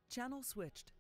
Channel switched.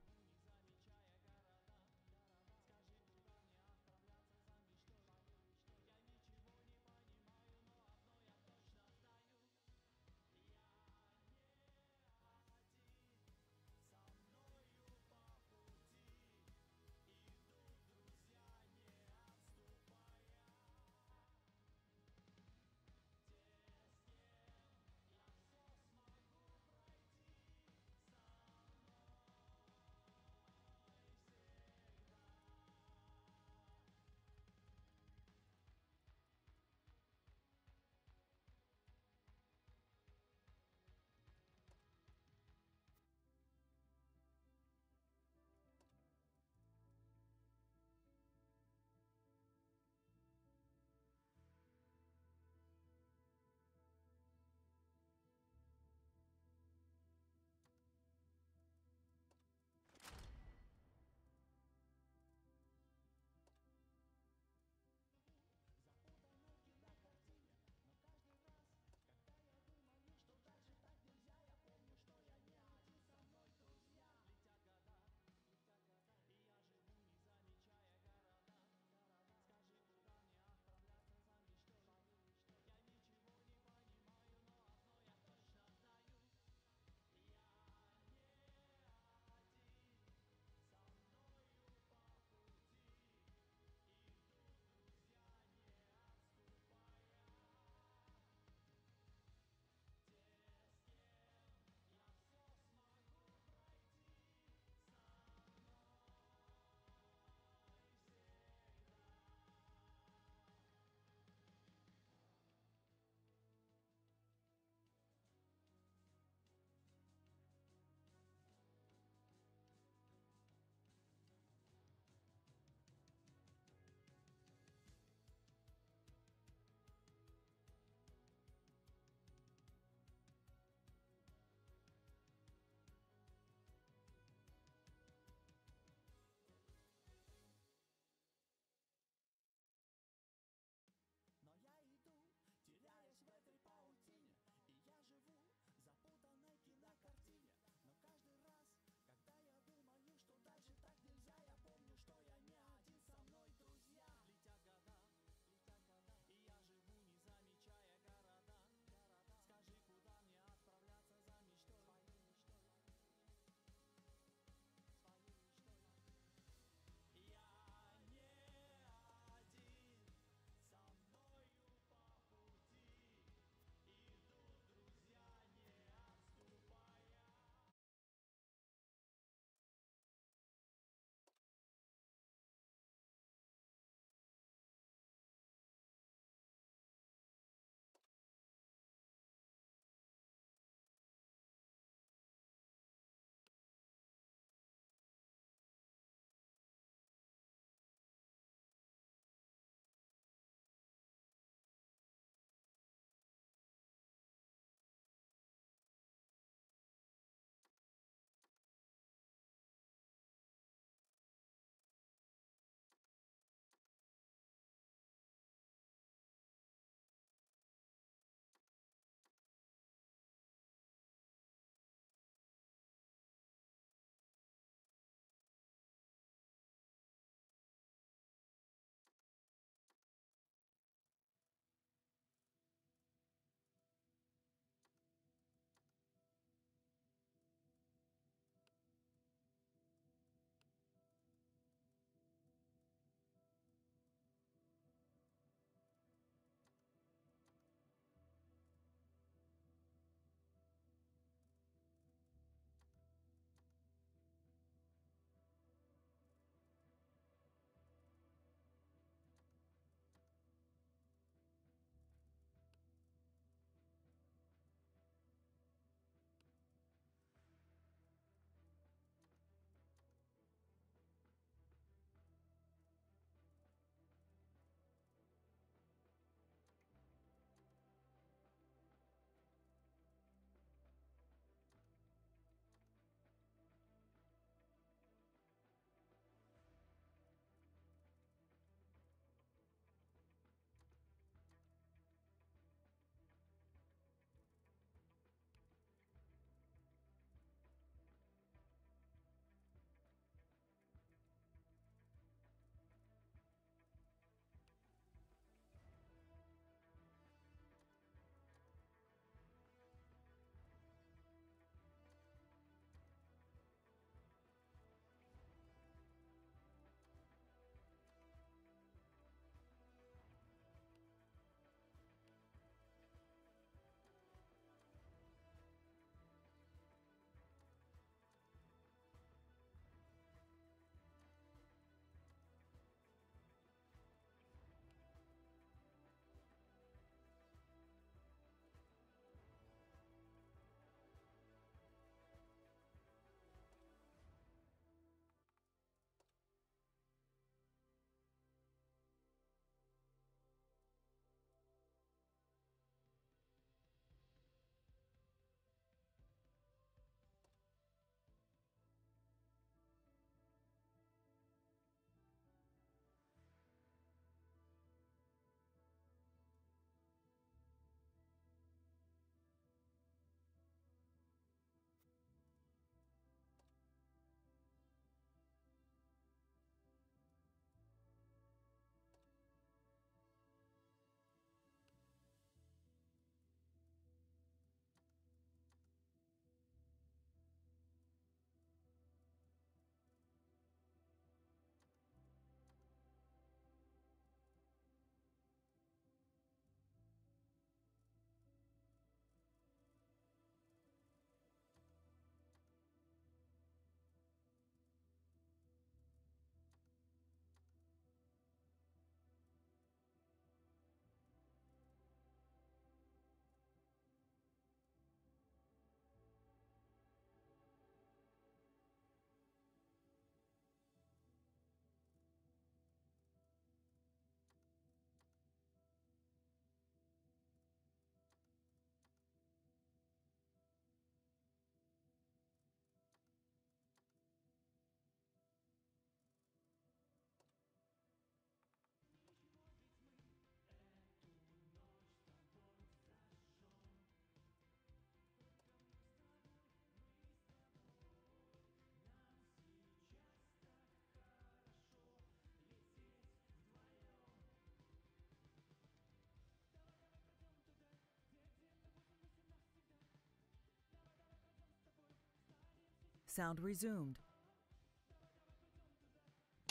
Sound resumed.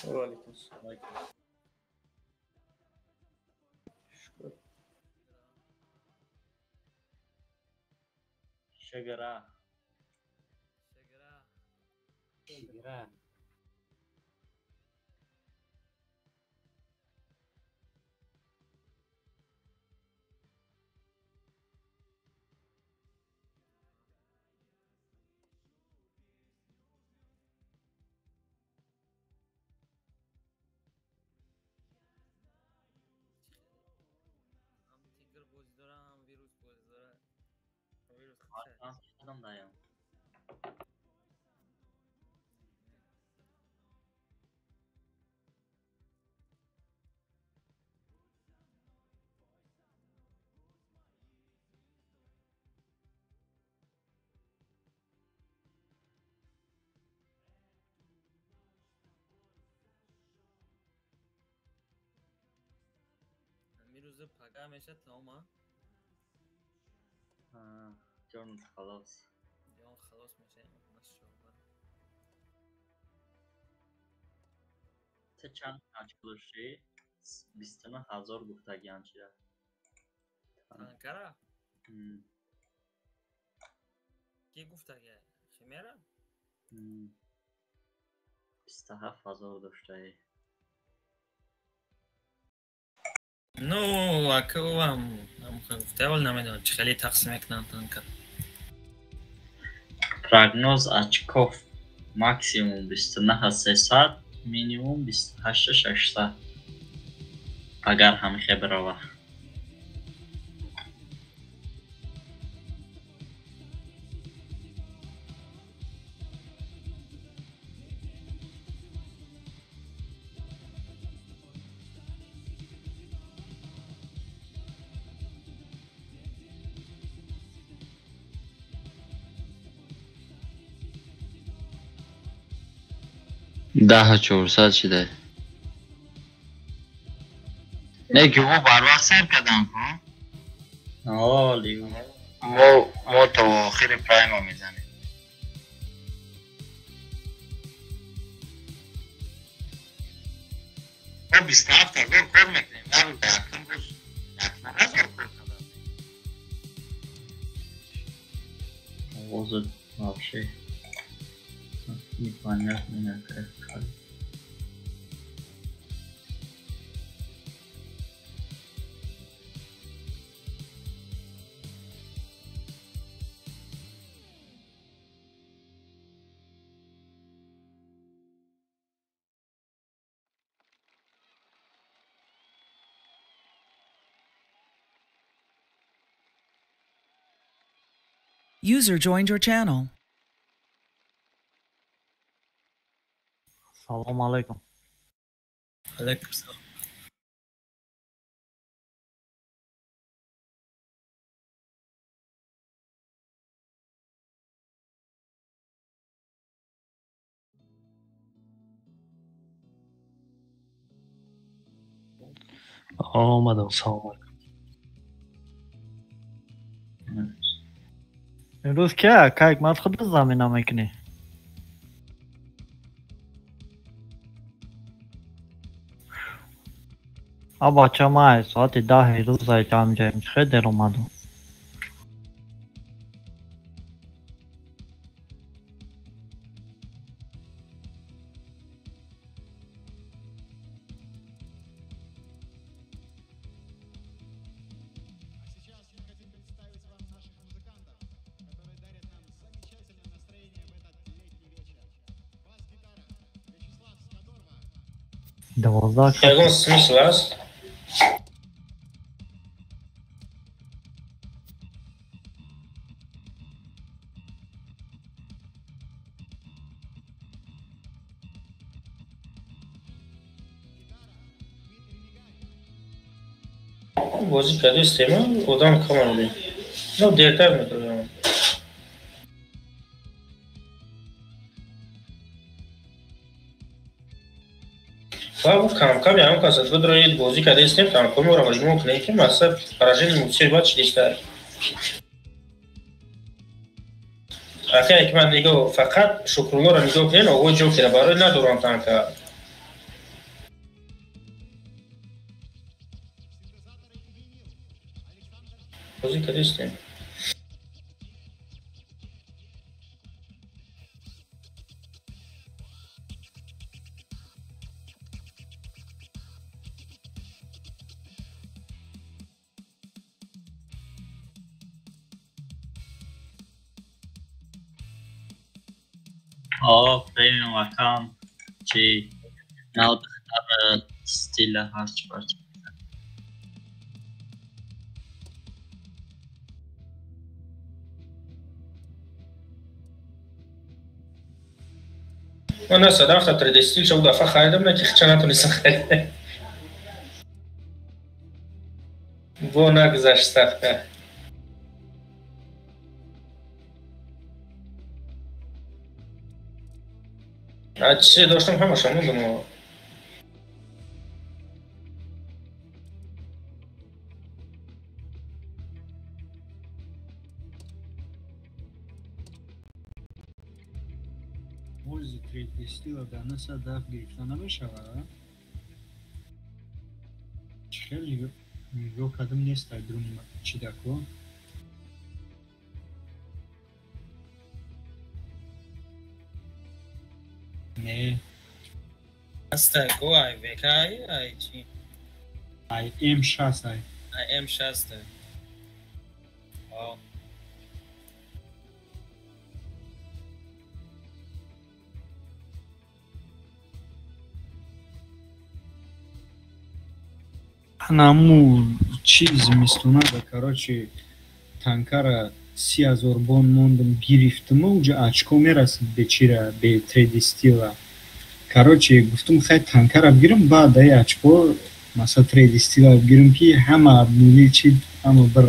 Ва алейкум салом. Шукр. Шагара. Шагара. Шагара. Ҳам тигр бозӣ дора, ҳам вирус бозӣ дора. Вирус. Худам даям. Ҳамин рӯза пага мешад тамом, а? Ҷон халос. Ҷон халос мешавем, машоалло. Ту чанд очко доштӣ? 29 000 гуфтагиан чира. Танкара? Ки гуфтага? Химера? 27 000 доштаӣ. Ну, акувам гуфта, вале намедонам, чӣ хеле тақсим мекунанд танкара. Прогноз очков максимум 29 300, минимум 28 600. Агар ҳамихе бирава. 10 400 шида. Не ки мо барвақт сар кардам ку. Оли. Мо то охири прайма мезанем. Мо 27 000 кор мекунем. Дар якум рӯз 1 000 кор кардам. Овозат вообще непонятно какая. User joined your channel. Салом алейкум. Алейкум салом. Омадам, салом алейкум. Имрӯз кия? Кайк мад худат замина мекунӣ? А бача, ман соати 10-и рӯза ҷамъ ҷаем, чӣ хел дер омадам? А сейчас мы хотим представить вам наших музыкантов, которые дарят нам замечательное настроение в этот летний вечер. Бас-гитара Вячеслав Скадорва. 12 Ягон смысл аст? Гитара Дмитрий Мигаль. Бозӣ кардистем, одам кам омадем. Но дертар метавонам. Ва камкам ягон кас аз бидроид, бозӣ кардистем, камкаморо маҷмӯъ кунем, ки мақсад поражение мутсир баъд чидиста. Ахе ки ман нигоҳ фақат Шукруллоро нигоҳ кунед, оғои Ҷокера барои надорам танка. Бозӣ кардистем. Премиум аккаунт чи нав духтар стила ҳарчи барчи. Ман насадам 3D стил шо дафъа харидам, на ки хча натонистам харидам. Бо нагузашт ставка. Чизе доштам ҳамаша мондам. Ози 3D стила дар 907 гирифта намешавад? Чӣ хеле нигоҳ кардам, нест дар дуруни чидако. Не. Ҳаста ко ай ВК ай чи? Ай М6 ай. Ай М6. О. Анаму чи зимистонада, короче, танкара 30,000 бон мондам гирифтам, уҷа очко мерасид бечира, бе 3D стила. Короче, гуфтам хай танкара бигирам, баъд ай очко масалан 3D стила бигирам, ки ҳама нули чи ҳама бир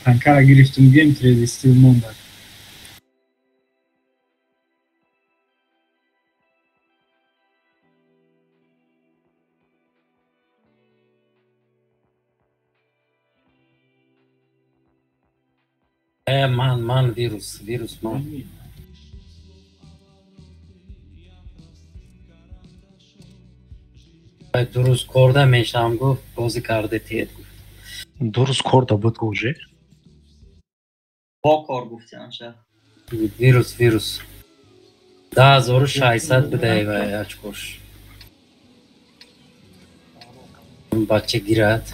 танкара гирифтам, гирем 3D стил монда. Ман вирус ман. Ду рӯз корда мешавам, гуфт, бозӣ карда тиед, гуфт. Ду рӯз корда буд уже? Бо кор гуфти анша. Вирус. 10600 бидай вай очкош. Бача гирад.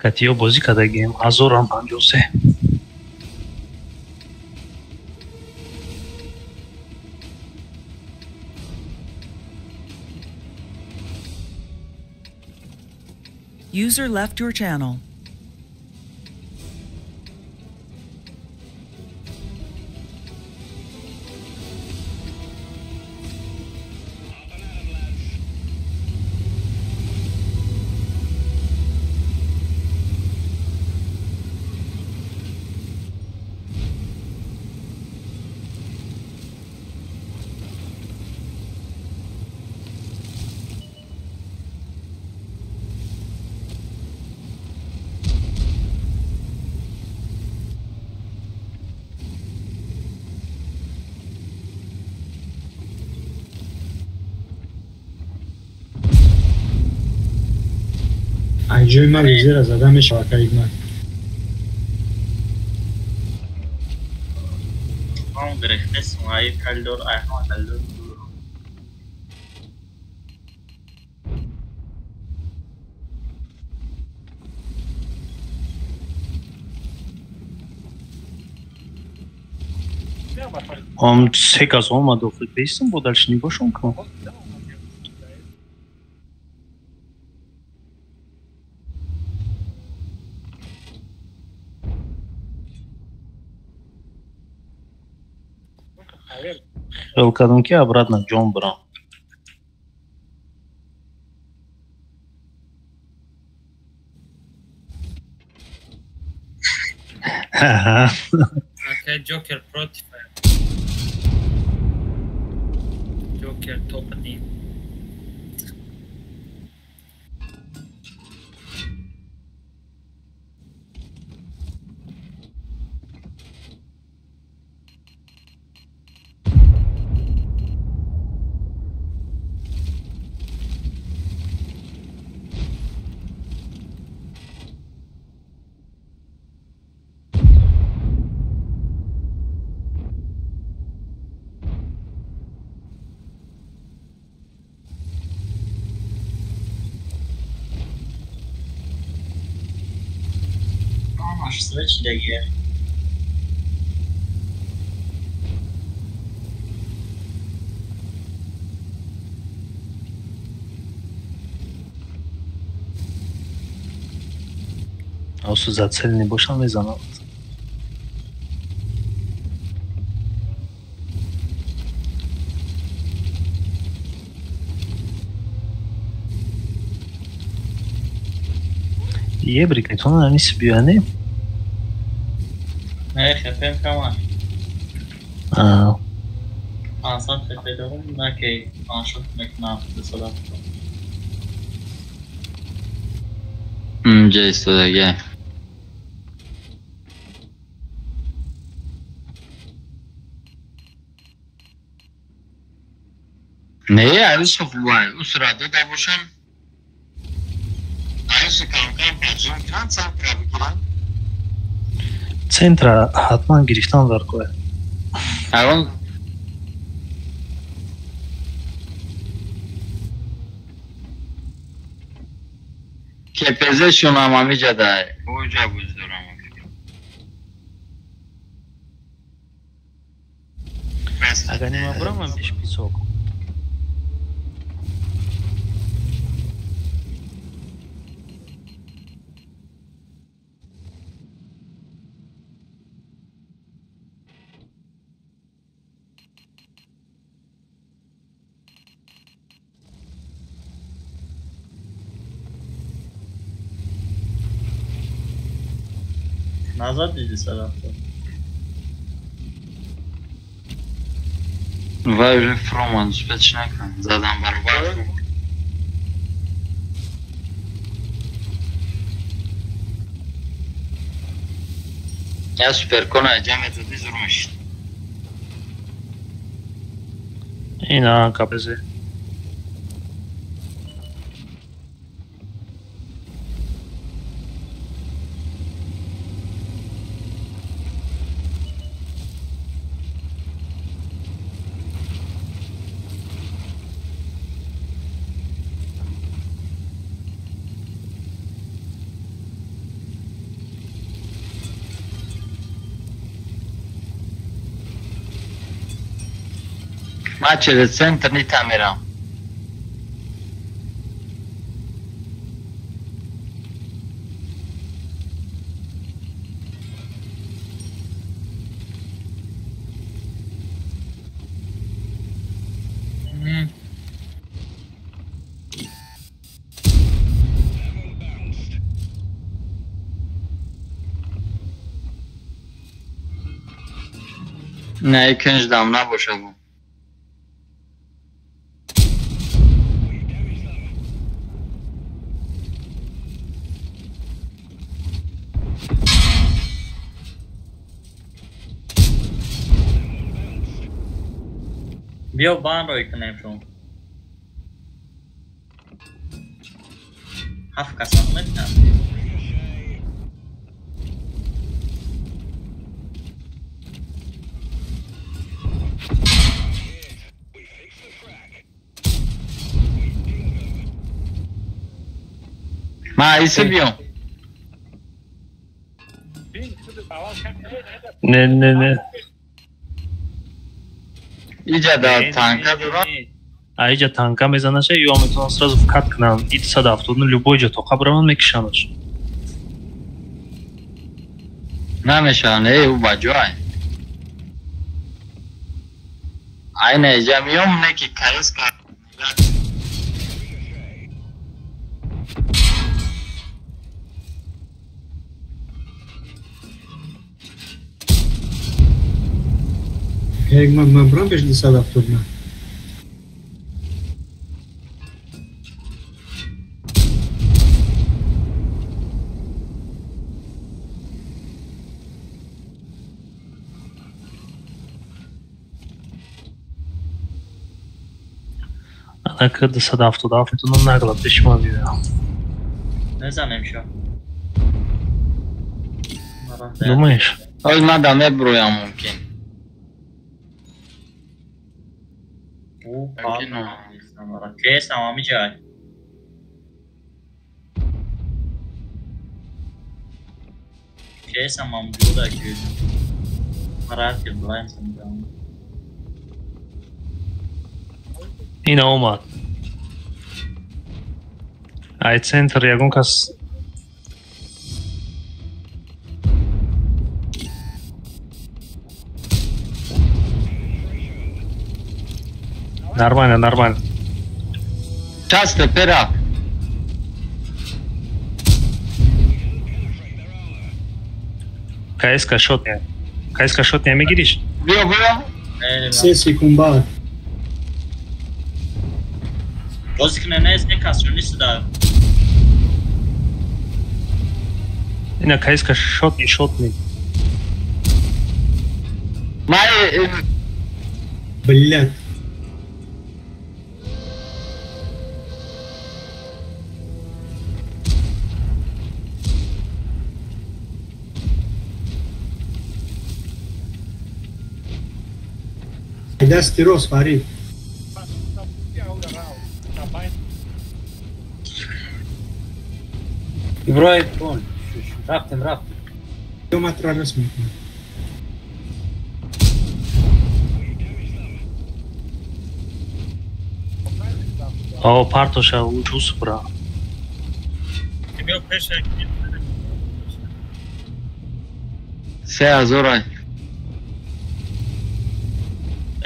Катиё бозӣ кардагием 1053. User left your channel. Ҷои ман зера зада мешавад калимат. Ман гирифтесм, ай калдор, ай ҳама калдор. Ам се кас омад охир бестам, бо дальше нигоҳшон кун. Хел кардам ки обратно ҷон бирам. Окей, Ҷокер против. Ҷокер топ-1. Ҳамаш свечидагия. Асу зацеленный бошам мезанад. Ебрик, метавонад ҳамин биёяне? Не, хепем кама. 500 хепе дорам, на ки 500 мекунам 200. Унҷа истодагия. Не, арӯси хубай. Ӯ сурат дода бошам. Арӯси камкам поджим кунанд, центра бигиранд. Центра ҳатман гирифтан дар кор. Ягон КПЗ-шонам ҳамиҷа дай. Оҷа буз дорам. Агар нима бурам пеш писок. Назад диди сарафта. Вай уже фроман успеть накун. Задам баробар. Я суперкона ҷамъ доди зур мешид. Ина КПЗ. Ман через центр нита мерам. Не, кунҷ дам набошад. Биё бан рой кунем шум. Ҳафт касам метавонам. Ман айси биём. Не, не, не. Иҷа да танка дорам. А иҷа танка мезанаша, ё метавонам сразу вкат кунам. И 270 любой ҷо тоқа биравам мекишамаш. Намешавам, не, ӯ ба ҷой. Айна иҷа миём, не ки каис кар. Як ман бурам пеш 270 на. Анака 277 на нагла пеш ма биёям. Мезанем шо. Думаешь? Ой, ман да меброям мумкин. Кесам ҳамиҷай. КС ам ҷуда ки марати блайн сандам. Ина омад. Ай центр ягон кас нормально, нормально. Часто пера. КСК шотня. КСК шотня мегириш? Биё, биё. Се секунд баъд. Бозӣ кунед, не, не кас нест да. Ина КСК шотни, шотни. Май блядь. Дасти рост, Фарид. Иброҳим кун. Рафтем, рафтем. Километра рост мекунам. О, партоша ҷус бра. Биё пеша. 3000 ай.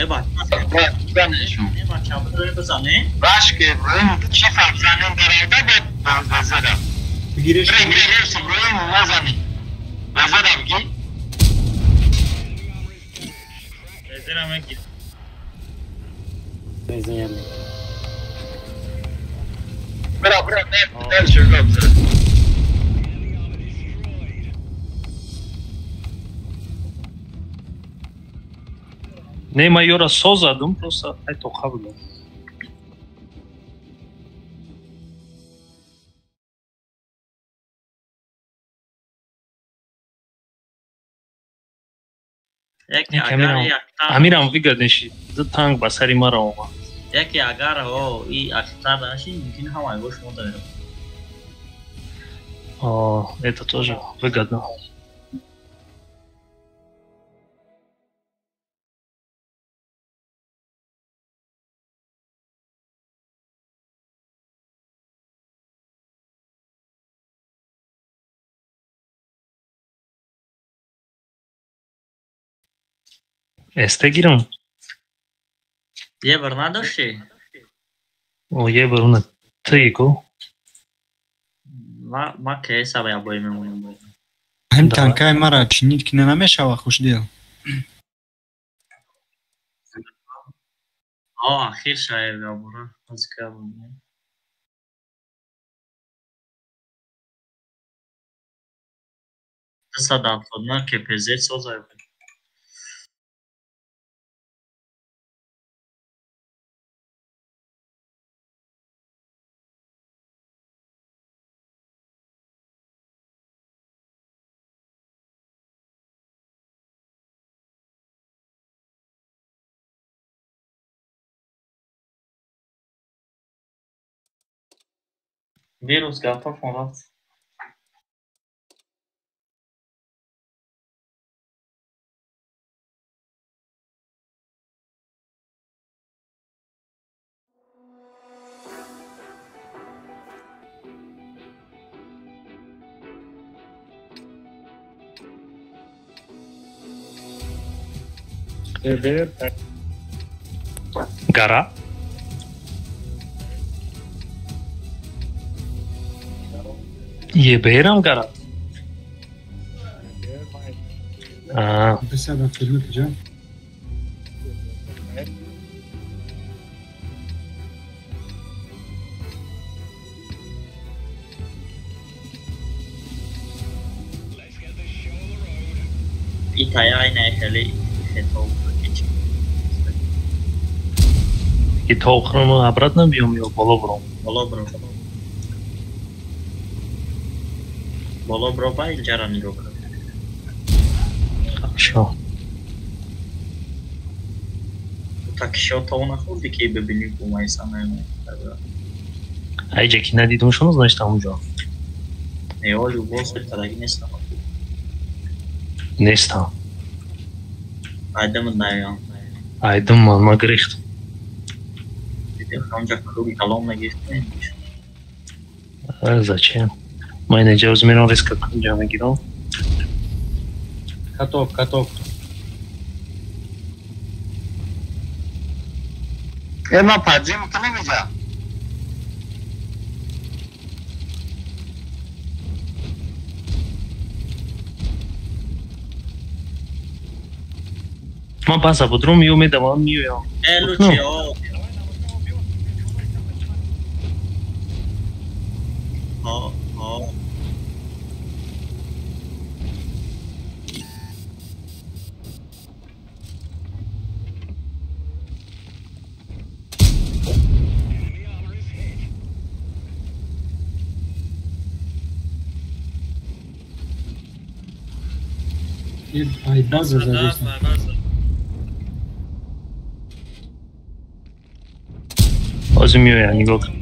Э бача, э бача, бидрои бизане. Рашки, Иброҳим, чӣ фарқ занем даравда бад вазара. Бигиреш. Бигиреш, Иброҳим, мазани. Вазара бигир. Вазара мегир. Вазара. Бра, бра, не, дальше бра. Не, ма ёра созадум, просто ай тоқа будам. Амирам выгоднейший. Ду танк ба сари мара омад. Яке агар о и ахтар наши, мумкин ҳамаи бош мо дарем. О, это тоже выгодно. Эсте гирам. Ебр надошти? О, ебр уна трику. Ма КС я бой мемонам. Ҳам танкаи мара чинид ки намешава хушдил. О, ахир шаев я бура. Азка бу. 279 КПЗ созай. Вирус готов, он рафт. Гора. Еберам гора. А. И тая не хели хето И то охрану обратно бьем его боло бром. Боло бром. Боло бро ба илҷара нигоҳ кун. Хорошо. Так шо то нахӯрдӣ ки бибинӣ бумайса наёмад. Айҷа ки надидум шуно, значит ҳамунҷо. Не, оли убос тадаги нестам. Нестам. Айдам наём. Айдам ман, ма гирифтам. Ҳамҷа круги калон мегирифтем. Зачем? Ман инаҷа оз мерам резко кунҷа мегирам. Каток, каток. Э, ман паджи мекунем иҷа. Ман база будрум ё медавам меоям. Э, лучи, о. О, о. Ай, база задестам. Ҳозир меоям, нигоҳ кун.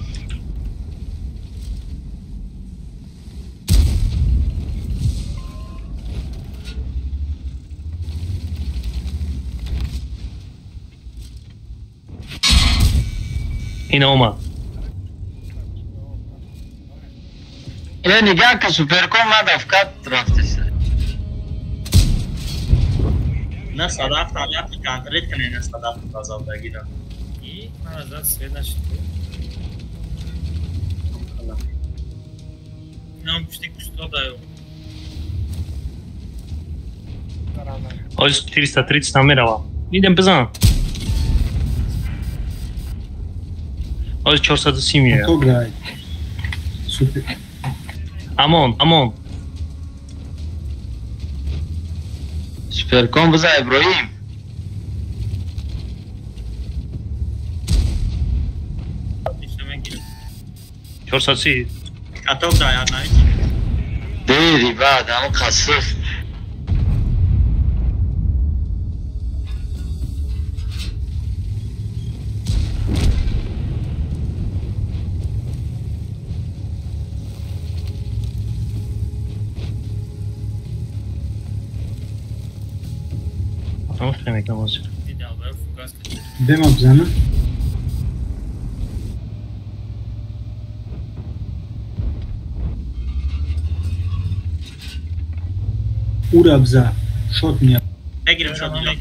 Ина омад. Э, нигаҳ ка, суперком надафкат рафтеса. На садаф таляфи конкрет кане, на садаф базавдагира. И ман аз свет нашид. Нам пушти кусто даю. Ҳозир 430 там меравам. Идем бизан. Ҳозир 430 меоям. Каток дай. Супер. Амон, амон. Суперком биза, Иброҳим. Мегирам. 430. Каток дай, однач. Дери баъд ҳамн қасиф. Тамошо мекунам ҳозир. Бема бизана. Ура биза. Шот меяд. Мегирам шот меяд.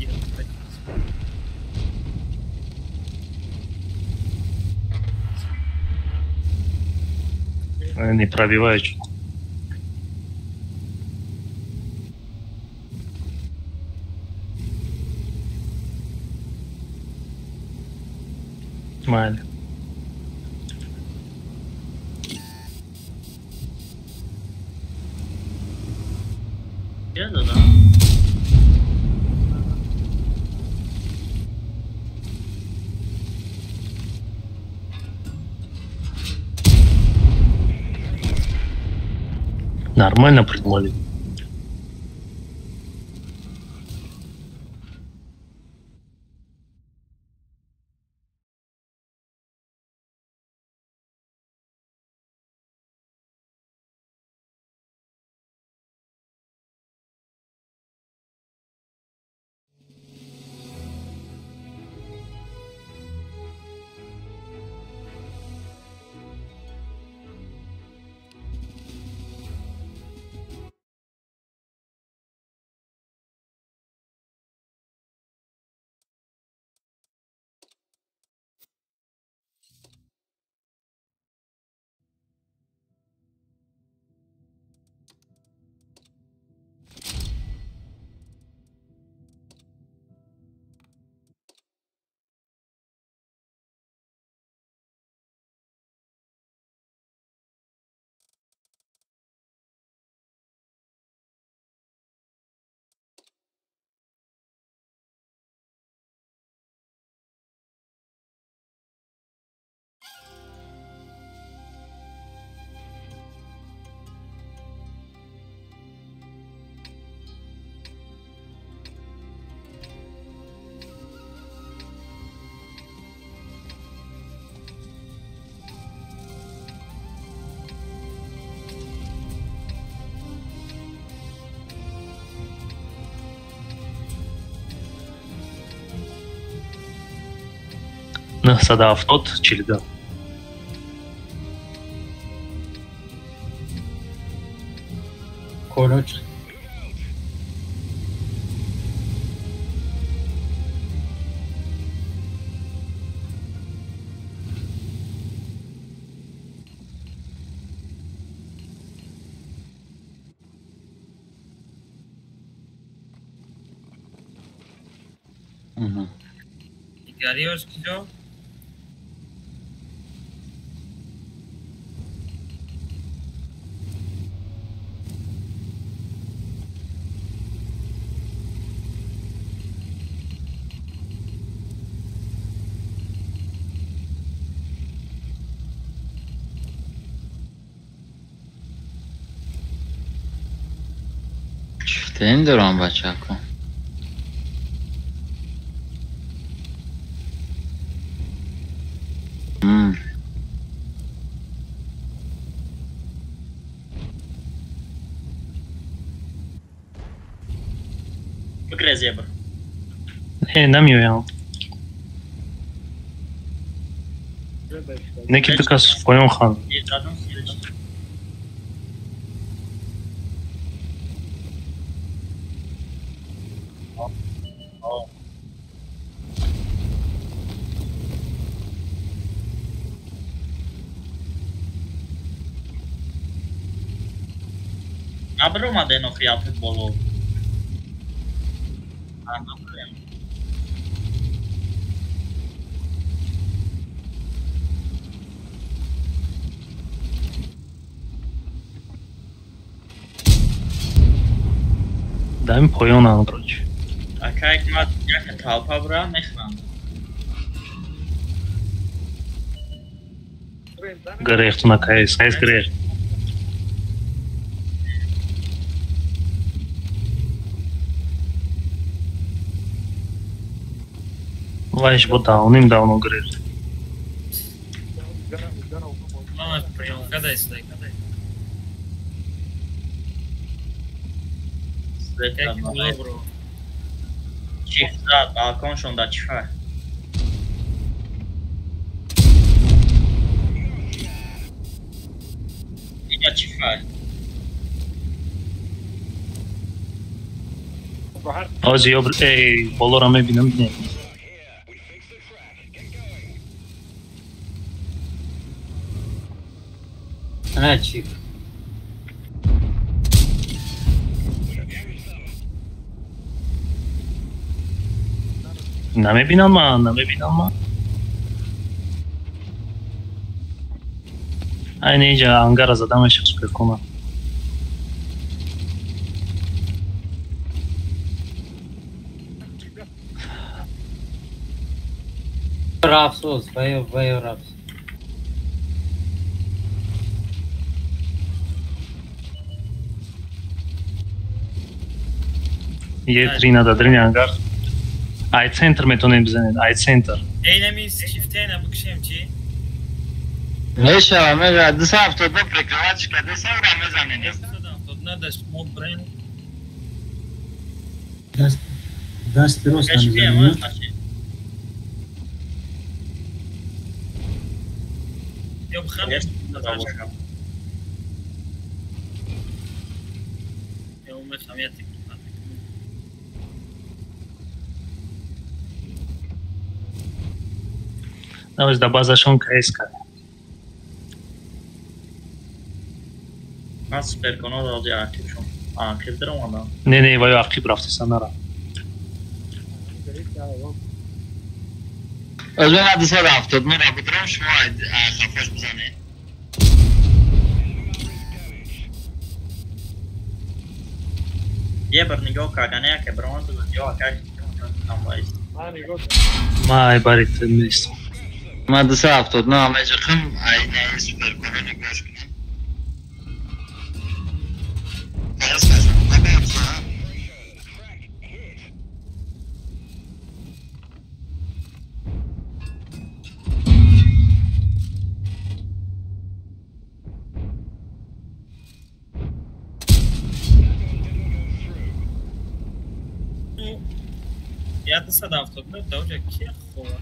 Не пробиваю. Майли. Да. Нормально придумали. 970 42. Короче. Дигариёш киҷо? Чифтаин дорам бачако. Зебр. Не, намеоям. Не ки тукас поён хан. Набаромаден охи апи боло. Даим поёнам, короче. Акай ма яка талпа бура мехӯрам. Грехту на КС, КС грех. Вайш бо давным-давно грех. Мама, приём, кадай сюда, кадай. Чифт зад, балконшон да чифа. Иня чифа. Ози ёб, эй, болора мебинам, не. Ана чиф. Намебинам ман, намебинам ман. Айни иҷа ангара зада мешав суперкона. Рафсоз, ваё, ваё рафс. Е три на дадрини ангар. Ай центр метонем бизанед, ай центр. Эй, нами шифтена бикшем чи? Мешава, мешава, 272 прикрывачка, 200 мезанем. 272 даш мо брен. Даст рост мезанем. Ё бхам. Ё мехам я Навез да базашон КС кард. Ман суперконо рози ақиб шум. Ақиб даромадам. Не, не, ваё ақиб рафтиса нара. Аз ман 270 мера бидрам шумо хафаш бизанед. Е бар нигоҳ карда, не яке баромад ё акай Май барит нест. Ман 279 меҷиқам, ай не суперконо нигоҳ кунам. Я 279 да уже ки хова.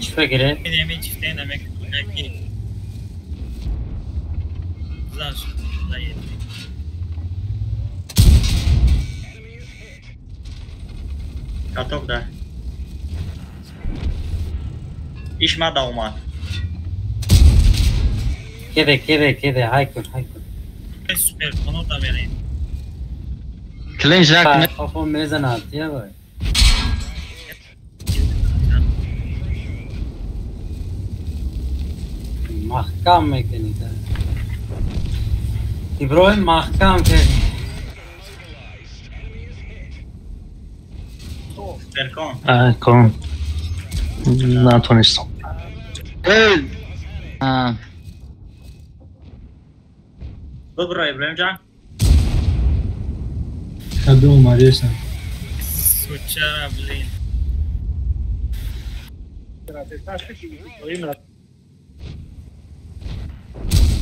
Чӣ фикре? Неми чифте намекунӣ. Заш, заед. Каток да. Иш мада омад. Кеде, кеде, кеде, ҳай кун, ҳай кун. Супер конота мерем. Клин жак Қафо мезанад, я бай. Маҳкам мекунӣ. Иброҳим маҳкам кардӣ. Суперкон. Кон. Натонистам. Бибро Иброҳимҷон. Кадом омадесам? Сучара, блин.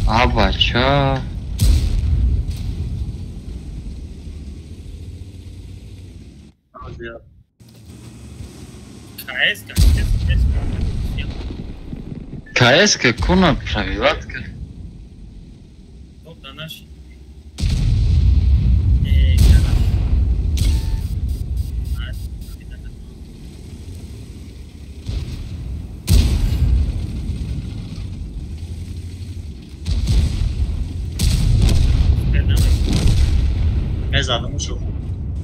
А бача. КС, КС, КС. КС куна правилатка. Топ да наши.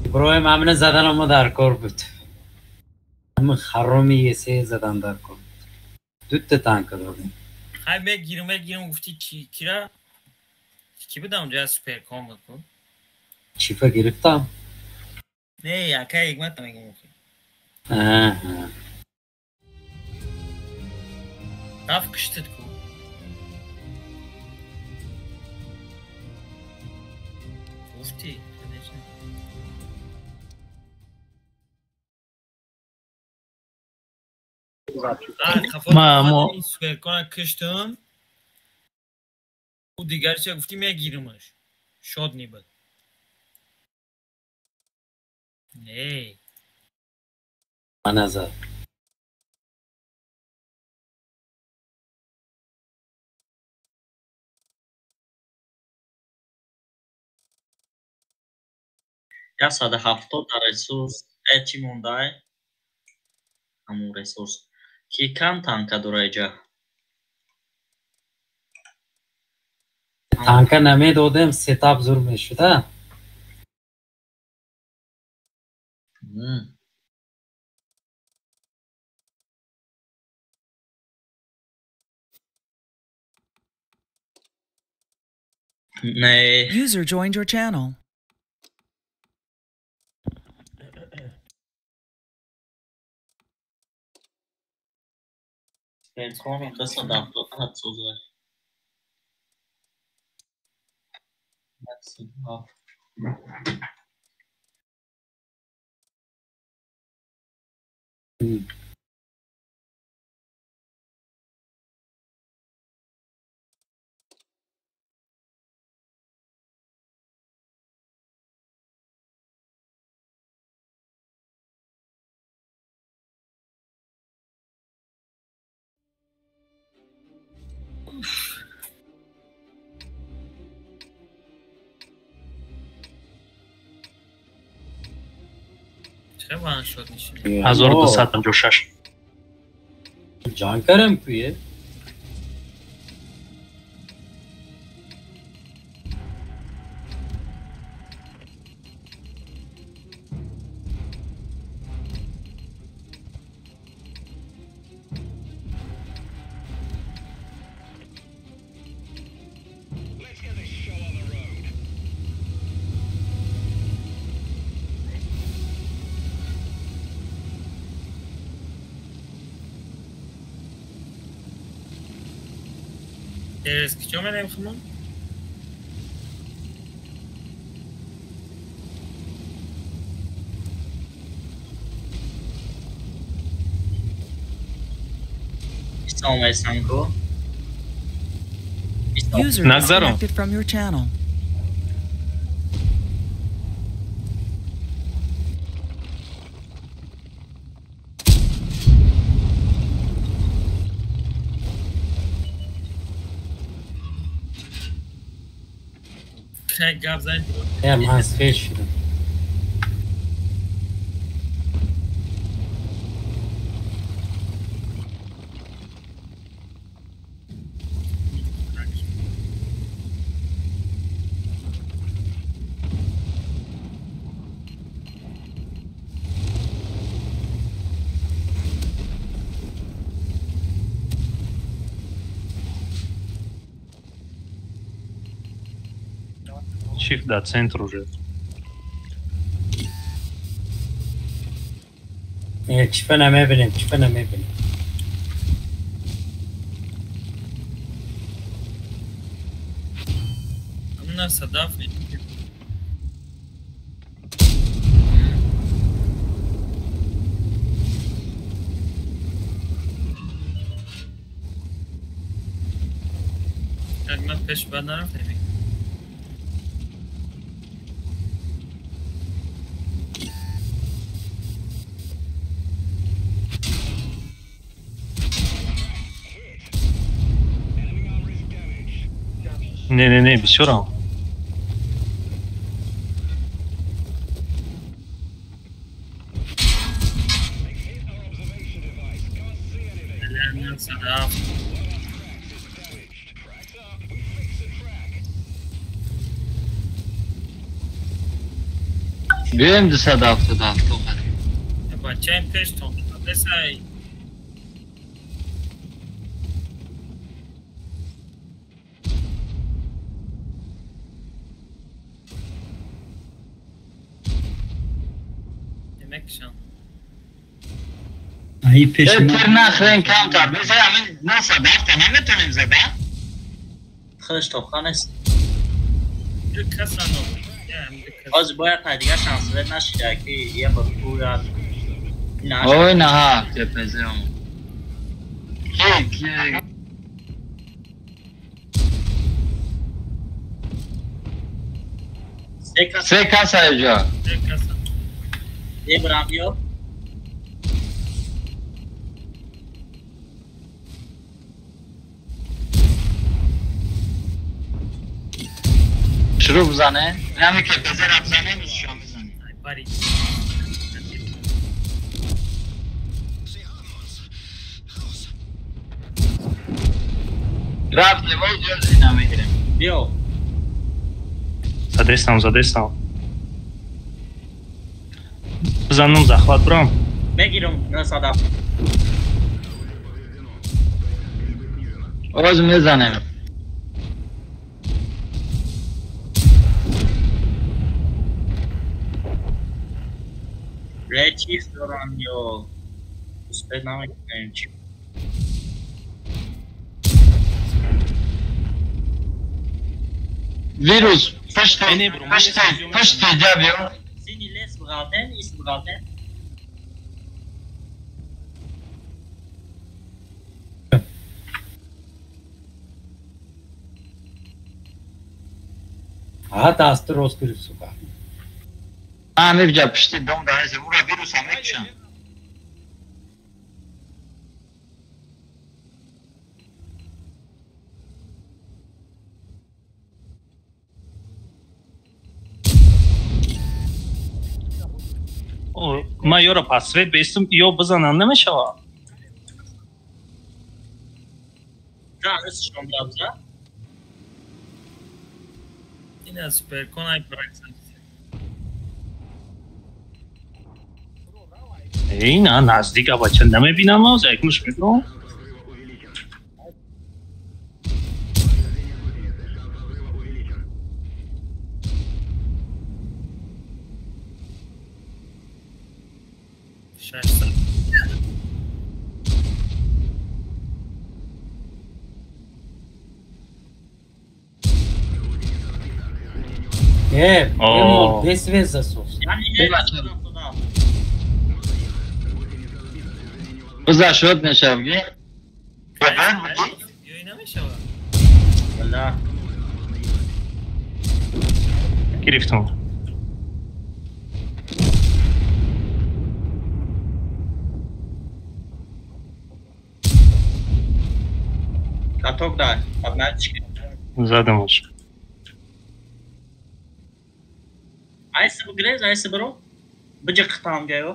Иброҳим ҳамина задан мо дар кор буд. Ҳамин хароми есе задан дар кор буд. Дута танка додем. Ҳай мегирам, мегирам гуфти ки кира ки будам ҷа суперкон буд ку. Чифа гирифтам? Не, ака ҳикмат мегам. Аҳа. Рафт киштид ку. Гуфти. Ма суперкона киштам. У дигарча гуфти мегиримаш. Шод небуд. Не. Маназар. Як саду ҳафтод дар ресурс чӣ мондай? Ҳамун ресурс. Ки кам танка дора иҷа? Танка намедодем, сетап зур мешуд, а? Не. User joined your channel. Суперкон 270 ҳад соза. 107. Чӣ ваншот нишинем? 1256. Ҷанг карем куе? Через кичо мерем хумон? Салом алейкум. User Нагзаром. disconnected from your channel. Хай гап зад. Ман свет шудам. Чиф да центр уже. Чифа намебинем, чифа намебинем. Амна садаф. Как ма пеш бад нарафтем? Не, не, не, бисёрам. Биёем 277. Бачаем пештон. Адесай. Ай пеш тир нахрен камтар. Бисай амин 907 наметонем зада. Худаш тоқа нест. Касано. Оз бояд та дига шанс нашида ки я ба пуя. Ой наҳа, ТПЗ. Ки се каса иҷо. Се каса. Ебрам биё. Шурӯъ бизане. Нами ки бизана бизане, шумо бизане. Бари. Рафт левой ҷози намегирем. Биё. Задестам, задестам. Бизанам захват брам. Мегирам садап. Оз мезанем. Чиф дорам ё успед намекунем чиф. Вирус пушти пушти пушти ҷа биё. Сини лес бғалтен, ис бғалтен. Ҳа дасти рост гирифт сука. Ами бҷа пушти дом даҳезе ура вирус ҳам мекушам. Ман ёро пасвет бестум, ё бизанам намешавад. Ина суперкон ай бараксан. Эй, на наздик абача намебинам, аз якмуш мебинам. Э, бесвет засос. Биза шуд мешавги? Ёй намешава. Валла. Гирифтам. Каток дай, обначки. Задамаш. Айси бигрез, айси биро. Биҷа қитам ҷайо.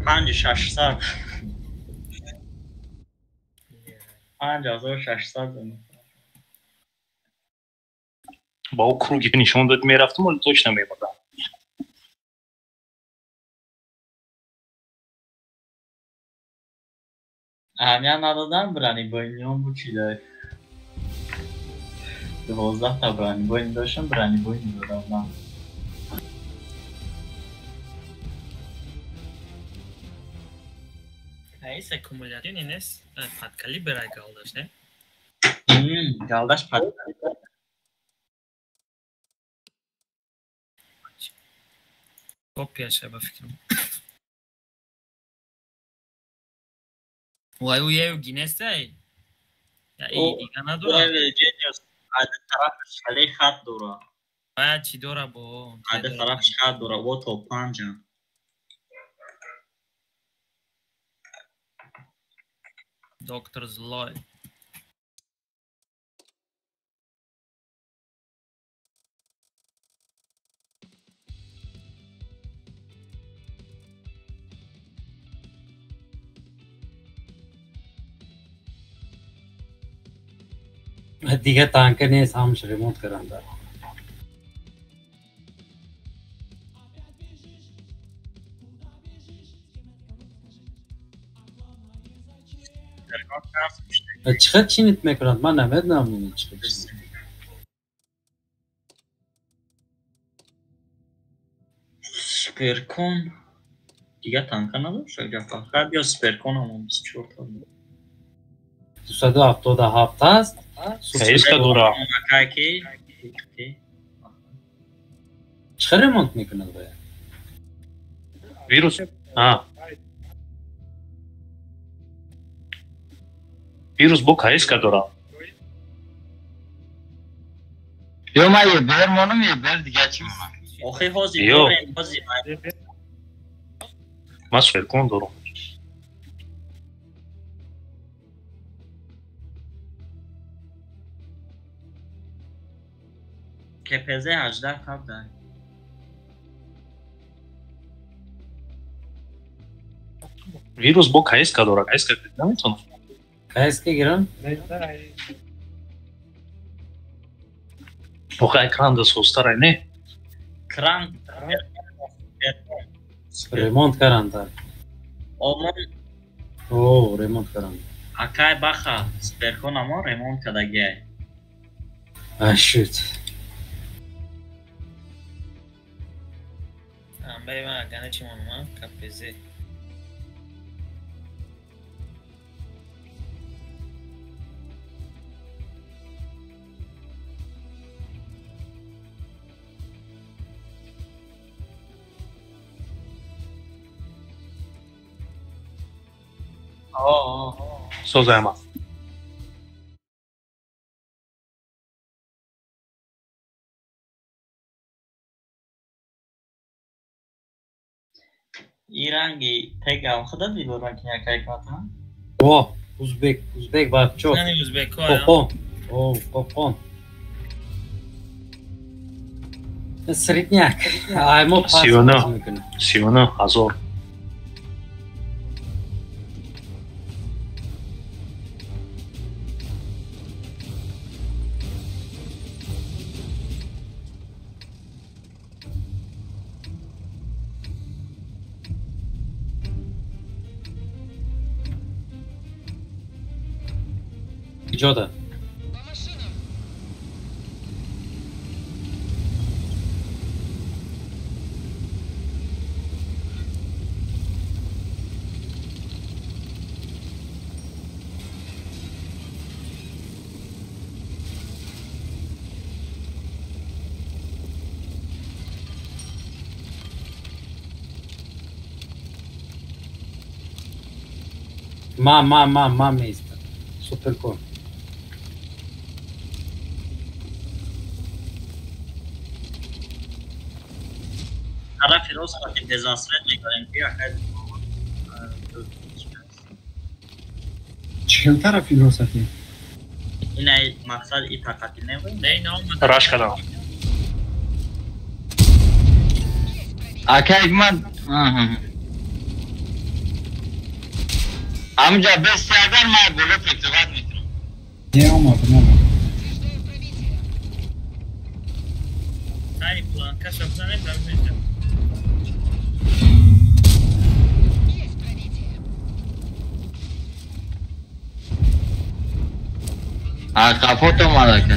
5600. 5600. Ба ӯ круги нишон дод мерафтам, вале точно мебурдам. Аҳамият надодам бронебойниён бу чӣ дай. 12 та бронебойни доштам, бронебойни додам ман. Аис аккумулятивный нест, подкалибр ай галдаш, не? Галдаш подкалибр. Копияша ба фикрам. Вай ӯ ею гинестай? Я и дига надора. Ад тарафаш хеле хат дора. Вай чӣ дора бо? Ад тарафаш хат дора, во то панҷа. Доктор Злой. Дига танка нест, ҳамаш ремонт каранда. Чӣ қадр чинит мекунад? Ман намедонам ин чӣ қадр чинит. Суперкон дига танка надошт гафа. Хай биё суперкон ҳамон 24 та. 277 аст. Каиска дора. Чӣ қадр ремонт мекунад бояд? Вирус. А. Вирус бо каиска дора. Ё ман ебер монам, ебер дига чӣ монам? Охи ҳозир дорем, ҳозир. Ман суперкон дорам. КПЗ 18 қабл дай. Вирус бо каиска дора, каиска наметавонам. Каиска гирам? Охи экран да состарай, не? Кран ремонт каранда. Омон О, ремонт каранда. Акай баха, суперкон амо ремонт кардагиай. Ашуд. Амбай ма гана чӣ монам, КПЗ. Созаема. И ранги тегам худа дидорам ки якай ката? О, узбек, узбек бачо. Яъне узбекҳо. Қоқон. О, қоқон. Средняк. Ай мо пас 39. 39 ҳазор. Ҷода. Ма, ма, ма, ма меиста. Суперкон. Тарафи рост қати безасвет мекардем ки акай Чӣ хел тарафи рост ати? Инай мақсад и тақати не Не, ина омад. Раш кардам. Акай ман. Амҷа бес агар ман боло прикрывать мекунам. Не омад, омад. Ай планка шабзане там. Капот омад ака.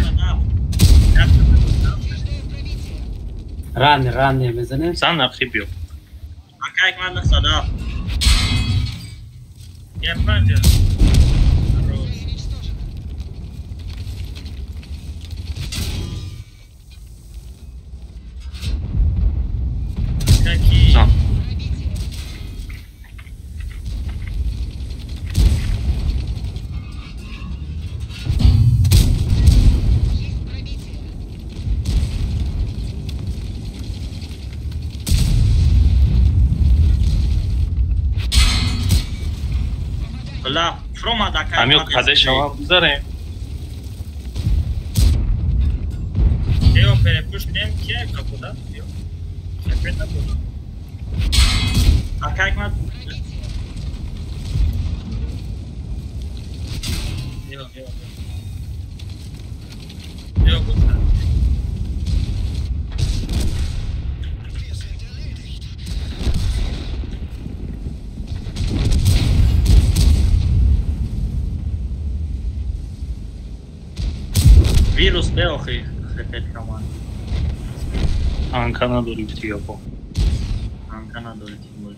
Ран ран мезанем. Зан нақши биё. Акай ман 907. Я панҷа. Каки? Зан. Амиё каде шава гузарем. Део перепуш кунем ки капода? Биё. Хепет набуда. Акай ман Биё, биё, биё. Биё гуфта. Вирус бе охи хепет каман. Анка надори гуфти гапо. Анка надори тим боле.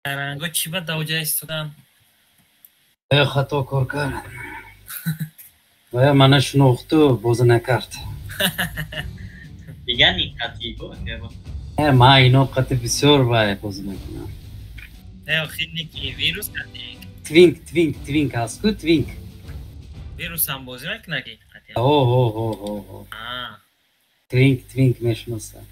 Ранго чӣ ба давҷа истодан? Э хато кор кард. Ва мана шинохту бозӣ накард. Дигар никати бо. Э ма ино қати бисёр вай бозӣ мекунам. Не, охи ники вирус кати. Твинк, твинк, твинк ҳаст ку твинк. Вирус ҳам бозӣ мекунад ки қати? О, о, о, о, о. А. Твинк, твинк мешиносам.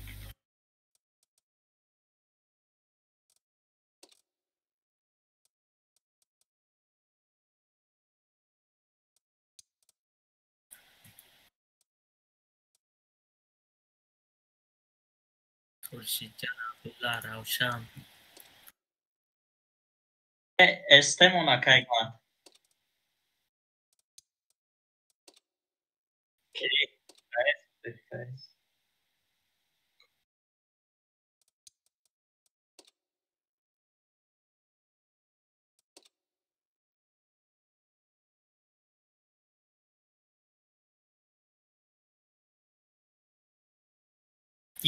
Хуршидҷан, Абдулла, Равшан. Эстемон акай ман.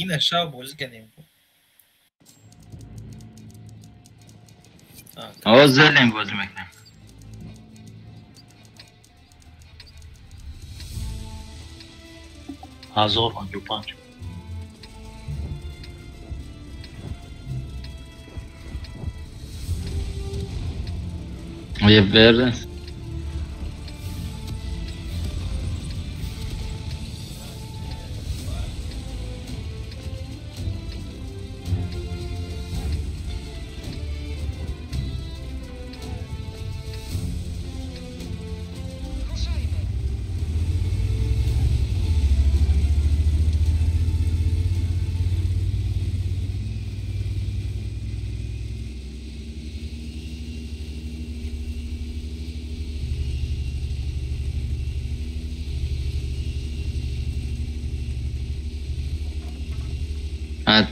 Ина шав бозӣ кардем. О, зелем бозӣ мекунем. 1055. Е берден.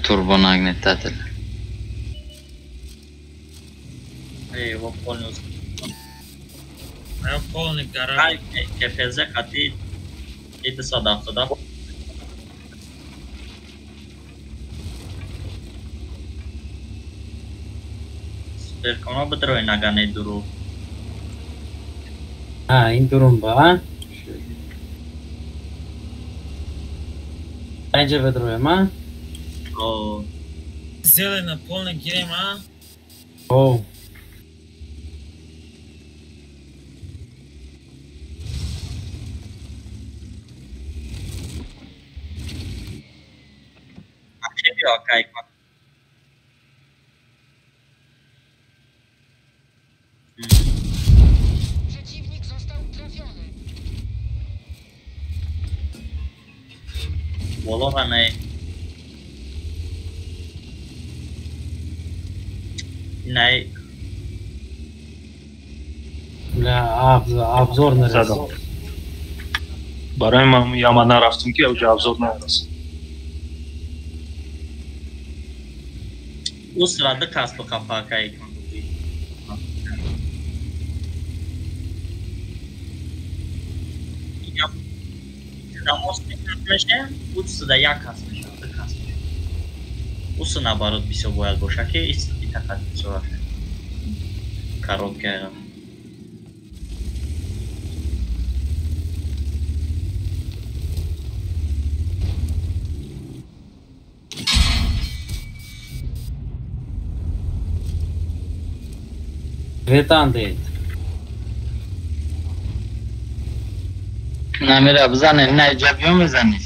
Турбонагнетатель. Я его понял. Я полный гараж. КПЗ хати иди сюда, сюда. Суперконо битрои нагане дуру. А, ин дурум ба? Панҷа битрои ма? О. Зелена полный гирем, а? О. Przeciwnik został trafiony. Болора не. Не. Не, обзор нарасид. Барои ман яма нарафтам ки авҷа обзор нарасид. Усрада касб қафакай. Усда як кас мешавад, ду кас мешавад. Ус наоборот бисёр бояд бошад ки итақат бисёр короткая. Ветандет. Намира бизанед, на ҷабиё мезанед.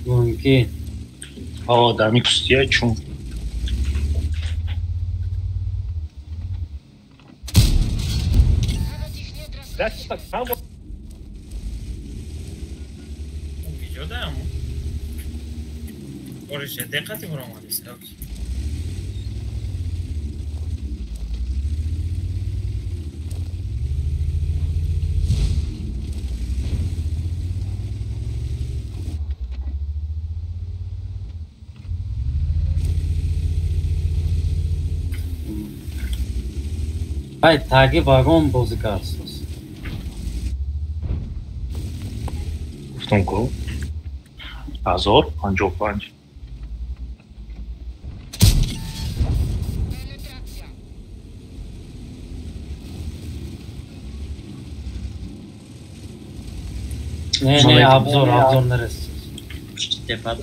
Мумкин. О, дар микустия чун. Дақиқати буромадист. Ай, таги вагон бозӣ кард. Гуфтам ку 1055. Не, не, обзор, обзор нарасид. Тепа.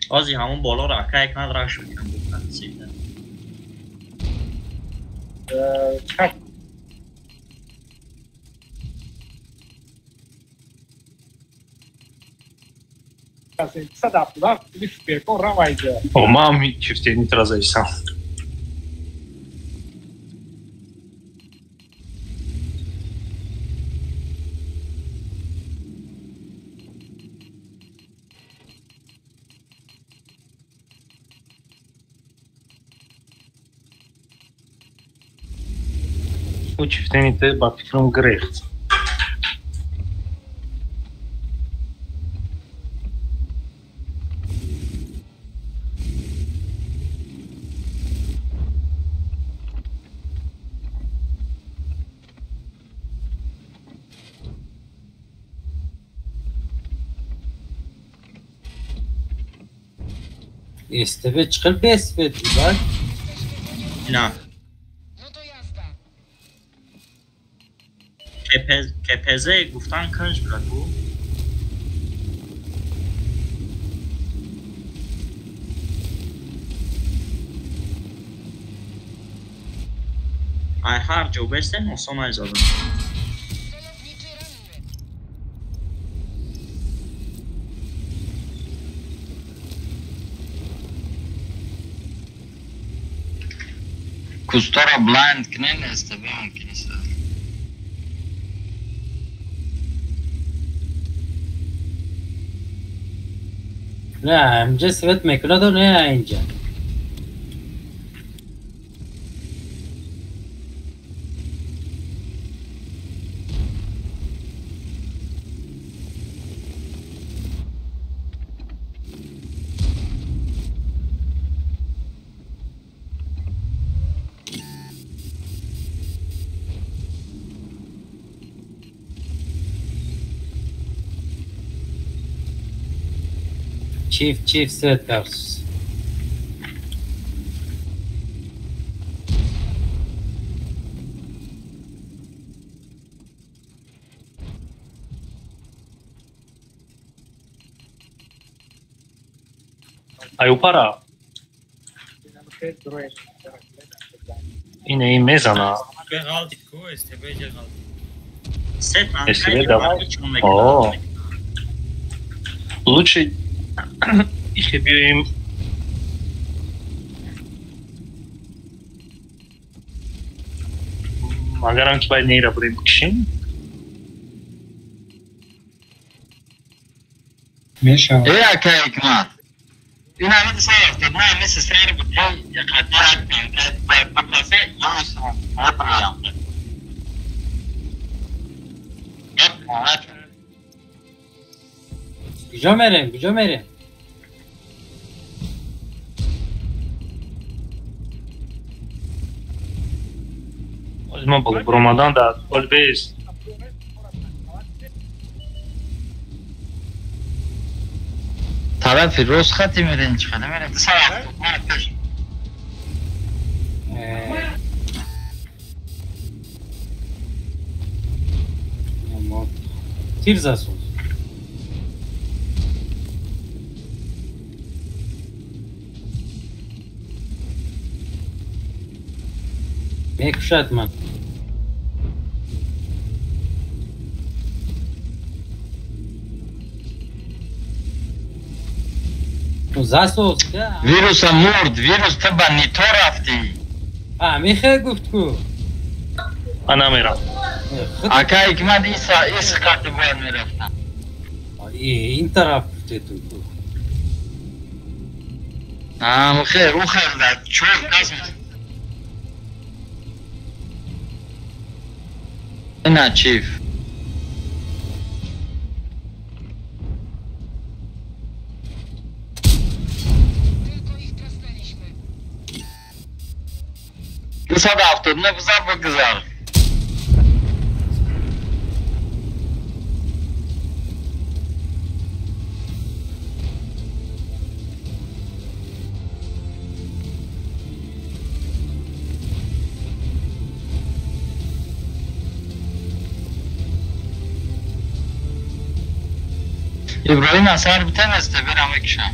Ози ҳамон болоро ака як надраш мекунам бухансида. О, ман чифтенитра заисам. Чифтените ба фикрам грехт. СТВ чиқил бес бед бак? На. КПЗ гуфтан канж буд ку? Ай ҳар ҷо бестен осон айзадам. Кустора блайнд кунен СТБ мумкин аст. Не, инҷа свет мекунаду не инҷа. Çift çift set karşısı. Аюпара. Ине ин мезана. Лучше ихе биёем. Агарам ки бояд нера бурем кушем. Мешавад. Э ака Ҳикмат. Ин ҳама сар на мисли сар буд қадар ба Куҷо мерем? Куҷо мерем? Ма буромадан дар ҳол бест. Тарафи рост хати мерем, чӣ хела мерем? Тир засуд. Мекушад ман. Засуд. Вируса мурд, вирус ту ба нито рафтӣ. А, мехе гуфт ку. Ман намерам. Ака Ҳикмат ис хати бояд мерафтам. Ин тараф гуфте ту ку. Хер, ӯ хер чор кас ина чиф. 279 бизар бигзар. Иброҳим асар битанаста берам бикушам.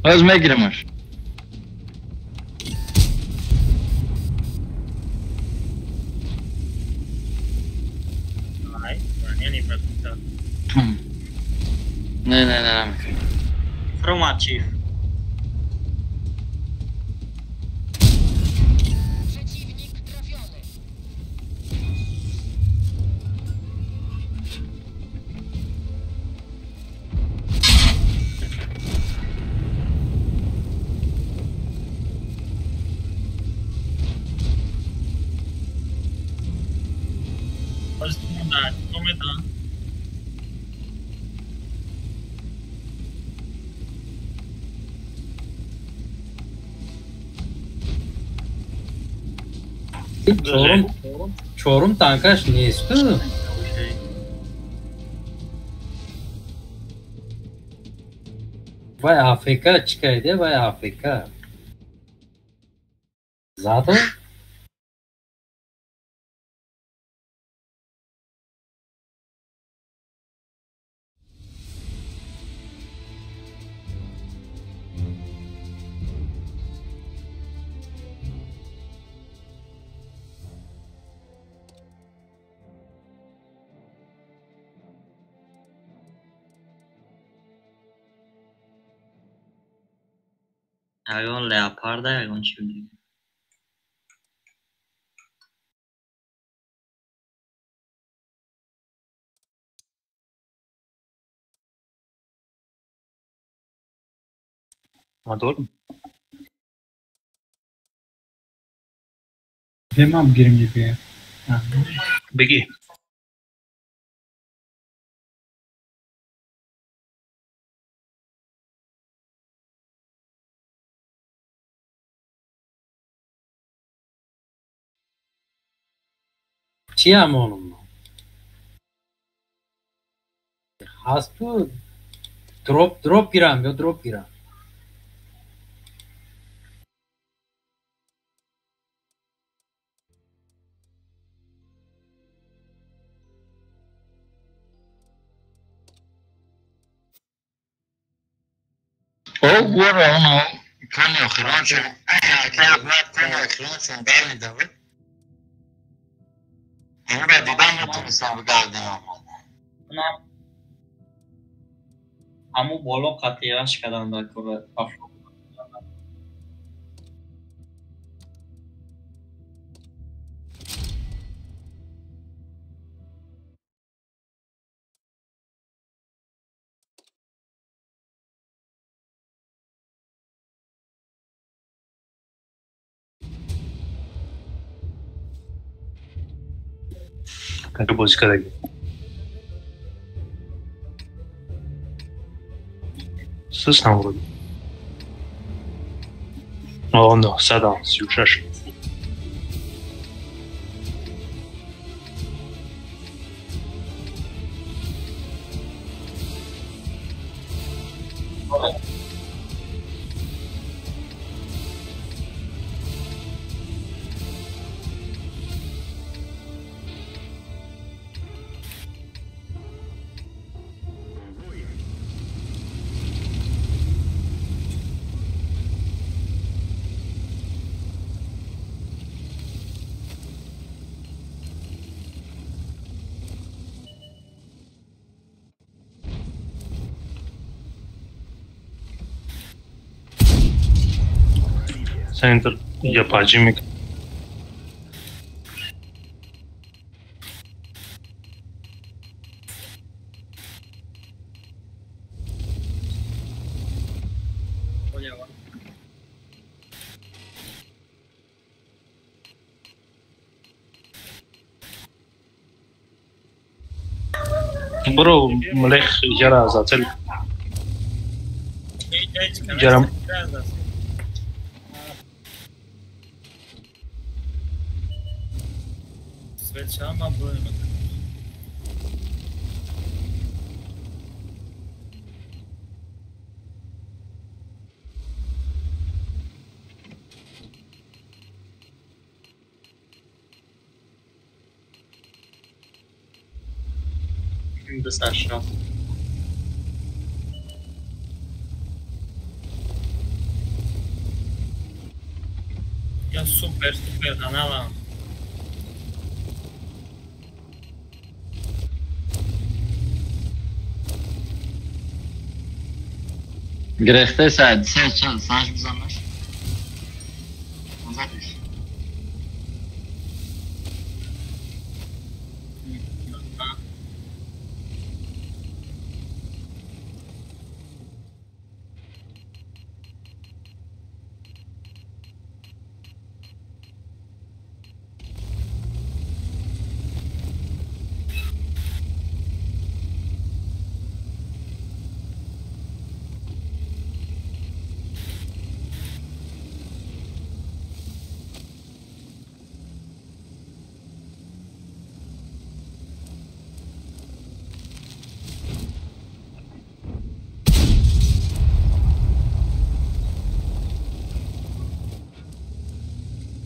Боз мегиремаш. Не, не, не, не. Фрома чиф. Чорум танкаш нест. Вай Африка чикайде, вай Африка. Зато Ягон леопарда, ягон чиз дига. Мадор? Демам гирим бия. Беги. Чӣ амонам? Ҳасту дроп дроп гирам ё дроп гирам. О, гора, оно кани охирончон, кани охирончон бармедавад. Онро дидан натонистам бигардам. Ҳаму боло қатъияш кардам дар кора. Бозӣ кардаги. Сустам вроде. О, 936. Центр я поджимик. Бро, млех яра за цель. Ярам. Саша. Я супер, супер, канала. Грехте сад, саш бизанаш. Запись.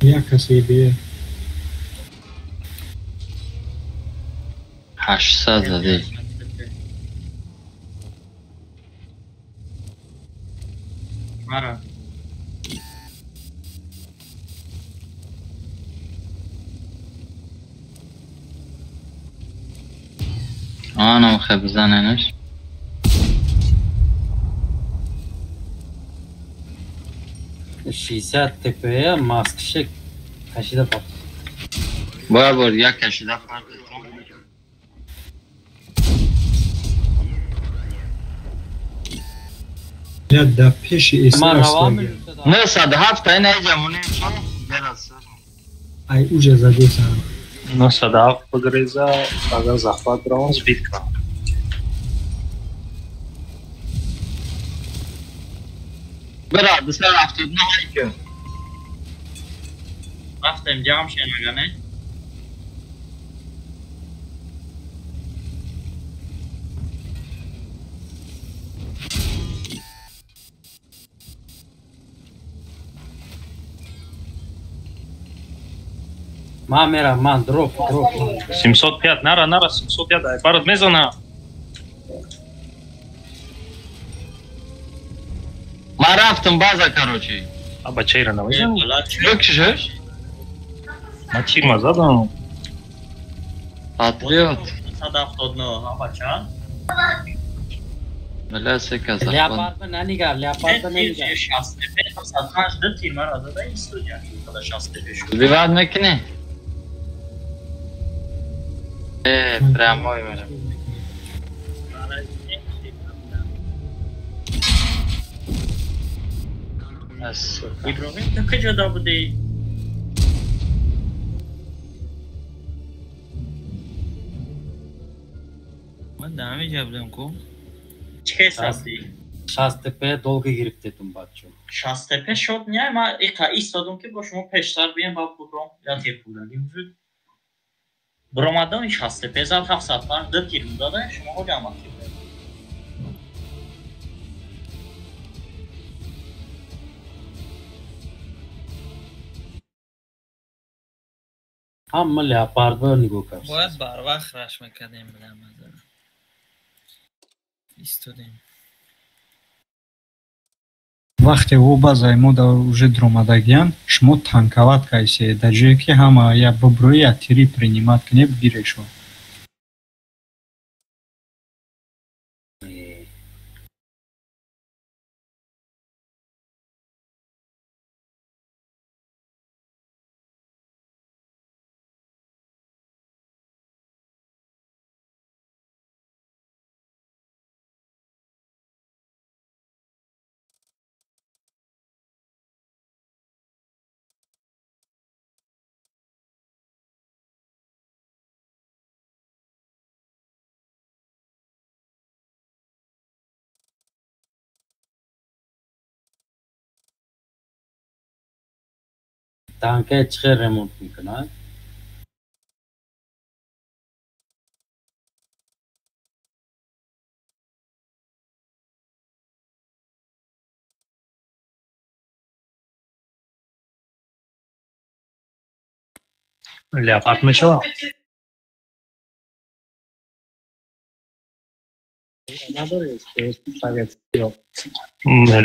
Як касе бе 800 зади. Мара. Анам хеб заненаш. Шестьдесят ТП маскшек кашида пар. Бора бор як кашида пар. Я да пеши эсрас. Не сад ҳафт ай наҷамоне Ай уже задесан. Но садав погреза, агар захват браун сбит кна. Бра, дусар ҳафтод на ҳайка. Рафтем ҷамъ шен ага не? Ман мерам, ман дроп, дроп. 705, нара, нара, 705, ай барот мезана. Ман рафтам база, короче. А бачаира намезани? Чӣ шуд? Ман тирма задам. Патриот. 179, а бача? Бля, сека захват. Леопард нанигар, леопард нанигар. 65, 75, ду тир мара зада ин студия. 65 шуд. Сбивать мекунӣ? Прямой мерам. Иброҳим, ту куҷода будӣ? Ман дар ҳамин ҷа будам ку. Чӣ кес ҳастӣ? 65 долго гирифтетум бачо. 65 шуд, не, ман иқа истодум ки бо шумо пештар биям ба буром, я тепулагим шуд. Буромадам 65 зад 705 ду тир дада, шумо ҳоҷа амал кардед. Ҳама леопардро нигоҳ кард. Бояд барвақт раш мекардем, бля, маза. Истодем. Вақте ӯ базаи мо дар уже дуромадагиянд, шумо танковать кайсе, дар ҷое ки ҳама я буброи я тири принимать кунед, бигирешо. Танка чӣ хел ремонт мекунад? Леопард мешава?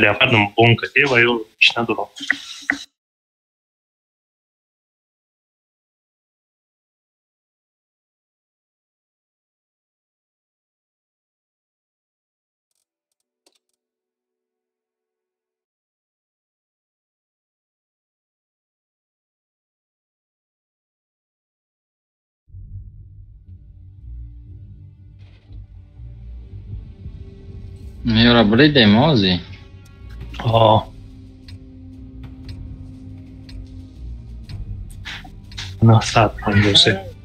Леопардом бонка дева ё ҳеч надорам. Ёра бридем ози. О. 953.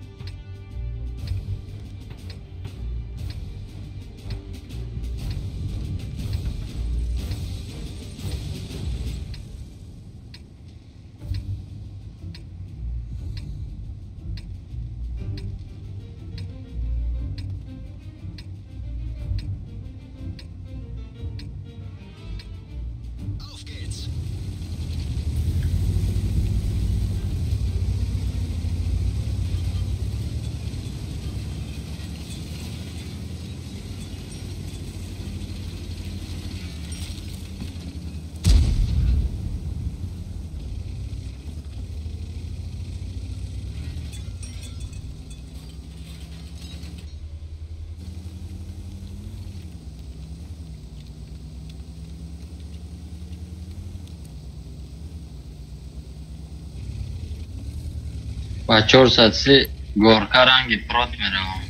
Ба 403 горка ранги прот меравам.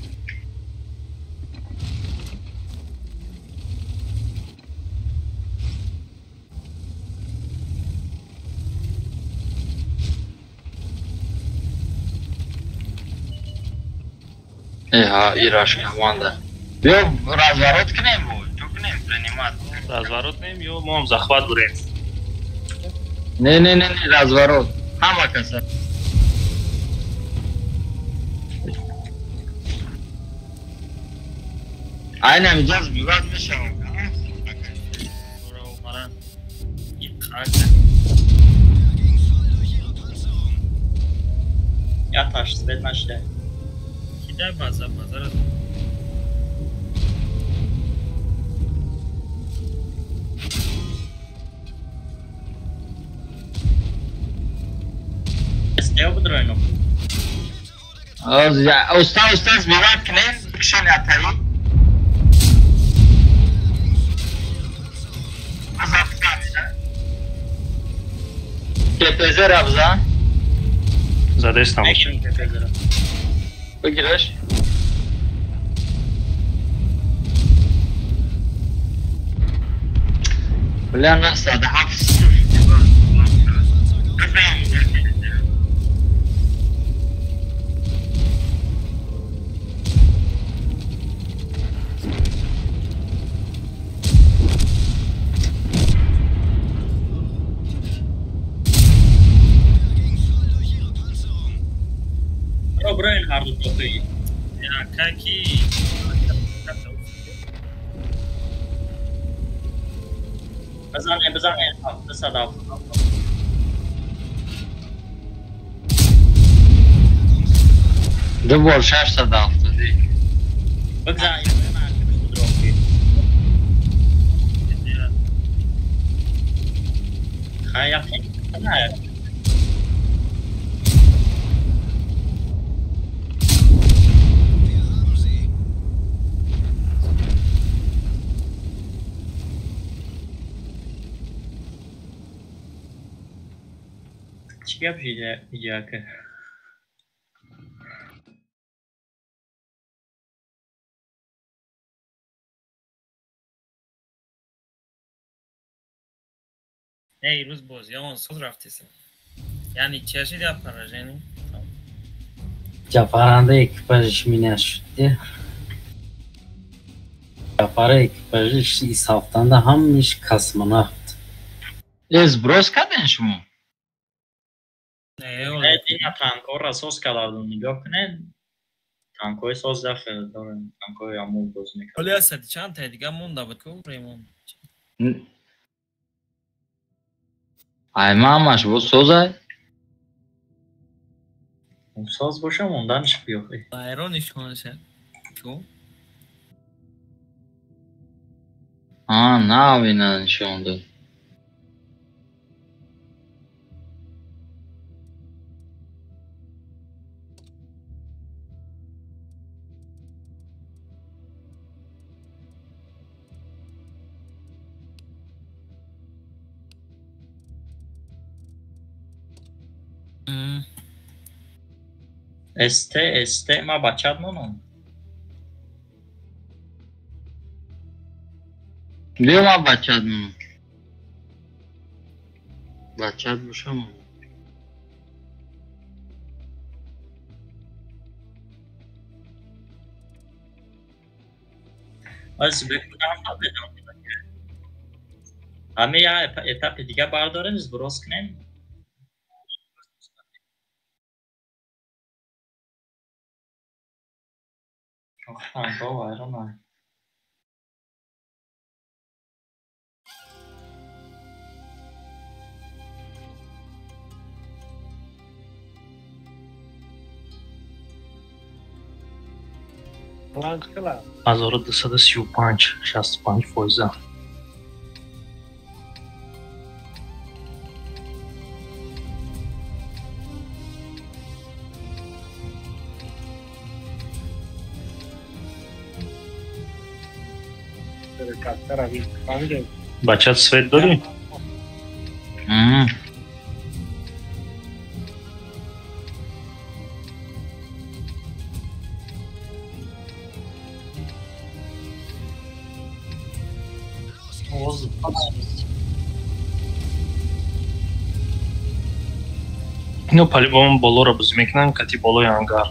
Эҳа, ираш команда. Биё разворот кунем бо, чӯ кунем принимать. Разворот нем ё мо ҳам захват бурем? Не, не, не, не, разворот. Ҳама каса. Айнам иҷоз бивад мешавам. Яташ свет нашида. Кидай база, базара. Стео бидроино. Уста, уста, сбивать кнем, бикшен ятаи. КПЗ рабза. Задестам. Бигираш. Бля, насада ҳафт. Броин ҳар ду тоқи. Я каки бизане, бизане, 770. Ду бор 670. Бигзан, хай, не. Чӣ гап иҷака? Не, ирӯз бозиҳамон соз рафтесем. Яъне чашид я поражение? Ҷафаранда экипажиш минашуд. Ҷафара экипажиш ис ҳафтанда ҳамиш космонавт. Сброс карден шумо? Ина танкҳоро соз кардам, нигоҳ кунед. Танкҳои соз дахел дорем, танкҳои амул боз мекардем. Ҳоли асад чанд таи дига монда буд ку Ремон? Ай мамаш бо созай? Соз боша монданаш биёхи. Вайрон нишонаша. Ку? А, нав ина нишон дод. СТ, СТ, ма бачат монам. Биё ма бачат монам. Бачат бошам. Аз бекунам набедам. Ҳаме я этапи дига бардорем, сброс кунем. Танкҳо вайронанд. 1235, 65 фоиза. Бачат свет дорӣ? Ино по-любому болоро бозӣ мекунанд, кати болои ангар.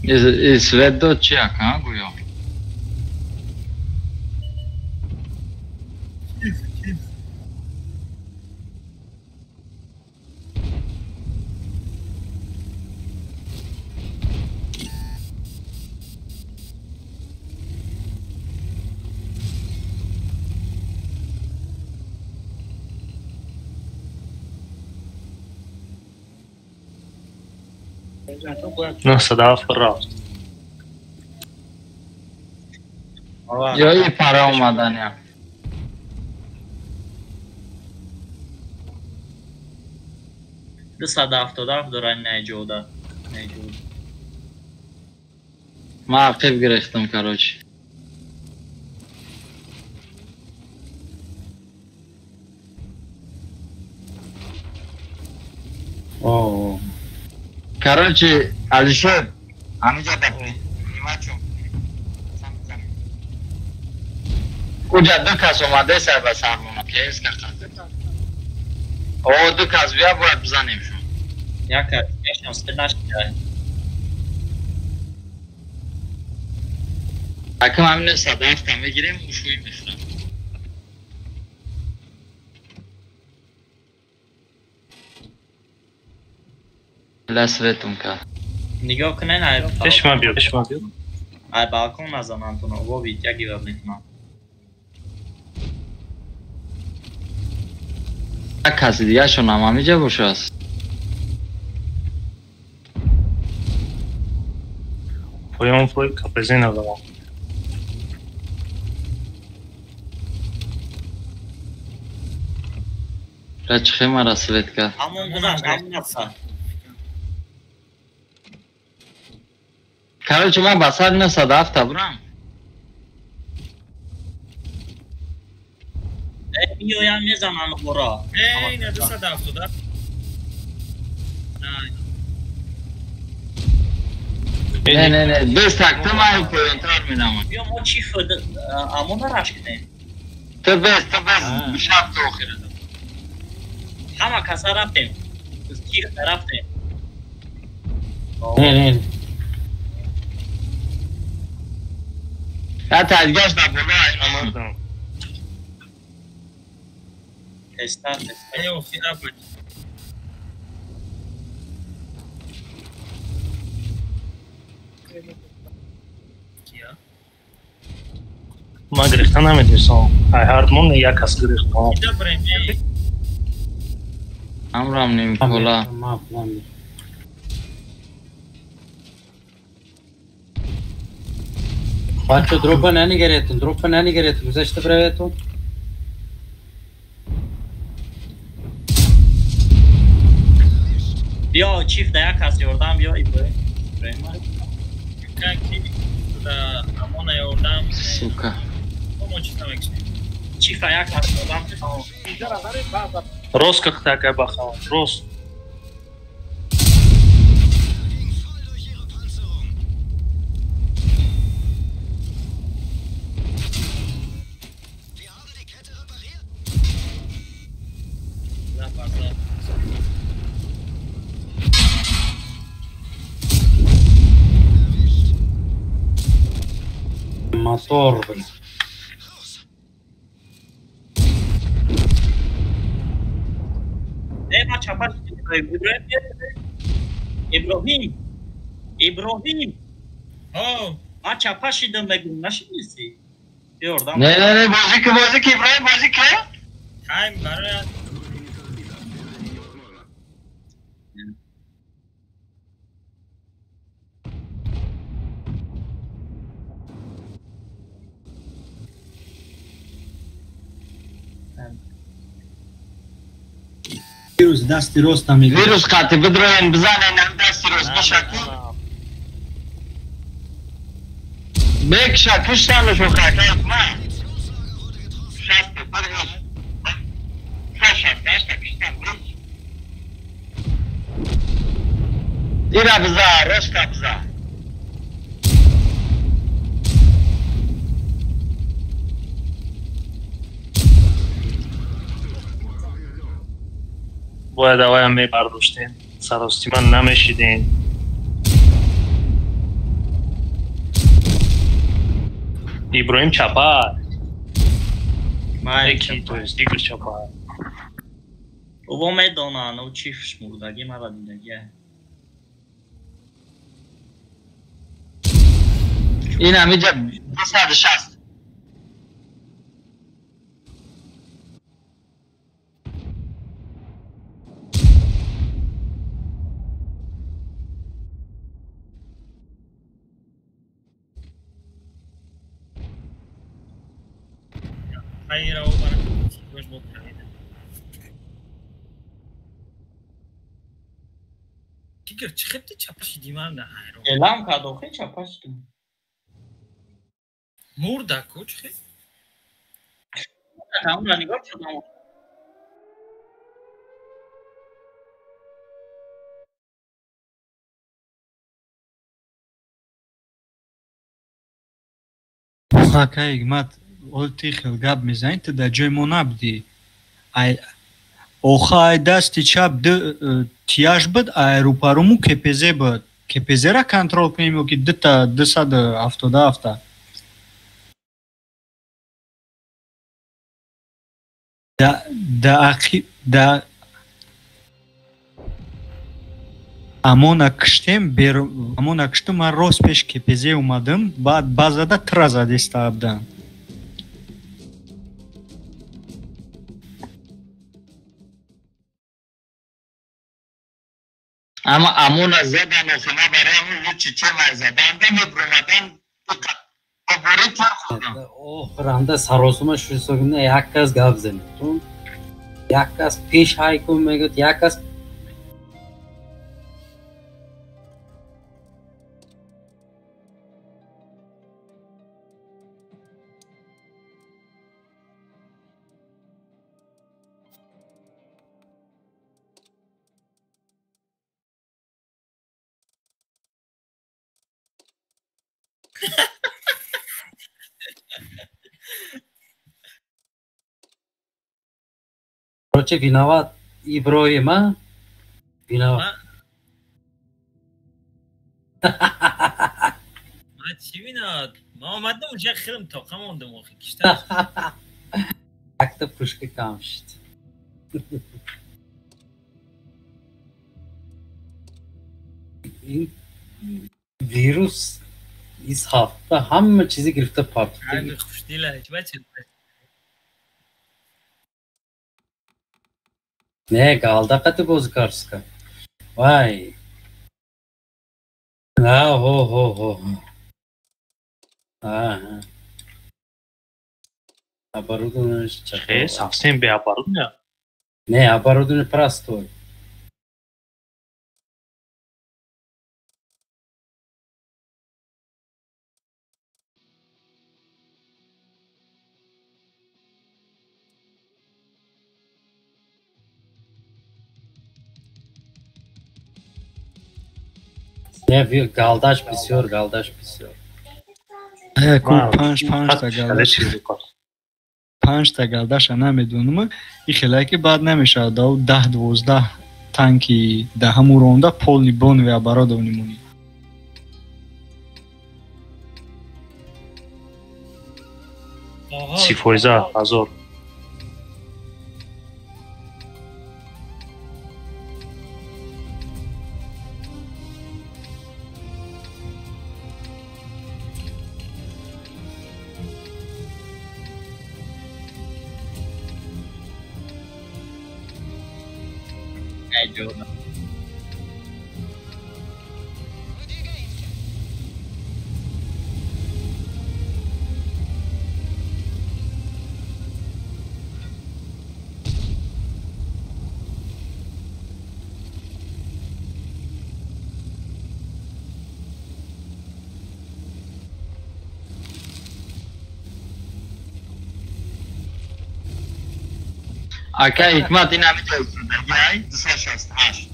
Свет дод чи ака, гӯё? 907 рафт. Ё и пара омаданя. 277 дорад наҷода. Наҷода. Ман ақиб гирифтам, короче. О. Короче, Алишер, ҳамиҷа нимачум. Уҷа ду кас омаде сар ба сармона, кс кақад. О, ду кас бия бояд бизанем шум. Як кас, яшам свет нашида. Акам ҳамин 107 мегирем, ушӯй мехӯрам. Ласветум кард. Нигоҳ кунед, ай Пеш ман биё, пеш ман биё. Ай балкон назанам туно, вовид як гиваб мекунам. Як каси дигаршон ҳам ҳамиҷа бошааст. Поён фой капези надорам. Ра чӣ мара свет кард? Ҳамон гузашт, ҳамон аста. Короче, ман ба сар 907 бурам. Биёям мезанам бора. Эй, 977. Не, не, не, без так, ту ман поёнтар менамоям. Биё мо чӣ фуд амона раш кунем. Ту без, ту без, шаб то охира. Ҳама каса рафтем. Чӣ рафтем? Не, не. Я тадгаш дар боло. Тестар, тестар. Эй, охира буд. Ман гирифта намедонистам. Ай ҳардмон як кас гирифтам. Ҳамрам нимкола. Бачо дропа нанигеретун, дропа нанигеретун, гузашта бираветун. Биё чиф да як кас ёрдам биё Иброҳим. Ки да амона ёрдам. Сука. Мо чиз намекунем. Чиф як кас ёрдам. Рост как такая бахала, рост. Мотор, блин. Иброҳим, Иброҳим. О, ма чапа шидам мегум, нашидисӣ? Ёрдам. Не, не, не, бозӣ ки, бозӣ ки, Иброҳим, бозӣ ки. Тайм барои Вирус дасти роста мегирад. Вирус қати бидроен бизанен ам дасти рост бишаку. Бекша куштанаш охакат ма. Шаст паргаш. Шаст дашта куштан. Ира биза, роста биза. Бояд аваям мебардоштем, саростима намешидем. Иброҳим чапа. Яки, то есть Игор чапа. Ӯ медонад, ӯ чӣ шмурдагӣ мара дидагия. Ин ҳамиҷа 260. Тигр чӣ хебти чапа шидӣ ман на ҳайрон. Элам кард охи чапа шидам. Мурда ку чӣ хеб? Тамомра нигоҳ шудам. Ака Ҳикмат, ҳол ти хел гап мезанӣ, ту дар ҷои мо набудӣ. Оха ай дасти чап тияш буд, ай рӯпаруму КПЗ буд. КПЗ-ра контрол кунем ё ки дута 277-та? Да ақиб да амона киштем, амона киштум, ман рост пеш КПЗ омадам, баъд базада тира задиста будам. Ама амона задан охина барои ҳамин лучи чема задан мебромадан бори тир хӯрдам. Охиранда саросума шурсогина як кас гап занед. Як кас пеш ҳай кун мегӯяд, як кас Короче, виноват Иброим, а? Виноват. Ма чӣ виноват? Ма омадам уҷа хирм тоқа мондам охи кишта. Якта пушка кам шуд. Ин вирус из ҳафта ҳама чизе гирифта партофта. Ай хушдила, бача. Не, галда қати бозӣ карска. Вай. На, ҳо, ҳо, ҳо. Аҳа. Оборудование Э, совсем бе оборудования? Не, оборудование простой. Не, галдаш бисёр, галдаш бисёр. Ку панҷ та галдаш. Панҷта галдаша намедонам, и хелае ки баъд намешавад, дар 10-12 танки да ҳамун ронда полный боновый оборудование монӣ. 30% ҳазор. Ака Ҳикмат, ин ҳамиҷа истодагиай 268.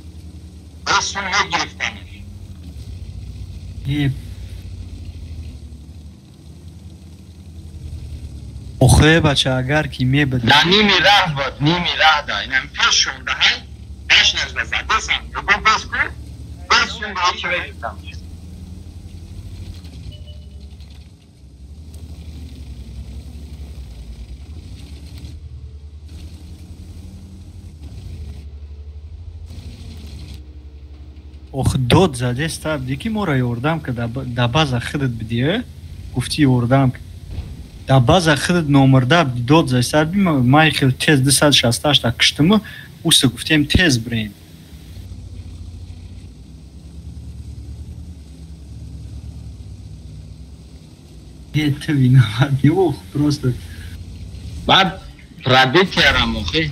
Дастум мегирифтанаш. Охе бача, агар ки мебуд. Да ними раҳ буд, ними раҳ да. Инам пеш шонда ҳай, башнаш да задесам. Ё бес ку, бес сум ба чӣ мегирифтам. Ох, дод задеста бди ки моро ёрдам ка, да база худат бидӣ, гуфти ёрдам ка. Да база худат номарда бди, дод задеста бди, май хел тез 268 та киштиму, уса гуфтем тез бирем. Э, ты виноват, не ох, просто. Баъд пробитиярам охи.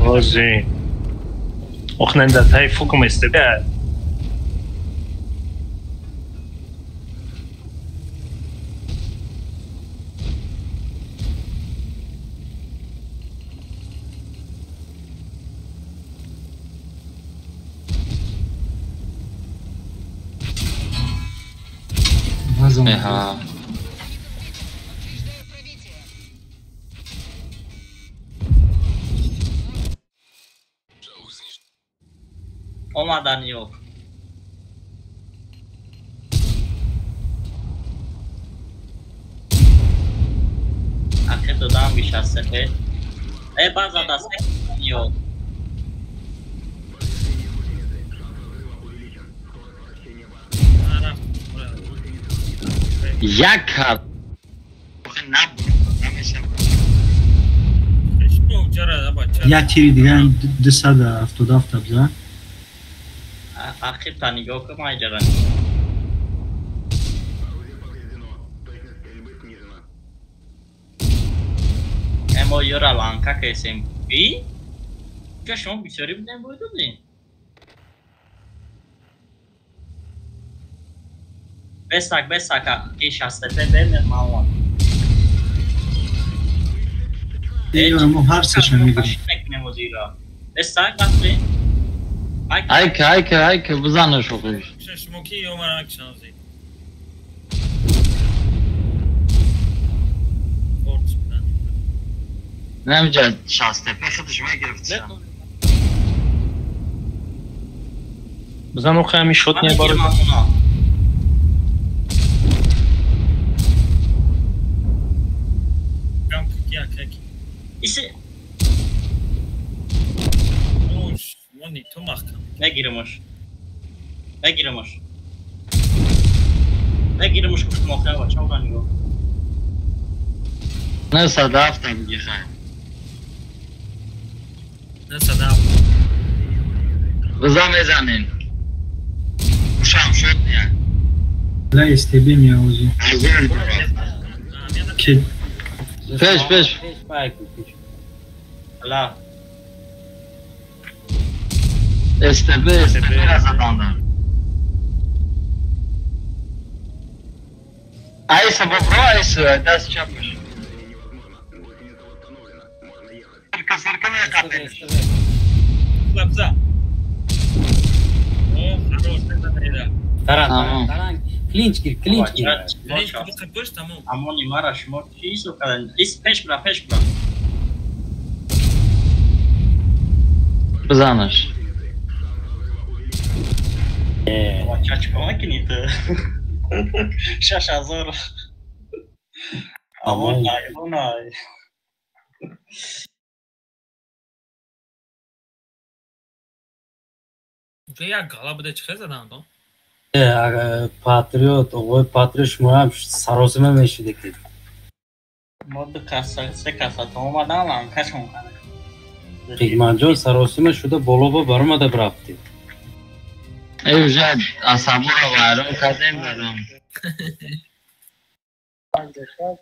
Ози. Ох, ненда тай фукум СТБ. Ага. Омадан ёк. Ахир додам бишастепе. Э, база даст ёк. Як карт. Як тири дига 277 абза. Ахир та нигоҳ кун, ман иҷара. Эмо ёра ланка кесем. И? Ча шумо бисёрӣ будем бой додем? Бесак, бесак, ки 65 бемер ман. Ёра мо ҳар сеша мегирем. Мекунем озира. Бесак вақте. Айка, айка, айка, бизанаш охиш. Шумо ки ё мара накишам зи. Намҷа 65 худаш мегирифт. Бизан охи ҳами шот не баро. Иси Ош, мони ту маҳкам. Нагирамаш. Нагирамаш. Нагирамаш гуфтам охир бача ора нигоҳ. Не садафта бигихай. Не садаф. Биза мезанем. Ушам шуд не. Ла СТБ меози. Ки пеш пеш. Ла. СТБ, СТБ را задандам. Айса бобро, айса, даст чапаш. Сирка, сирка мекапеш. Бза. О, хорош, это Таран, таран, клинч гир, клинч гир. Клинч тамом. Амони мара шумо чӣ ҳисоб кардан? Ис пеш бира, пеш бира. Бизанаш. Бача чикор мекунӣ ту? 6000. Амон най, най. Як гала буде чӣ хел задан то? Патриот, оғои патриот шумоам саросима мешуде ки. Мо ду каса, се каса то омадан ланкашон кардем. Қигманҷон саросима шуда боло ба баромада рафтӣ. Э, уже асабуро вайрон кардем бадам.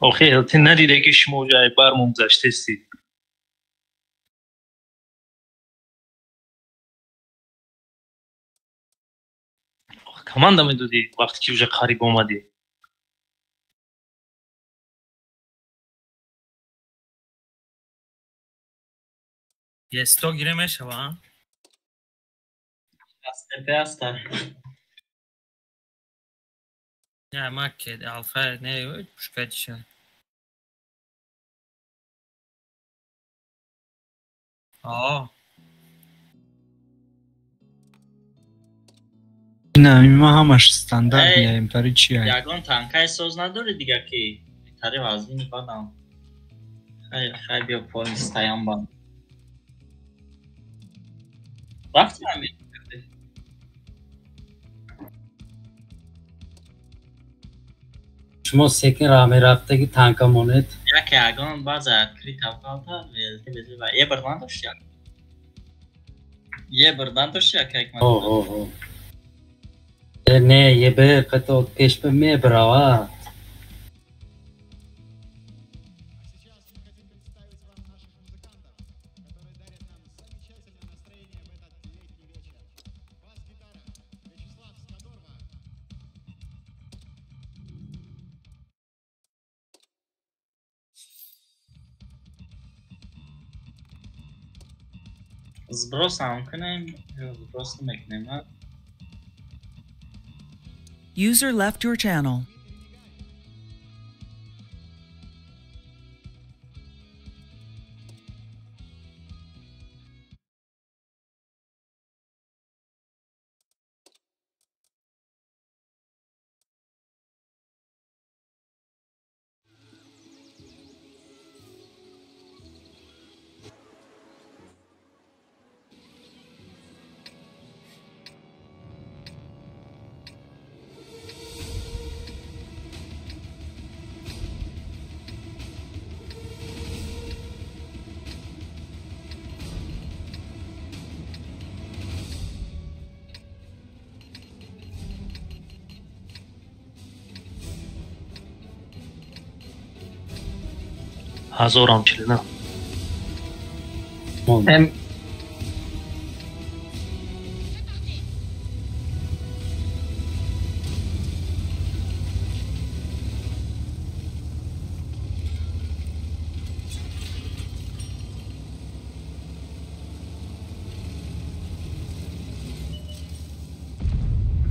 Охи, элти надиде ки шумо уже бармон гузаштестид. Команда медодӣ вақте ки уже қариб омадӣ. Есто гире мешава, а? СТБ аста. Не, ма ке алфа не, пушка чиша. Аа. Не, ма ҳамаш стандарт меяем, тари чи ай? Ягон танкаи соз надори дига ки тари вазмини бадам. Хай биё поин стаям ба. Рафти ҳамин. Шумо секин роҳ мерафтаги танка монед. Яке ягон баъза крит авқалта велти бези ва е бирдан дошт як. Е бирдан дошт як як. О о о. Не, е бер қато пеш ба мебравад. Сброс ҳам кунем ё сброс намекунем, а? User left your channel. Ҳазорам чилна.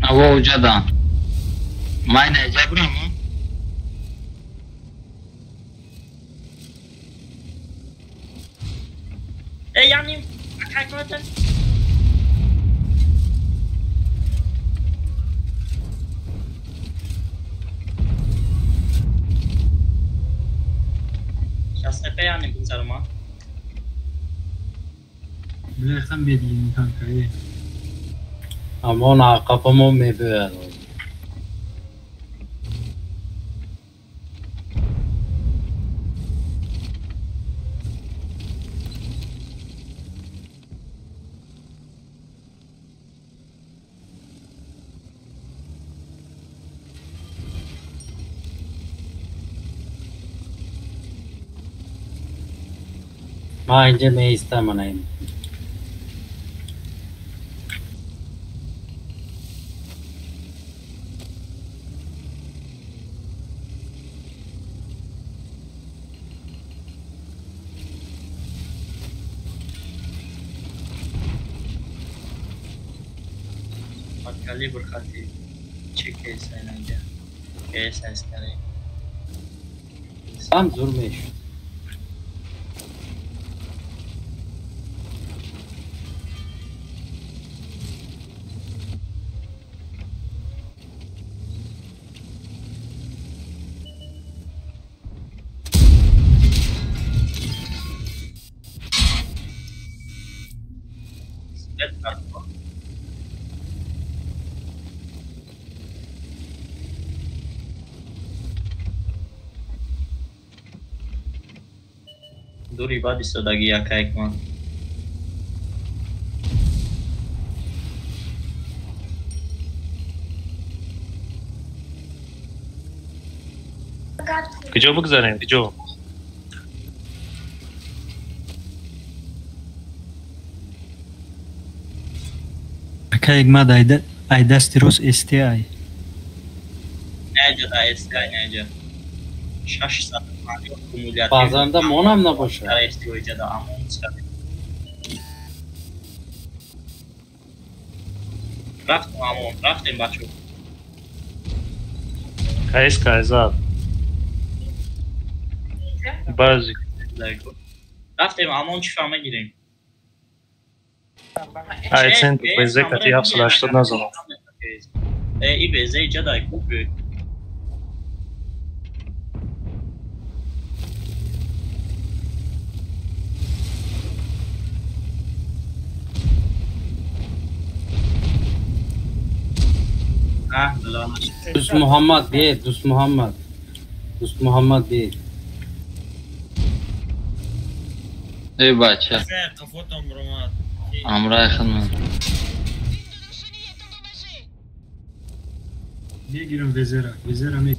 Аво уҷадан. Ман наҷабрам. Яъне каквата шастепе яъне бигзарма. Билехам бедгини танкае. Амон ақафамо мебиёяд. Ман инҷа меистам ана ин. Калибр хати чӣ кейса инҷа? Кейса истари. Сам зур мешуд. Дури баъд истодаги якаяк ман. Куҷо бигзарем? Куҷо? Акаек мад ай дасти рост СТ ай. Неҷа да СТ ай неҷа. 650 кумулятив. Баъзанда монам набошад. Дар СТ оиҷа да амон сад. Рафтем амон, рафтем бачо. Кайс кайзад. Баъзи. Рафтем амон чӣ фаҳма гирем? Ай центр БЗ кати 780 назанам. И БЗ иҷа дай куб. Дӯст Муҳаммад бе, Дӯст Муҳаммад. Дӯст Муҳаммад бе. Эй бача. Амрай хидмат. Мегирам везера, везера ме.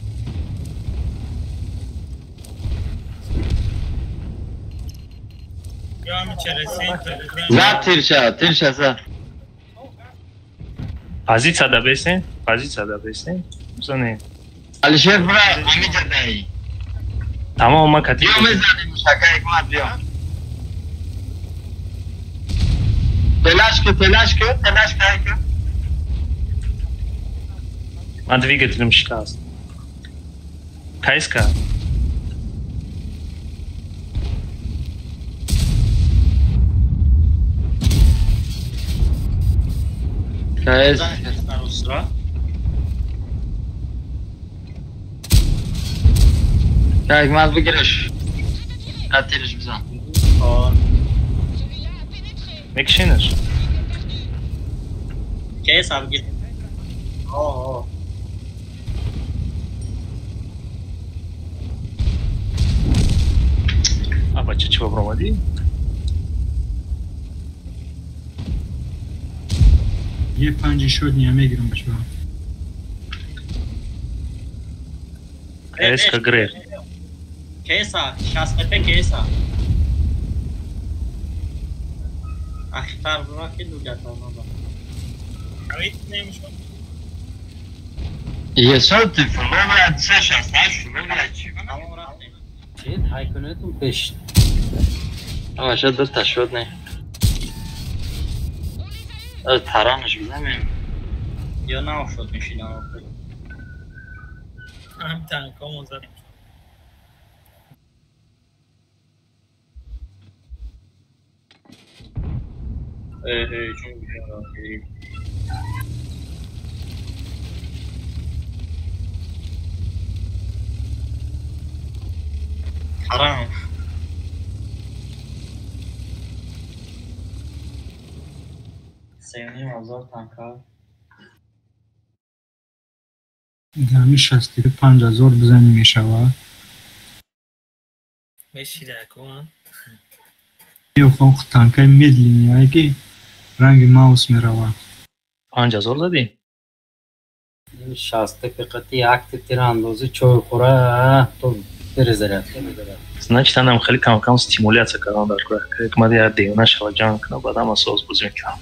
Зад тирша, тирша зад. Позиция да бесен, позиция да бесен. Бизанем. Алишер бра, ҳамиҷа даи. Тамом ма кати. Биё мезанем мушака ҳикмат биё. Телаш ки, телаш ки, телаш ки. Ман двигателем шикаст. Кайска. Кайс. Ҳикмат бигираш. Тирш бизан. Мекшинаш. Кейс абгир. О. А бача чӣ баромадӣ? Е панҷи шуд ния мегирам бача. Кайска греф. Кейса, 65 кейса. Ахтар бура ки дугатона ба. Е шуд телефон 68 мегирад чӣ? Чӣ ҳайкунетум пеш. Ама шуд ду та шуд не. Таранаш бизанем. Ё наошуд мешинам. Ҳам танкомон задем. Чун Таран. Сеюним ҳазор танка. Дами 65 000 бизанӣ мешавад. Мешида кун. Мехоҳам танкаи медленный ки ранги маус меравад. 5000 задӣ? 60 қати як тирандозӣ чойхӯра то перезаряд. Значит, анам хеле кам-кам стимуляция кардан дар кор. Ҳикмат як девона шава ҷанг кунад, баъдам асос бозӣ мекунам.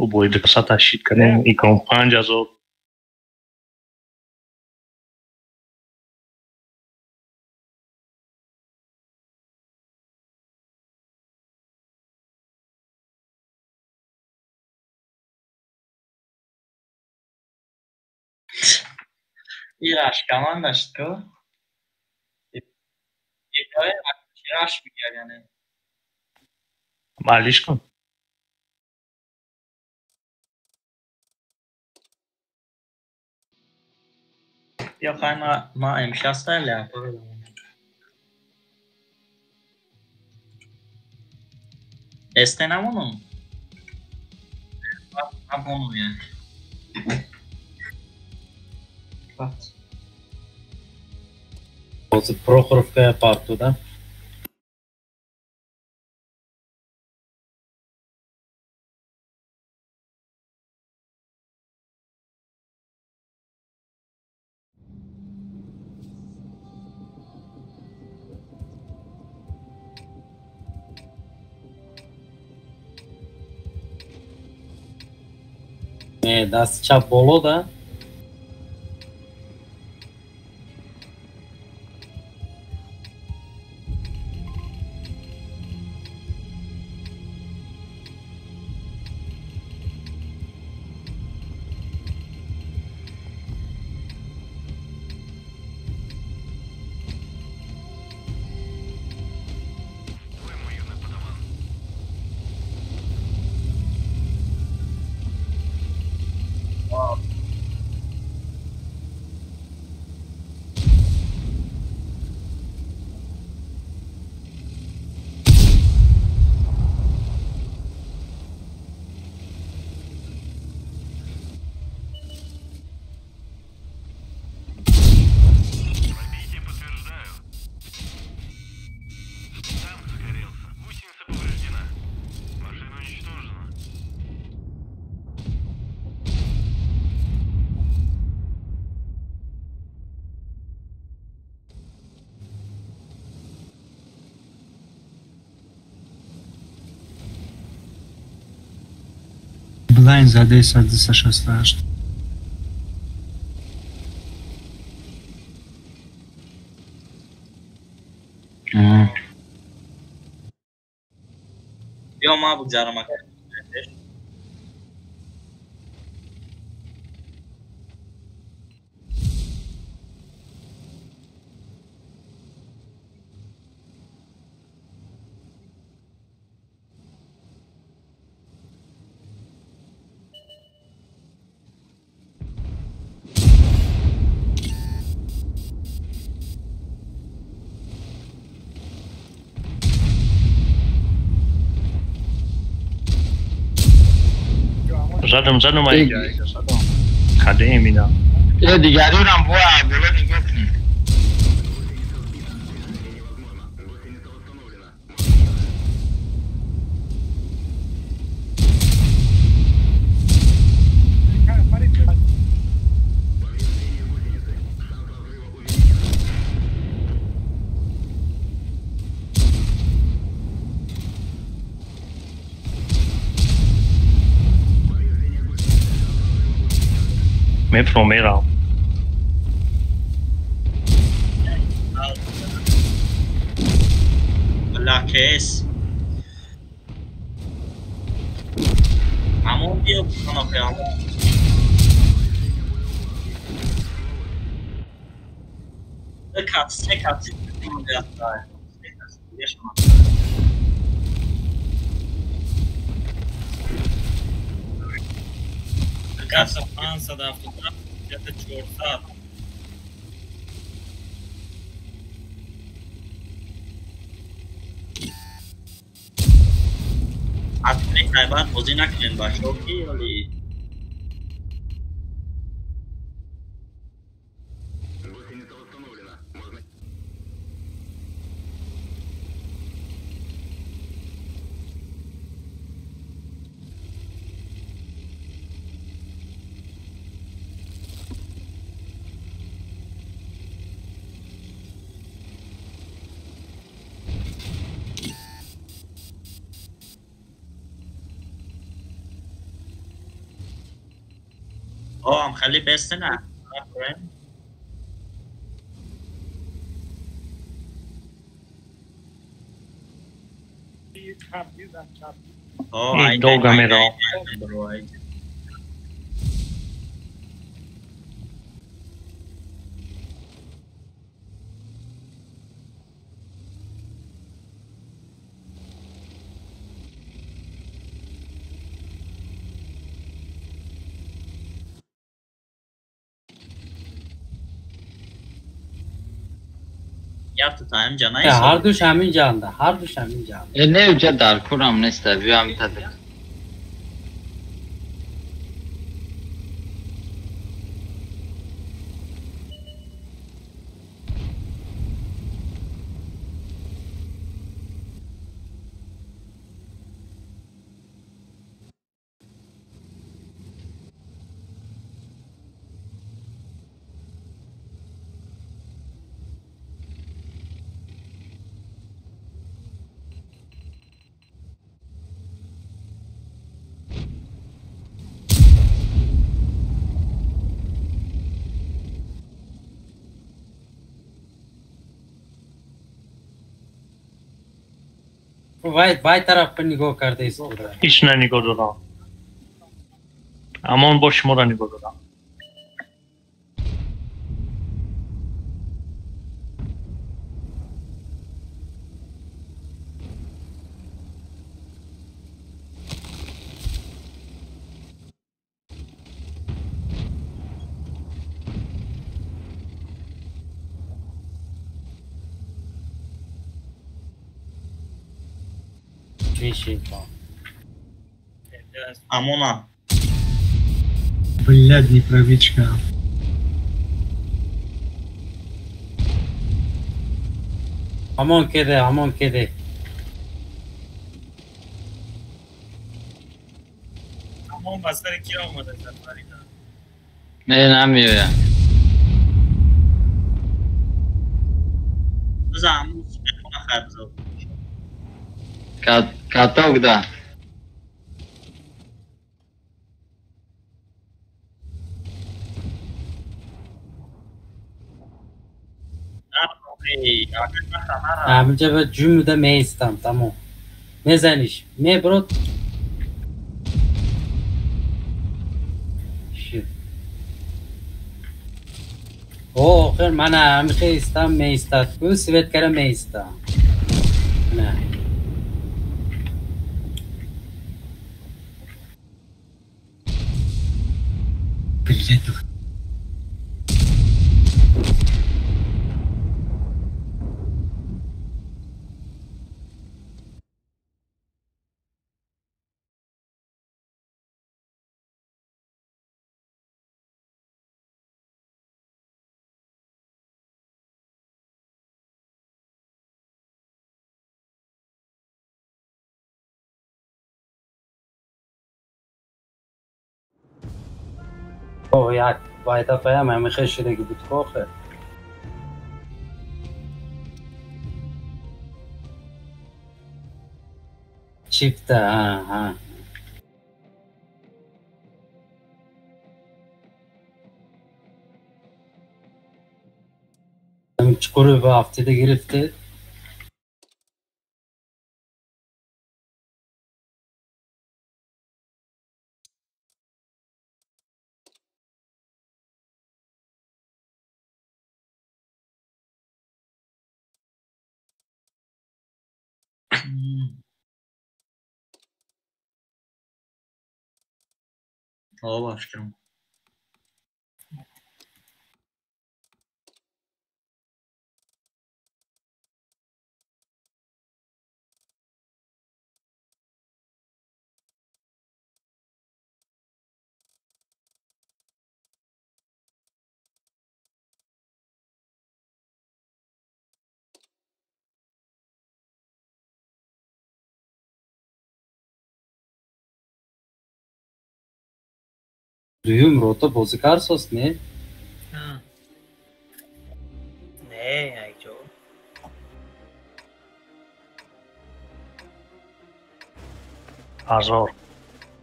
Ӯ бои 200 ташид кардем, икон 5000. Ираш команда шуд ку? Ираш мегӯяд яъне. Малиш кун. Ё хай ма М6 леопард. Эсте намонум? Ма бонум яъне. Ҳозир Прохоровкая партуда. Не, дасти чап боло да. Онлайн задеса 268. Биё ман бигзарам ака. Задам, задам, айга, задам. Кадем ина. Э дигари рам бо боло нигоҳ кунед. Мефромерам. Лакес. Амон биё канопе амон. Кат, се кат. Каса 577 400. Аз баъд бозӣ накунем бачаҳо ки ҳоли ам хеле бесте на. Долго мерам. Ҳар душ ҳамин ҷанда, ҳар душ ҳамин ҷанда. Э не уҷа дар курам неста, биём тада. Вай вай тараф нигоҳ карда истода. Ҳеч на нигоҳ додам. Амон бо шуморо нигоҳ додам. Амона. Блядь, неправичка. Амон кеде, амон кеде. Амон ба сари ки омада Фарида? Не, намеояд. Биза амон хайр биза. Каток, да. ҳаминҷа ба ҷумуда меистам, тамом. Мезаниш, меброд. Охир мана ҳамихе истам меистад ку свет кара меистам. На. Блядь. Як байда паям ҳамихе шидаги буд ку охир. Чипта, ҳа. Чуқури ба афтида гирифте. Башкирам. Дуюм рота бозӣ карсост, не? Не, айҷо. Ҳазор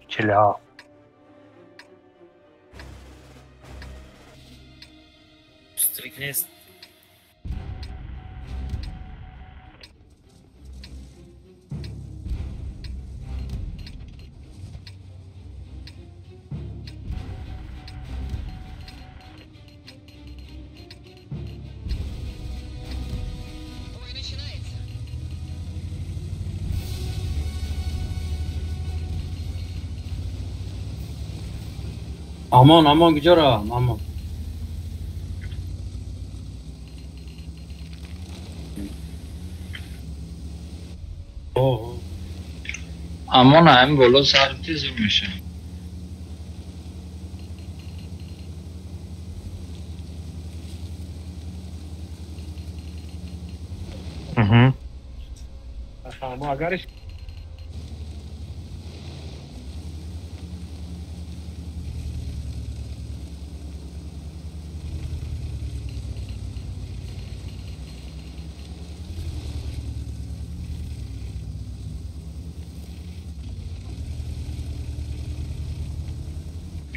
47. Стрик нест. Амон, амон, куҷо равам? Амон. Амон ҳамин боло сар тизм меша. Агариш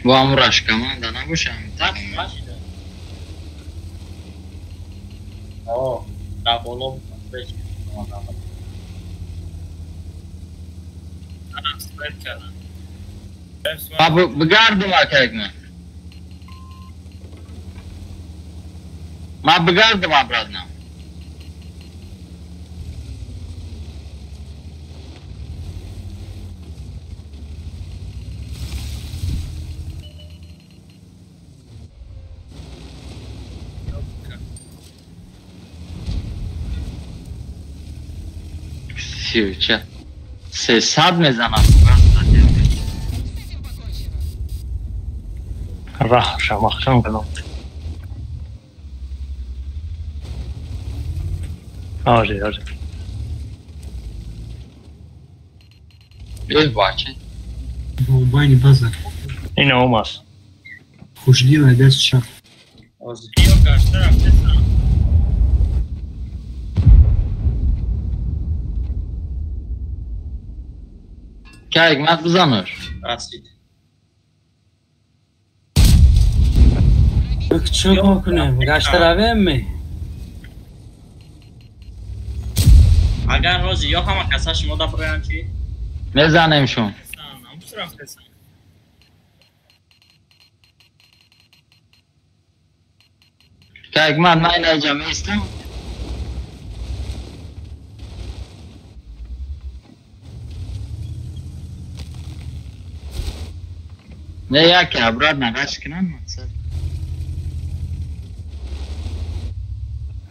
бо ҳамун рашкаманда набошам. Дар боло бигардум акайкна. Ма бигардум обратно. Сивча. 300 мезанам. Раҳ шамахшам кардам. Оже, оже. Эй, бача. Байни база. Ина омас. Хушдила даст чап. Кайк, мат бизануш. Расид. Чӣ кор кунем? Гашта равем ме? Агар рози ё ҳама каса шумо даброян чи? Мезанем шум. Так, ман майнаҷа меистам. Не, яке обратно раш кунам мақсад.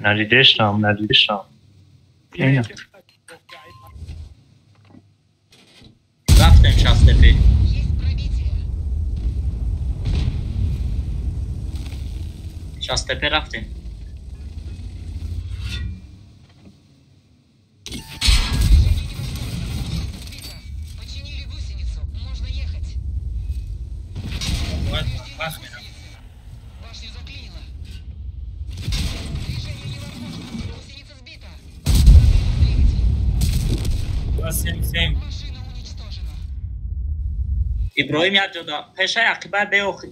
Надидештам, надидештам. Рафтем шастепе. Шастепе рафтем. Иброҳим як ҷода пешаи ақиба беохи.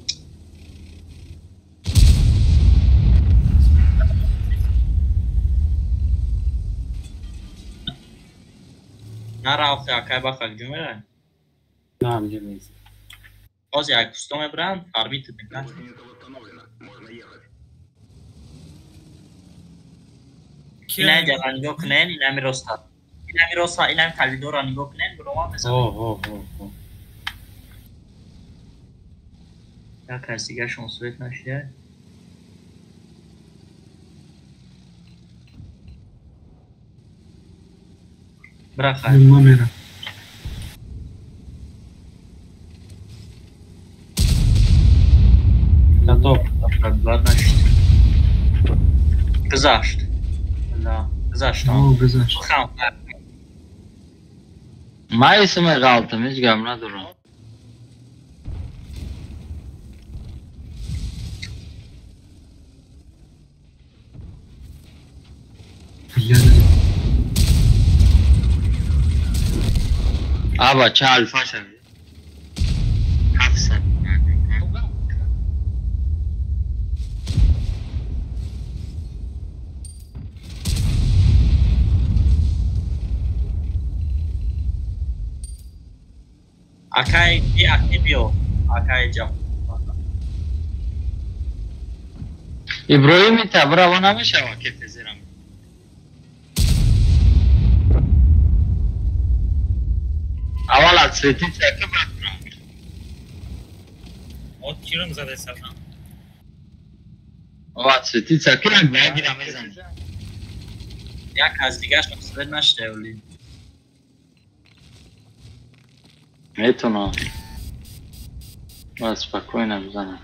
Нара охи акай баха ҷо мерай? На, ҳамҷо меист. Ҳозир як кусто мебаранд, фармит мекунанд. Ина ҷара нигоҳ кунен, инами роста. Инами роста, инами калидора нигоҳ кунен, биромад мезанад. О, о, о. Як кас дигаршон свет нашида. Бира хайр. Ман мерам. Каток. Бад нашид. Гузашт. Да, гузашт. О, гузашт. Хам. Ман исми ғалтам, ҳеҷ гап надорам. Аба ча алфа шави? 700. Акай би аки биё. Акай ҷа. Иброҳим табраво намешава ки пезирам. Аввал аз светица ки баъд бирам. От кирам зада садам. Аввал аз светица ки ранг нагира мезанӣ. Як аз дигарш свет нашида оли. Метавонам. Ман спокойно мезанам.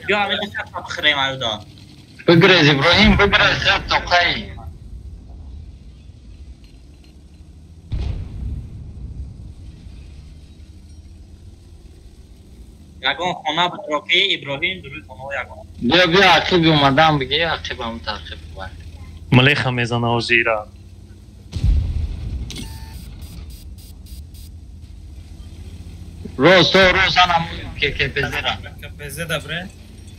Биё ҳамин дафъа бихӯрем аюда. Бигрез Иброҳим, бигрез хел тоқаи. Ягон хона бидро ки Иброҳим дуруи хонаҳо ягон. Биё, биё ақиби омадам бигӣ, ақибам таъқиб бибар. Млеха мезана ҳозира. Рост, то рост анам КПЗ-ра. КПЗ добре.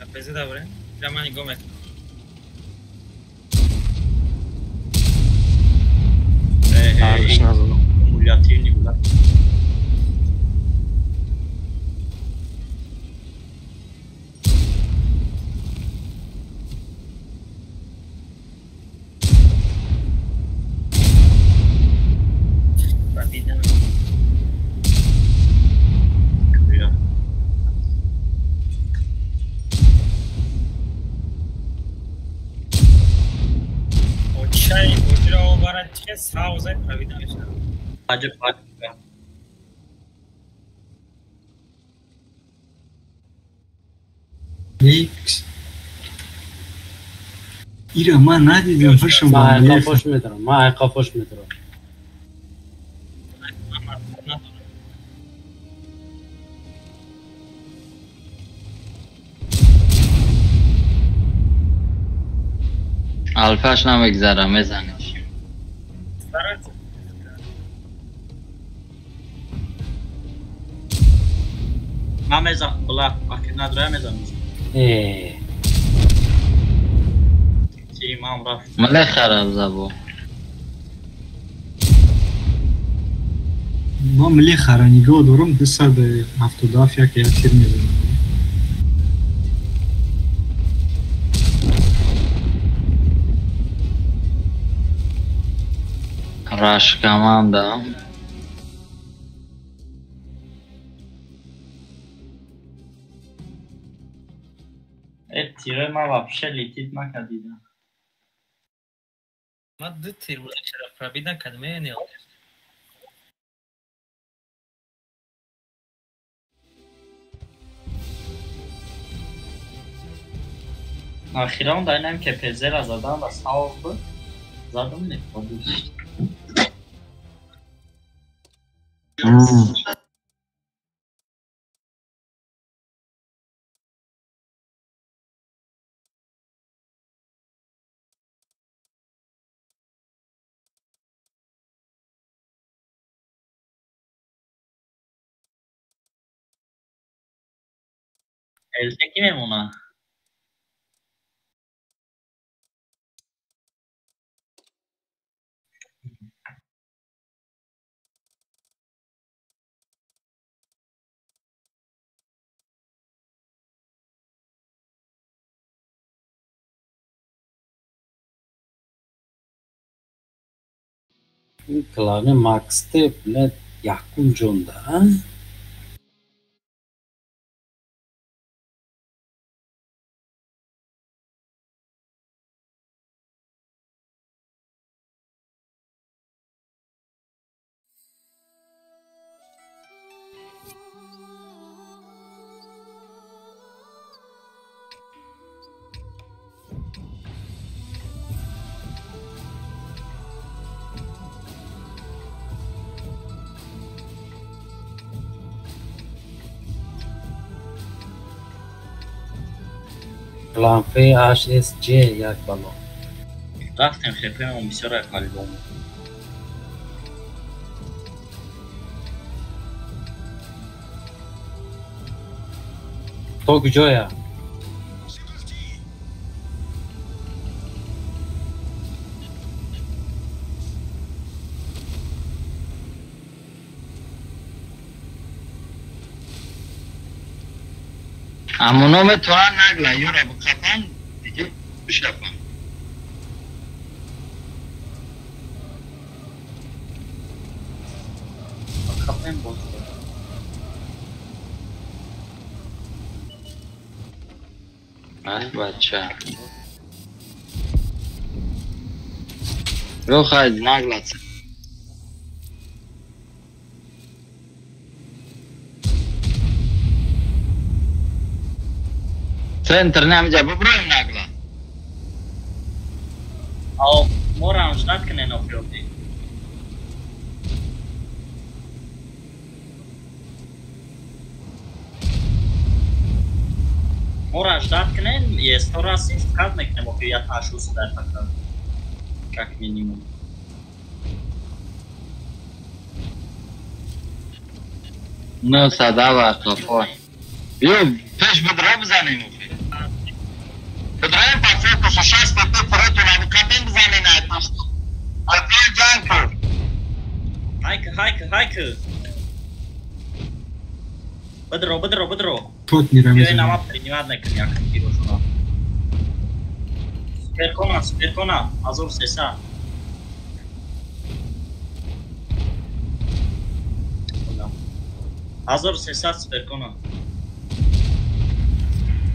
КПЗ добре. Прямо нигоҳ мекунам. Арш назадам. Кумулятивни буда. Ира ман надидам фишм. Ман айқофош метарам, ман айқофош метарам. Алфаш намегзара, мезаниш. Ман мезанам, бла, охир надроя мезанам. Тири ман рафт. Мале хараб забо. Ман млехара нигоҳ дорам 277 як як тир мезанам. Раш команда. Тирои ман вообще летит накардида. Ман ду тир буда чара пробид накардам, не. Охирон дар инам КПЗ-ра задам ва савоб буд. Задам не пробид. ЛТ ки мемона? Ин клани Макстеп не якум ҷонда, а? Клан FHSC як бало. Рафтем хепемон бисёр палибон. То куҷоя? Амоно метавонанд нагла юра бухапан диге бишапан. Хапен боз. Ай бача. Рохай нагла. Центр намҷа буброем нагла. Ао, морам ждать кунен охироти. Мора ждать кунен, есто раси, фақат мекунем охир як ҳашту дар фақат. Как минимум. Ну, садава қафо. Биё, пеш бидро бизанем охир. Бидроем пасо ко шаш папе пуроту набукапем бизанем ай пашто. Ай пай ҷанг кун. Хайк, хайк, хайк. Бидро, бидро, бидро. Тот мира Биёй мезанам. нама принимать накун якум тирошона. Суперкона, суперкона, 1300. 1300 суперкона.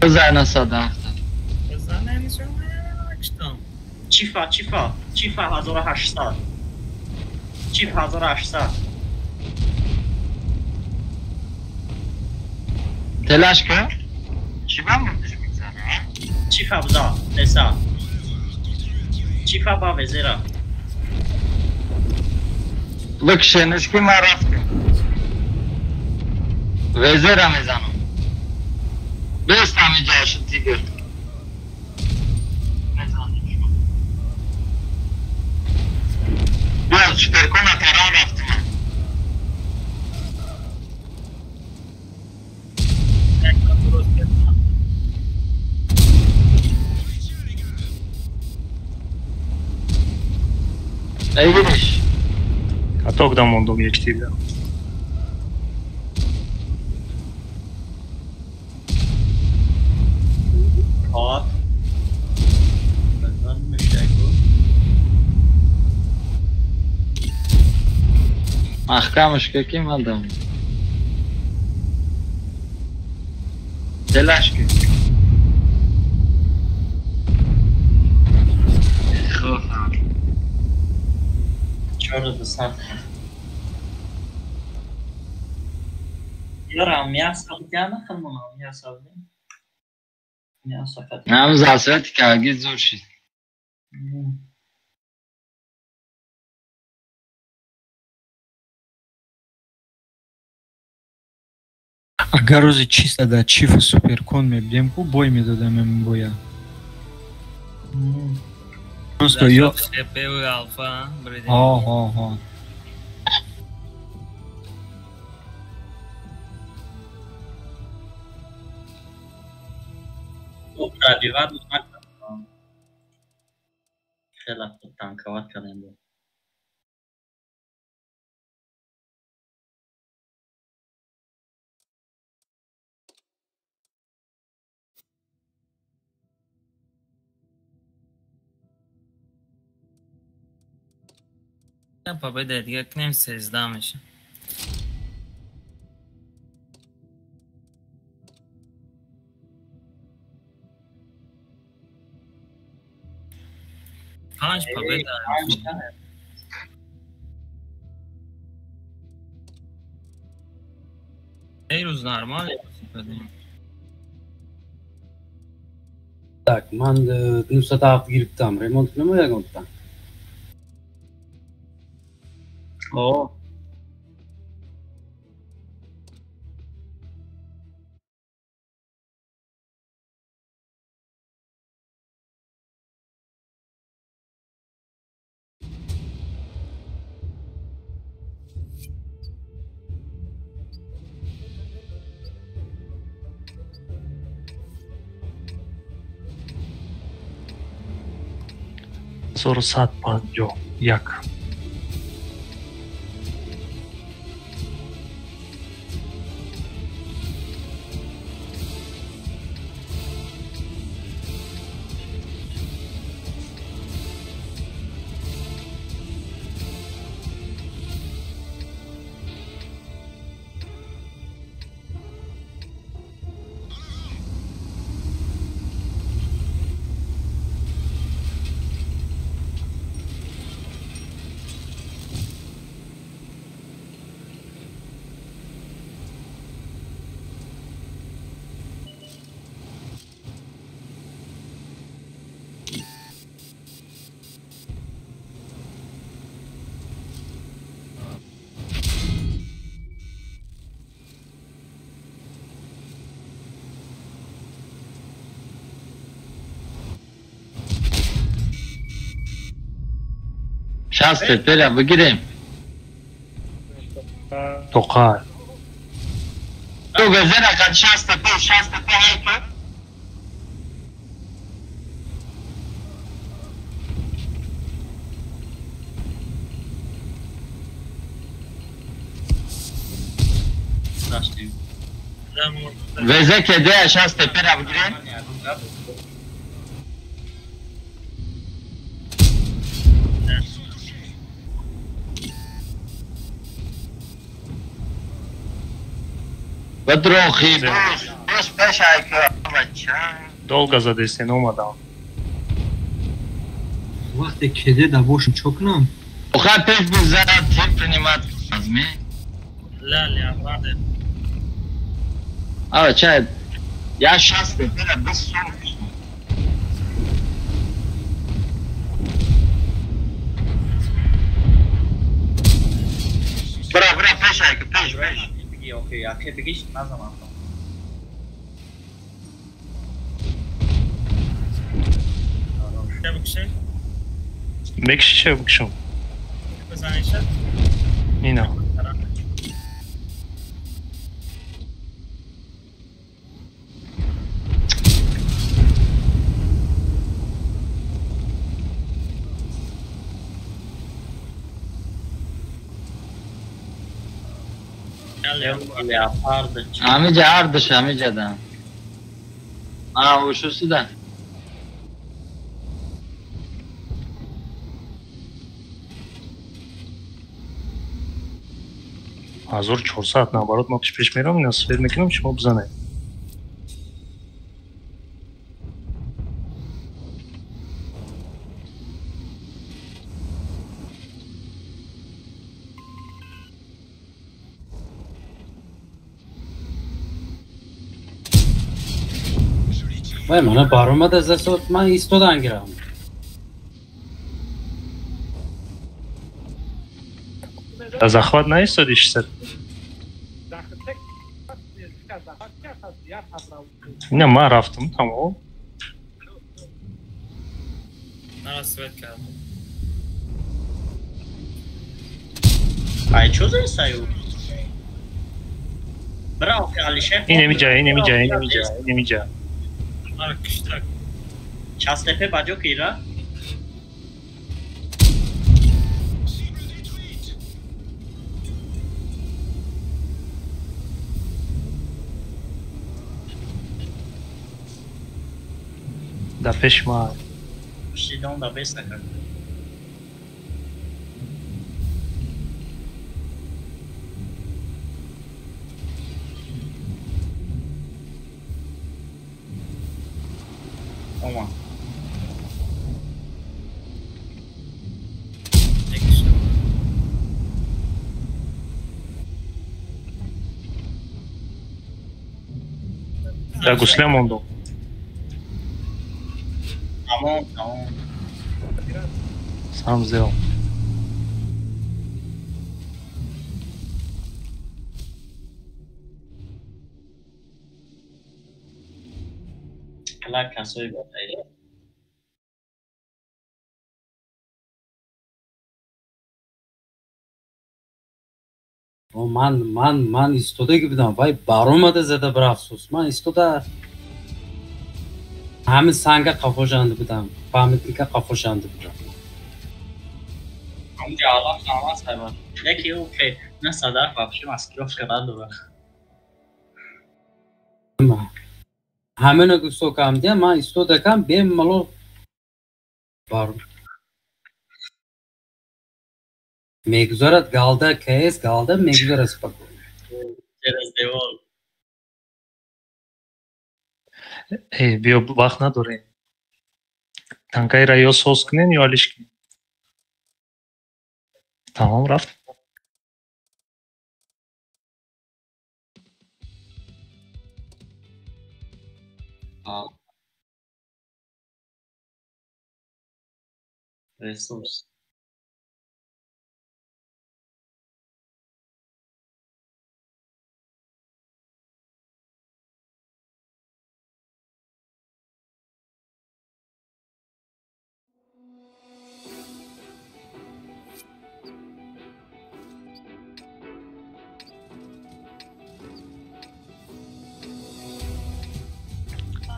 Бизана сада. Чифа, чифа, чифа 1800. Чиф 1800. Телаш кун? Чӣ ба мурдиш мегзара? Чифа биза, теса. Чифа ба везера. Бикшенеш ки ман рафтем. Везера мезанам. Бест ҳамиҷа шуд тигр. Биё суперкона таран рафтем. Бигириш. Каток да мондум як тир. Маҳкамаш ки мадам. Делаш ки. Хуб. 4200. Ёрам мясо бигана хилмонам мясо. Мясо қад. Нам засвет каги зур шид. Агар рӯзи чиста дар чифу суперкон мебудем, ку бой медодам ин боя. Просто ё ҳо ҳо ҳо. Хеле хуб танковат кардем бо. Победа дига кунем 13 меша. Панҷ победа. Эй рӯз нормал. Так, ман 907 гирифтам. Ремонт кунам ягон танк? О. Сору сад панҷоҳ як. Шаст тепера бигирем. Тоқар. Ту везера қад шаст тепе, шаст тепе ҳайка. Везе кеде шаст тепера бигирем. Бадрохи, бош пеш айка, бача. Долго задесен омадам. Вақте кеде да бошем чо кунам? Оха пеш бизад, тим принимат азми. Ла, ладе. А, чай. Я шаст тепера без сум. Бра, бра, пеш айка, пеш, пеш. Окей, яке бигиш назаман. Мекши че бикшум? Ина. Леопард. Ҳамиҷа ҳардуш ҳамиҷадан. А, ушусида. Ҳазору чорсад наоборот ма пеш мерам, ина свет мекунам, шумо бизанед. Вай мана баромад аз дастот, ман истодан гирам. Да захват наистоди 600. Ина ман рафтам, тамом. Мара свет кардам. Ай чо зесаю? Браво, Алишер. Инемиҷа, инемиҷа, инемиҷа, инемиҷа. Мара киштак. Частепе баҷо кира? Да пеш ма. Пушидон да бес накард. Ома. Да гусля мондо. Тамом, тамом. Сам сделал. Кала касои батайда. О, ман истодаги будам. Вай баромада зада бір афсӯс. Ман истода ҳамин санга қафошанда будам. Памятника қафошанда будам. Ҳамҷа алаф намаз хайван. Яке ӯ ки на садаф вообще маскировка надора. Ҳамина гусокам дия, ман истодакам бемалол баром. Мегузарад галда, КС галда мегузарад спокойно. Через девол. Эй, биё вақт надорем. Танкайра ё соз кунем ё алиш кунем. Тамом рафт. Ресурс.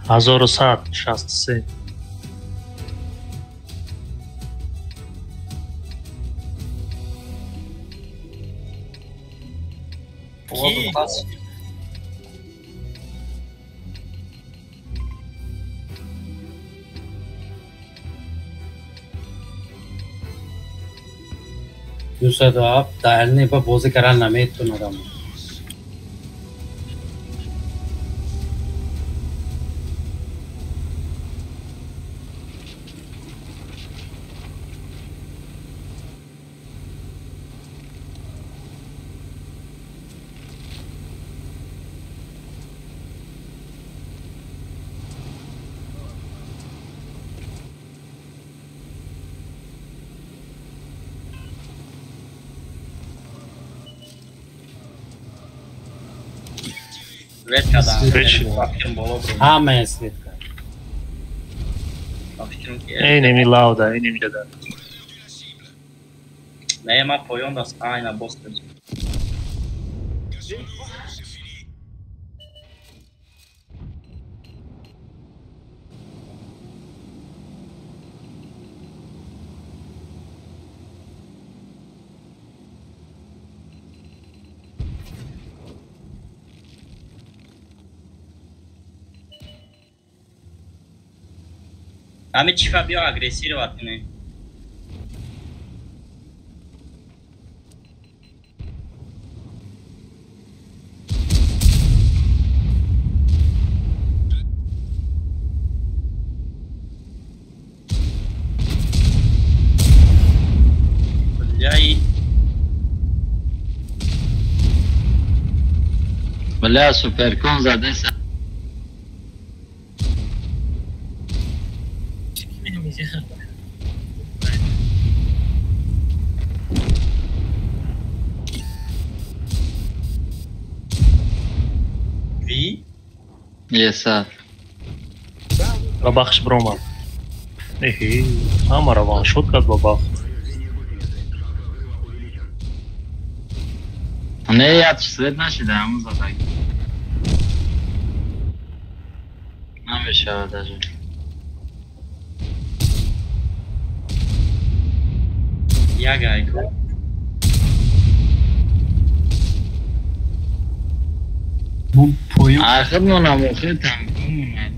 Ҳазору сад шасту се. Дусаду ҳафт дальне ба бозӣ кардан наметунадам. Ҳамая свет кард. Инеми лауда, инеми ҷада. Не, ма поён даст, айна боз кардам. Ҳами чифа биё агрессировать кунем. Бля, суперкон заде са. Ви? Yes, Ба бахш бромад. Эҳи, ҳамаро ваншот кард ба бахш. Не, я свет нашида, ҳамун задаг. Намешавад даже. Як айко. Ахир монам охир танкомон.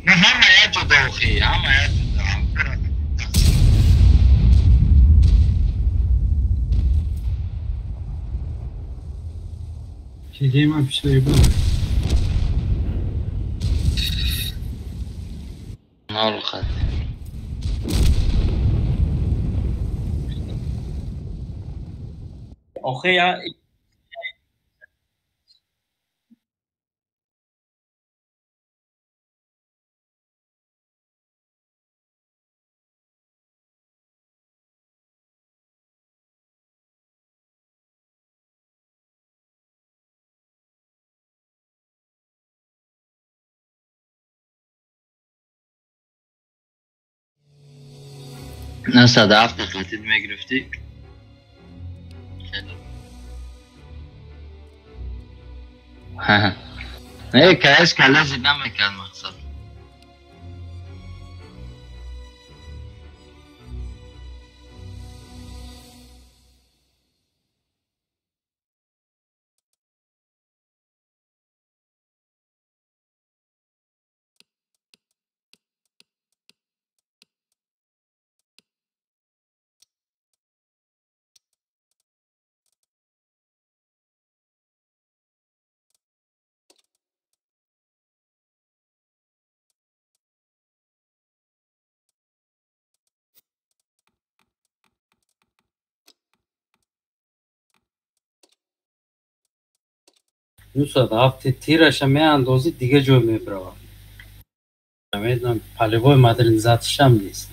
Не, ҳама як ҷода охи, ҳама як ҷода. Чизе ман пишои бо. Нол хат. Охи я На 107 қатид мегирифтӣ. Не, каеш калази намекард мақсад. Нусад ҳафти тираша меандозӣ, дига ҷой мебравад. Намедонам, полевой модернизатсияшам нест.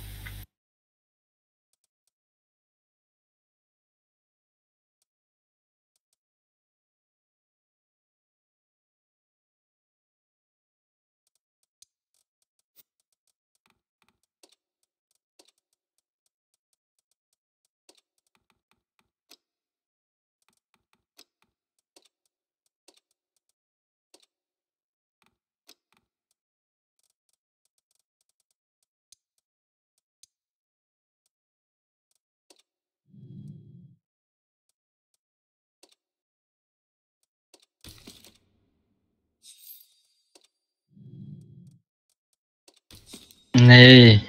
Не.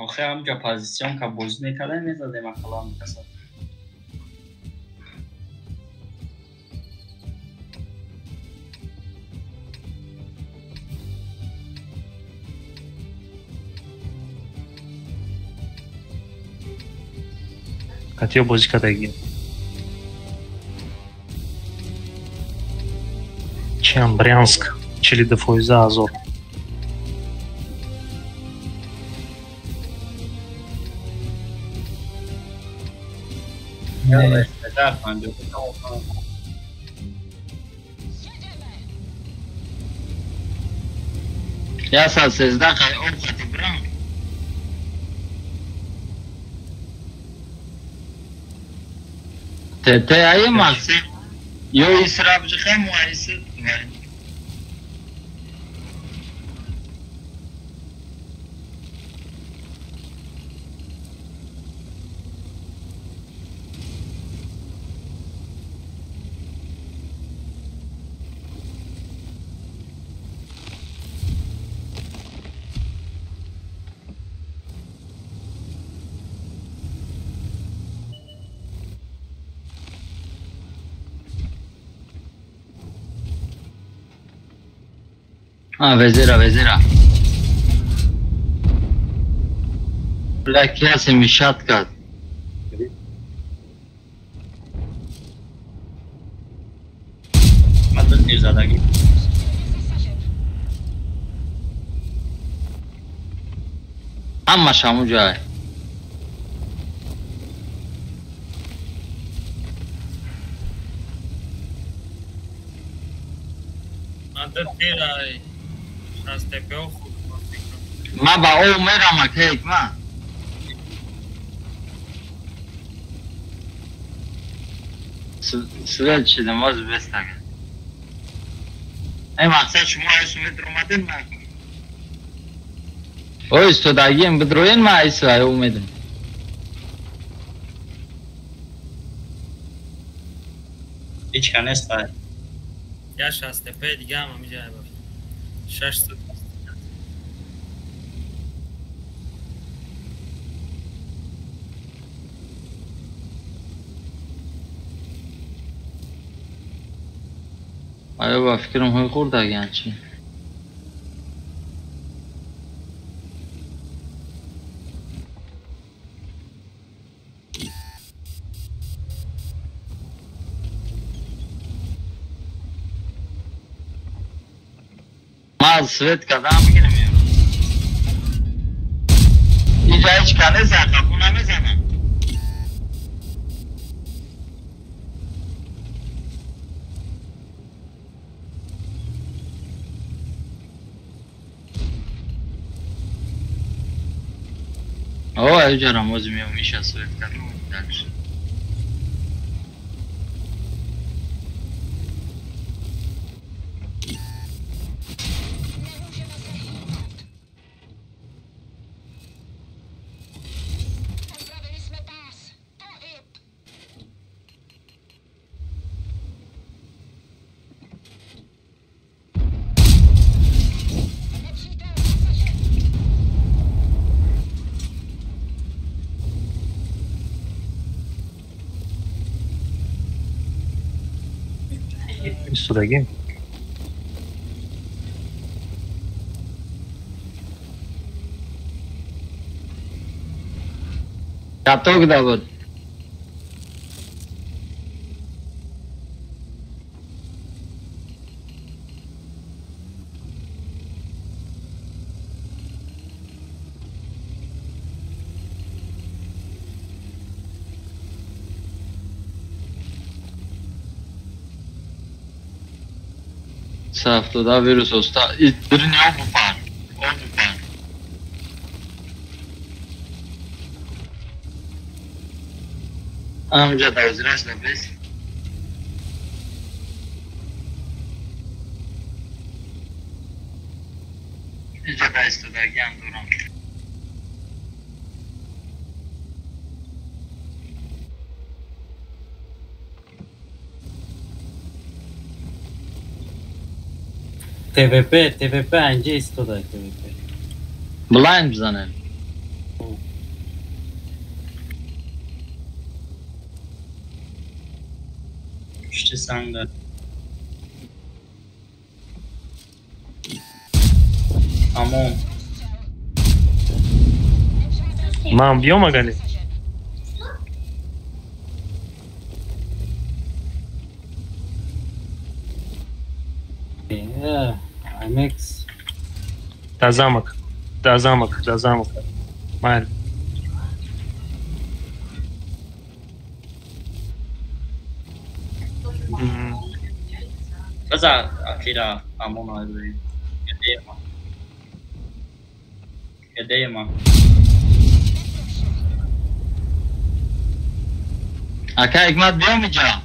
Охе ҳамҷа позицион ка бозӣ мекардем, мезадем ақаллан касад. Қатиё бозӣ кардагӣ. Чиам Брянск 42% ҳазор. Я 113 қай об қати бирам. ТТ ай мақсад ё исраф ҷихам муайсид. Vezira, vezira. Бля, касе мешат кард. Ман ду тир задагӣ. Ҳамаш ҳамун ҷой. Ман ду тир ай аз ТПО хуб Ман ба ов мерам ака ҳикмат. Свет шидам боз бестага. Эй мақсад шумо айсу медромадин ман. Ой истодагием бидроен ман айсу ай умедам. Ҳеҷ ка нест ай. Я 6 ТП дига ҳам ҳамиҷа ай баф. 600. Оё ба фикрам ҳои хурдагиан чӣ? Ман свет кардам мегирам. Инҷа ҳеҷ ка нест, қапу намезанам. О, айҷарам ози меом иша свет кардам дальше. Истодагим. Каток да буд. Сафтода вирус оста. Дрни обупар. Обупар. Амҷа давзираш лабес. Иҷа да истодагиам дорам. ТВП, ТВП анҷа истода ТВП. Блайнд бизанем. Пушти санга. Тамом. Ман биём агали? Амекс. Да замок. Да замок, да замок. Майли. База акира амон айбри. Кедема. Кедема. Ака Ҳикмат биём иҷа.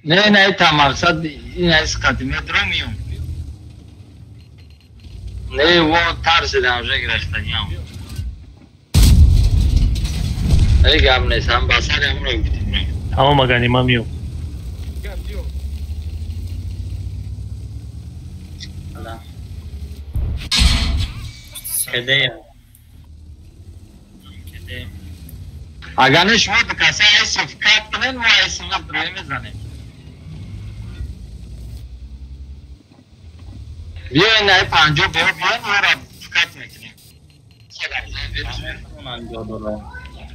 Не, не, та мақсад ин аст қати медром миём. Не, во тарсидам уже гирифтагиам. Эй гап нест, ҳам ба сари ҳамро гуфтем. Тамом агани ман миём. Кедеем. Кедеем. Агар не шумо ду каса эсов кат кунед, мо эсов дрои мезанем. Биёед най 50 биё биён ора кат мекунем.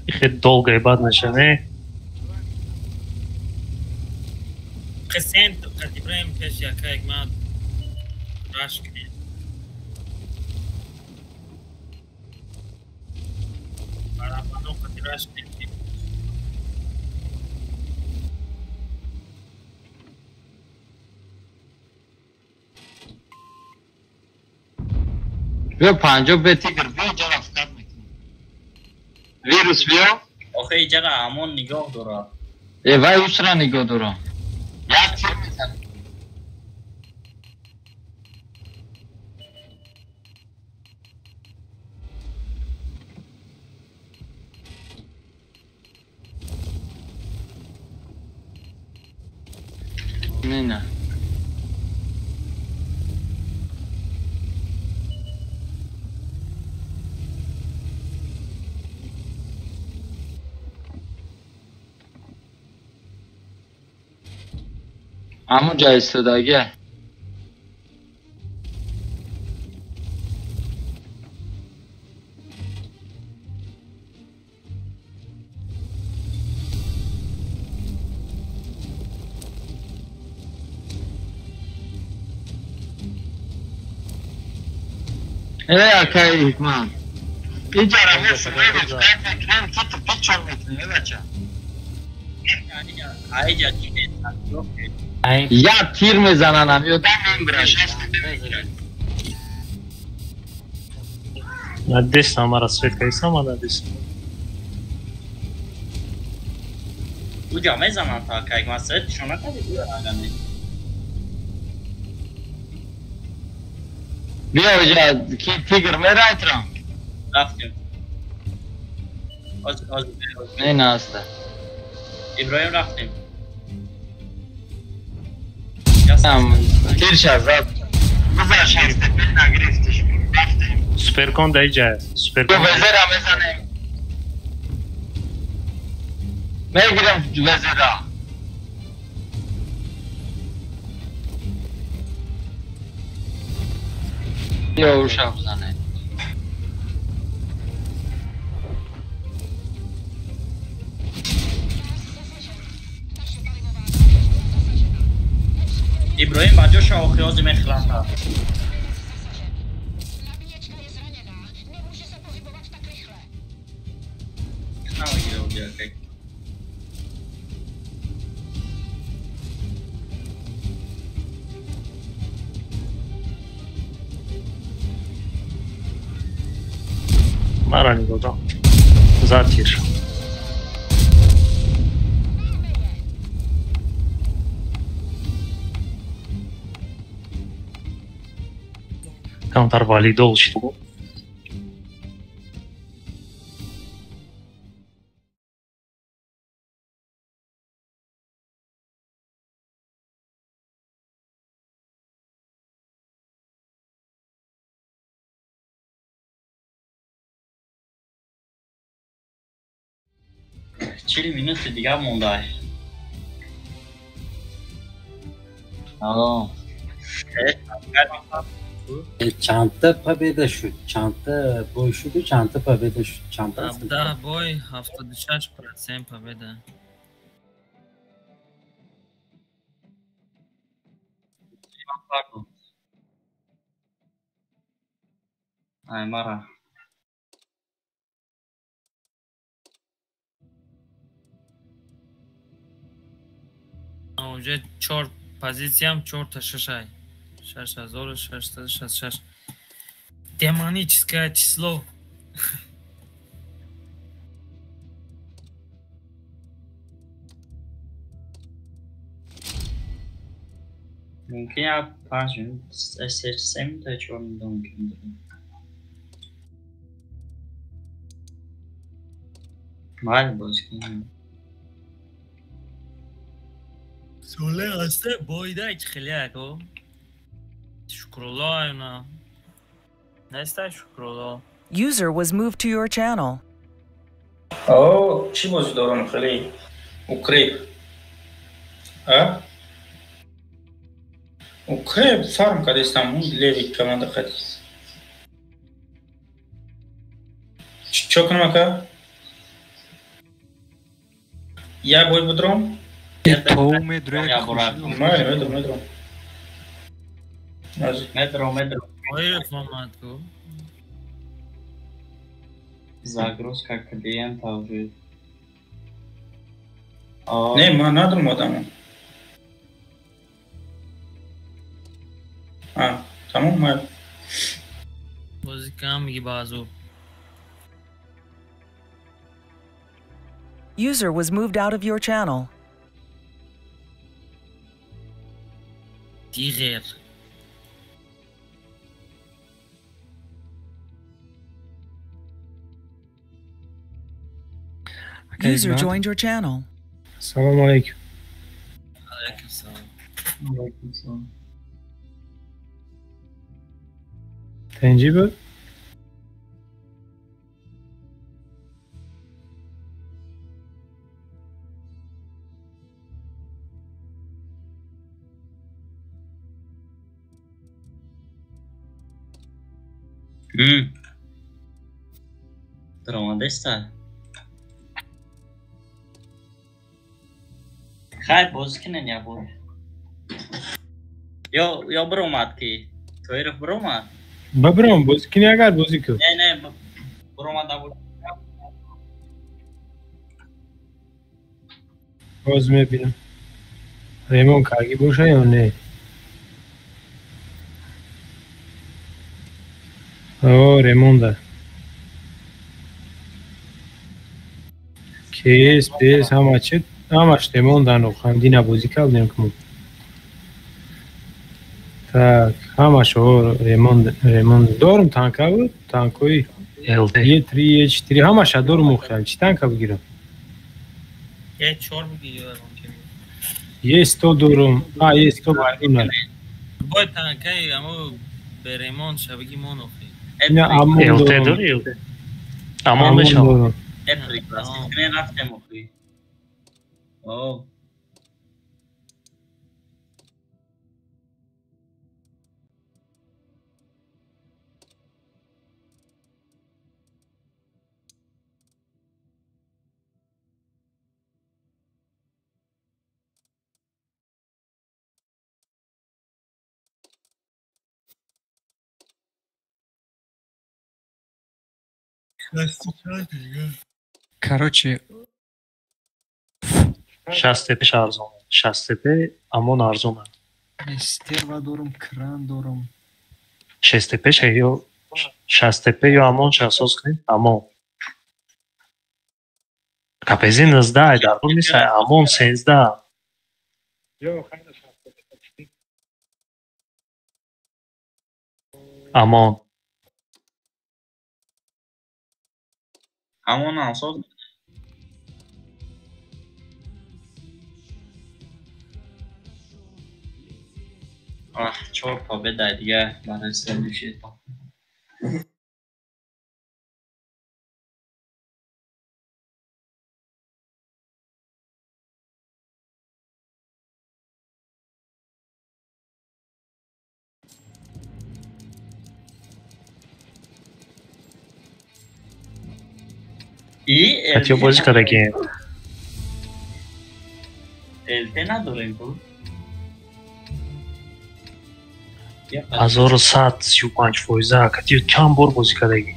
Ихе долго и бад наша, не? Қисем қад Ибраҳим пеш яка Ҳикмат раш кунем. Барабано қад раш кунем. Биё 50 бе тигр биё ҷара фикат мекунем. Вирус биё. Охе иҷара ҳамон нигоҳ дорад. Э вай усра нигоҳ дорад. Як тир мезанад. Не, не. Ҳамон ҷа истодагия. Э акаи Ҳикмат. Иҷара мо шуморо фикр мекунем, ту пичор мекунӣ, бача. Айҷа чи Як тир мезананам, ёдам мембира, шаст. Надестам, мара свет кайсам, надестам. Уҷа мезананд та кайгма свет шона кади агане. Биё иҷа, ки тигр мерайтрам? Рафтем. Оз оз. Не, на аста. Иброҳим рафтем. Тирша зад. Бизар шаст нагирифтиш. Рафтем. Суперкон да иҷа. Суперкон. Везера мезанем. Мегирам везера. Биё уша бизанем. Иброҳим ба ҷоша охиёзи мехӯранд. Мара нигоҳ дор. Зад тир. Камтар валидол шид. 40 минути дигар монда. Алло. Чандта победа шуд? Чандта бой шуду, чандта победа шуд? Чанд процент? 17 бой, 76% победа. Ай, мара. Уже 4 позициям 4 та 6. 6666. Демоническое число. Мумкин я 5 3 та 4 мумкин. Майли бозӣ кунем. Соле аста бойда хеле ако. Шукрулло айна. Неста Шукрулло. User was moved to your channel. О, чӣ бозӣ дорам хеле? Укреп. А? Укреп фарм кадестам, левый команда хати. Чо кунам ака? Я бой будром? Медром. Медром. Ой, Загрузка клиента уже. Не, ма надром одамон. А, тамом ма. Бозӣ кам миги баъзу. User was moved out of your channel. Дигер. User joined your channel. Салам алейкум. Алейкум салам. Алейкум салам. Тенҷи буд? Даромадеста? Хайр, бозӣ кунен як бор. Ё биромад ки? Тоиров биромад? Бибиром, бозӣ кунӣ агар бозӣ кун. Не, не, биромада буд. Боз мебинам. Ремон каргӣ боша ё не? О, ремонда. КС, ПС, ҳама чи, ҳамаш ремондан хандина бозӣ кардем ки. Так, ҳамаш ремон дорум танка буд, танкои Е3, Е4 ҳамаша дорум хел. Чӣ танка бигирам? Е4 бигир мумкин. Е100 дорум. А, Е100 байрун. Бой танкаи амо бе ремон шабаги монохи. Не, амон ЛТ дори ЛТ. Амон мешавад. Рафтем охи. О. Короче, 6 тп арзон. 6 тп амон арзон. Стерва дорум, кран дорум. 6 тп ё 6 тп ё амон шасоз кунем, амон. Капези 19 дар кун нест, амон 13. Ё хайна 6 тп. Амон. Амон ансоз. Ах, 4 победа дига барои следующий этап. Катиё бозӣ кардагием. ЛТ надорем ку. 1135% катиё чанд бор бозӣ кардагӣ?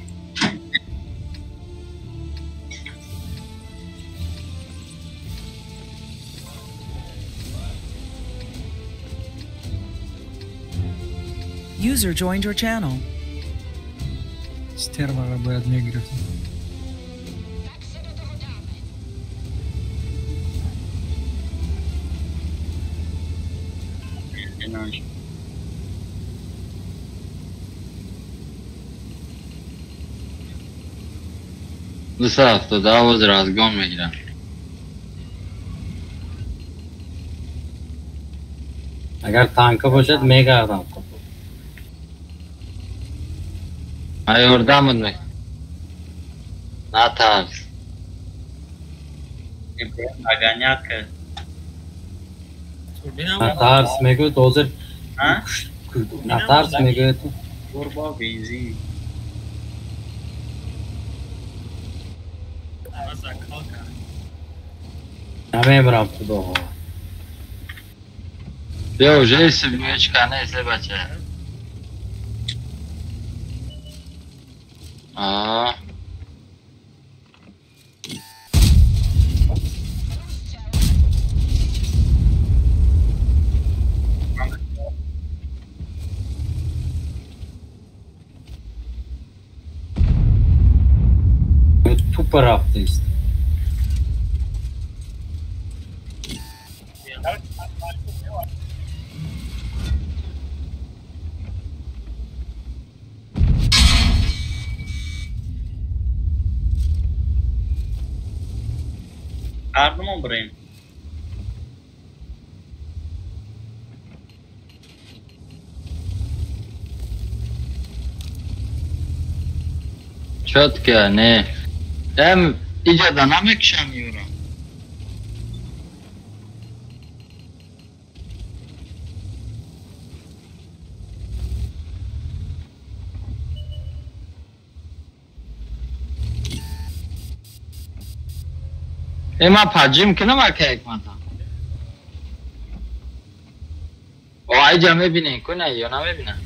User joined your channel. Стервара бояд мегирифтем. Ду 72 боз разгон мегирам. Агар танка бошад мегардам. Ман ёрдамат мекунам. Натарс. Нагонять кард. Натарс мегӯяд ҳозир. Натарс мегӯяд. Турбо бензин. Намемирам худо. Биё уже сибмечка нест бача. Аа. Тупо рафтист. Ҳардумон бирем. Чётко, не. Эм, иҷода намекушам юра. Ма поджим кунам ака Ҳикматам. О, айҷа мебинем, куна ё намебинам?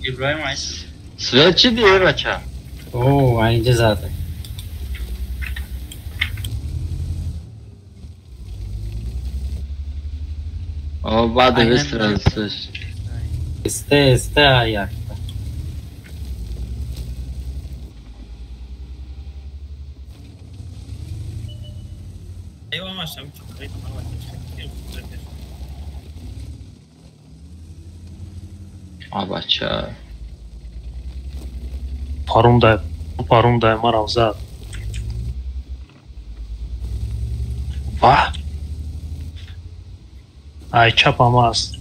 Иброҳим айс. Свет чӣ дие бача? О, айнҷа зада. О, баъд выстрел. Исте, исте аякта. А бача. Парумдай, парумдай марам зад. Ва? Ай чапам аст.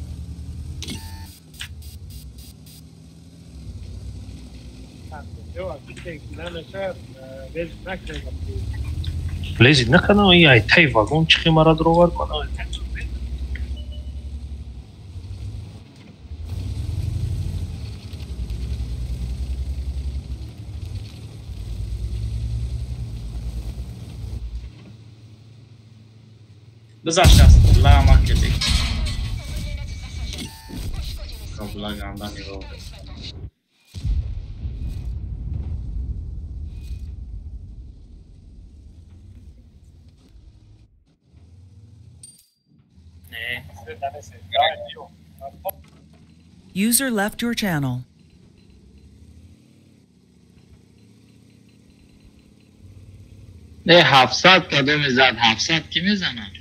Лезид накардам, ай тай вагон чихи мара дуровард мана. Бизашт аст лама кедик. Кабла ганда нигоҳ. User left your channel. Не 700 кадоме зад, 700 ки мезанад?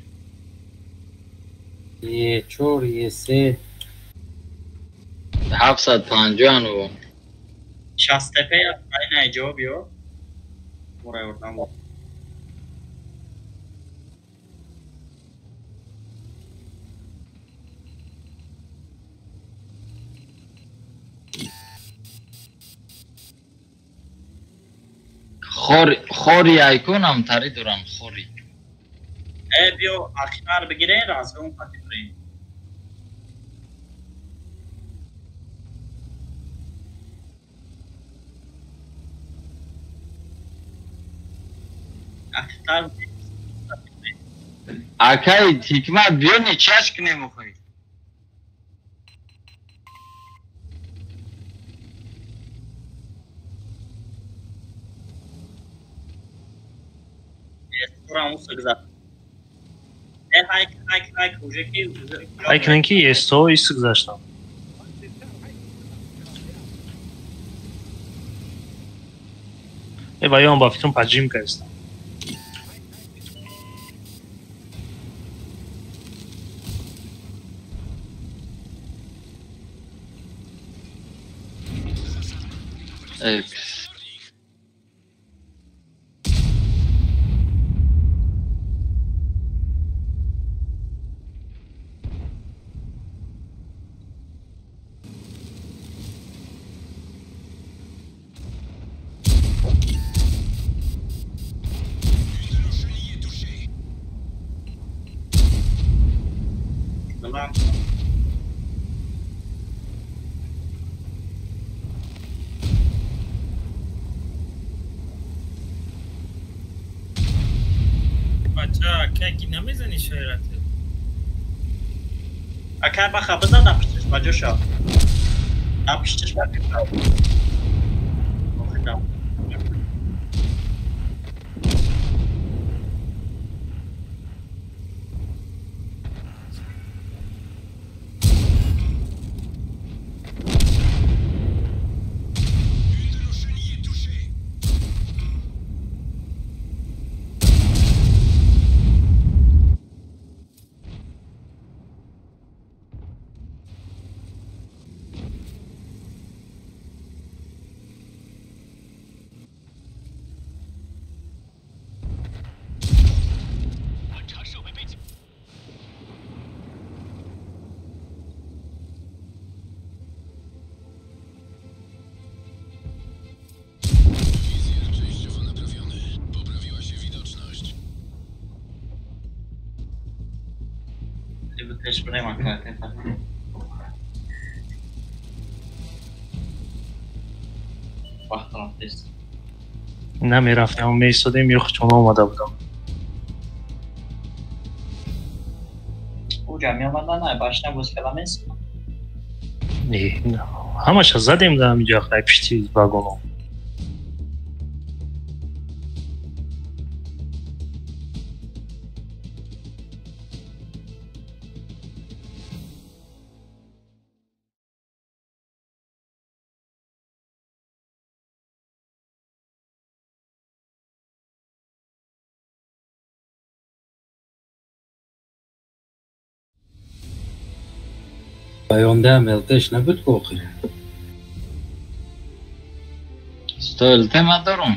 Е 4, е 3. 750 60 тепе айна ҷавоб ё? Мора ёрдам. Хори айконам тари дорам, хори. Биё ахирар бигирен, разгон қати бирем. Ахиртар акай ҳикмат биё нечаш кунем охи. Хайк ки есто ис гузаштам. Э ваён ба фикрам поджим кардам. Намезани шоират. Ака баха бизан напиштиш ба ҷоша. Напиштиш ба ҷоша. Намерафтем, меистодем, ё чун омада будам. Уҷа меомада на, башна боз кардам нест. Не, ҳамаша задем дар ҳаминҷо хай пишти вагоно. Оянда ЛТш набуд ку охир? Сто ЛТ ман дорам.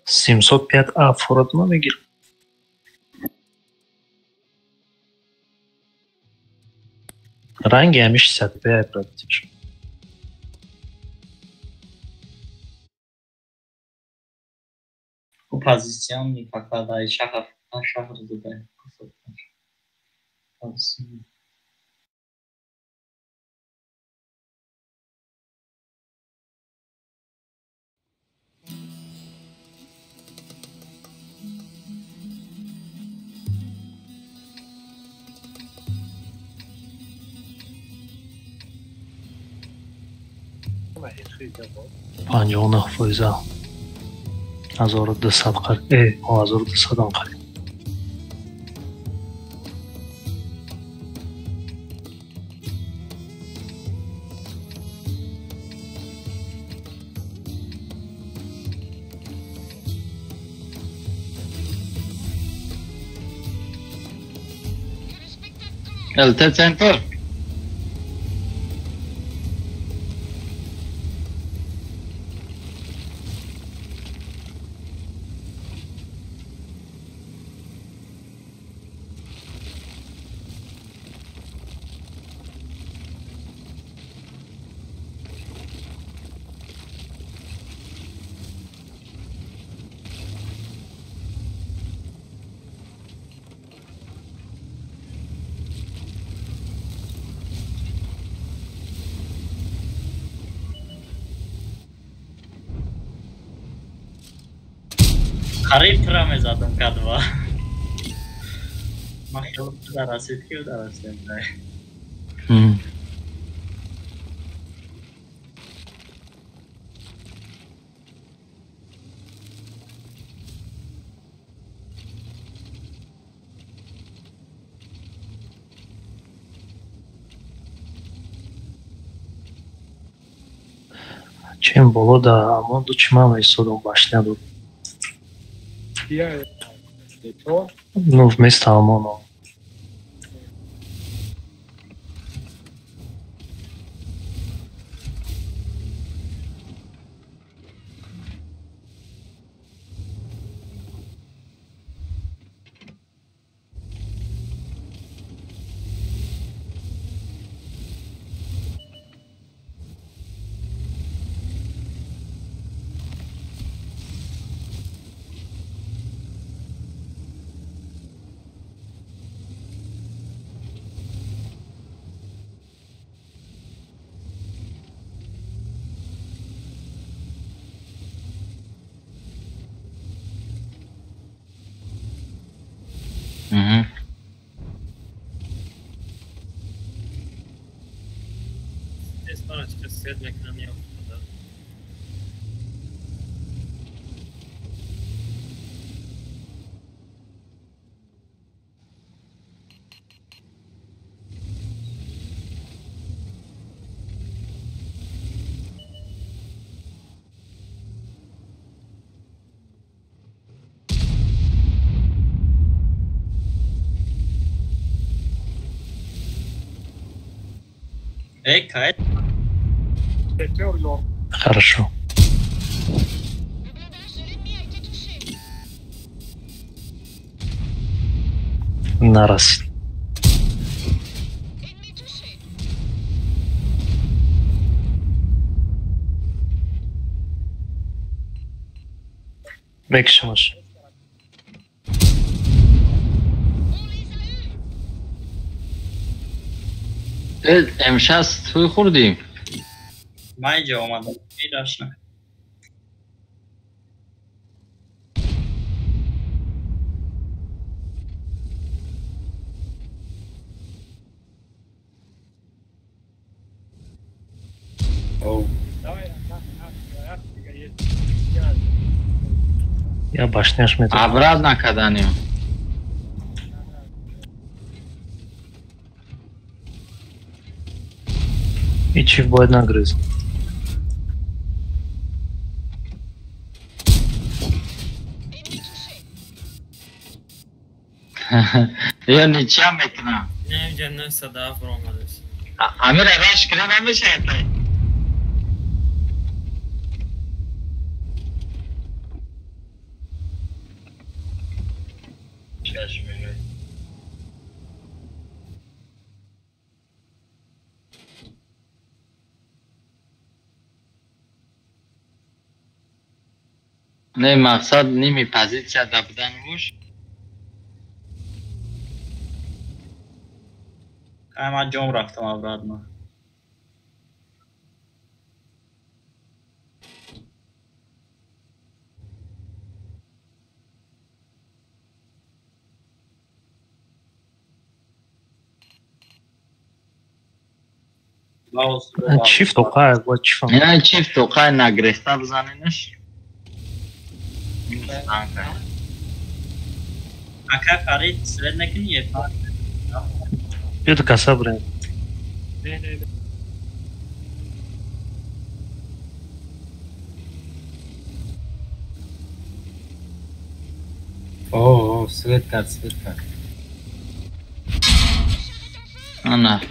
Семьсот пять А форат мегирам. Ранги ҳами 65 пратиш. Позиционный пока да, шахар задай. 59%. 1200 қариб. 1200 ам қариб. ЛТ центр. Қариб тура мезадам кадва. Ман хело дарасид ки дарасидем. Чем боло да амон ду чима истодам башня буд. Ну, вместо ОМОНа. Хорошо. Нарас. Мекшамаш. امشب توی خوردیم. من اینجا آمدم پیداش نکردم. Я башняш метавонам. Обратно каданем. И чиф бояд нагрыз. Я ничем мекунам. Не, инҷа 907 ромадааст. Амир раш кира намешавад. Не, мақсад ними позитсия да будан буш. Ман ҷом рафтам обратно. Чифт тоқай, бояд чӣ фаҳм? Не, чифт тоқай нагрехта бизанинаш. Ака Фарид свет накунӣ? Биё ду каса бирем. О, свет кард, свет кард. Ана.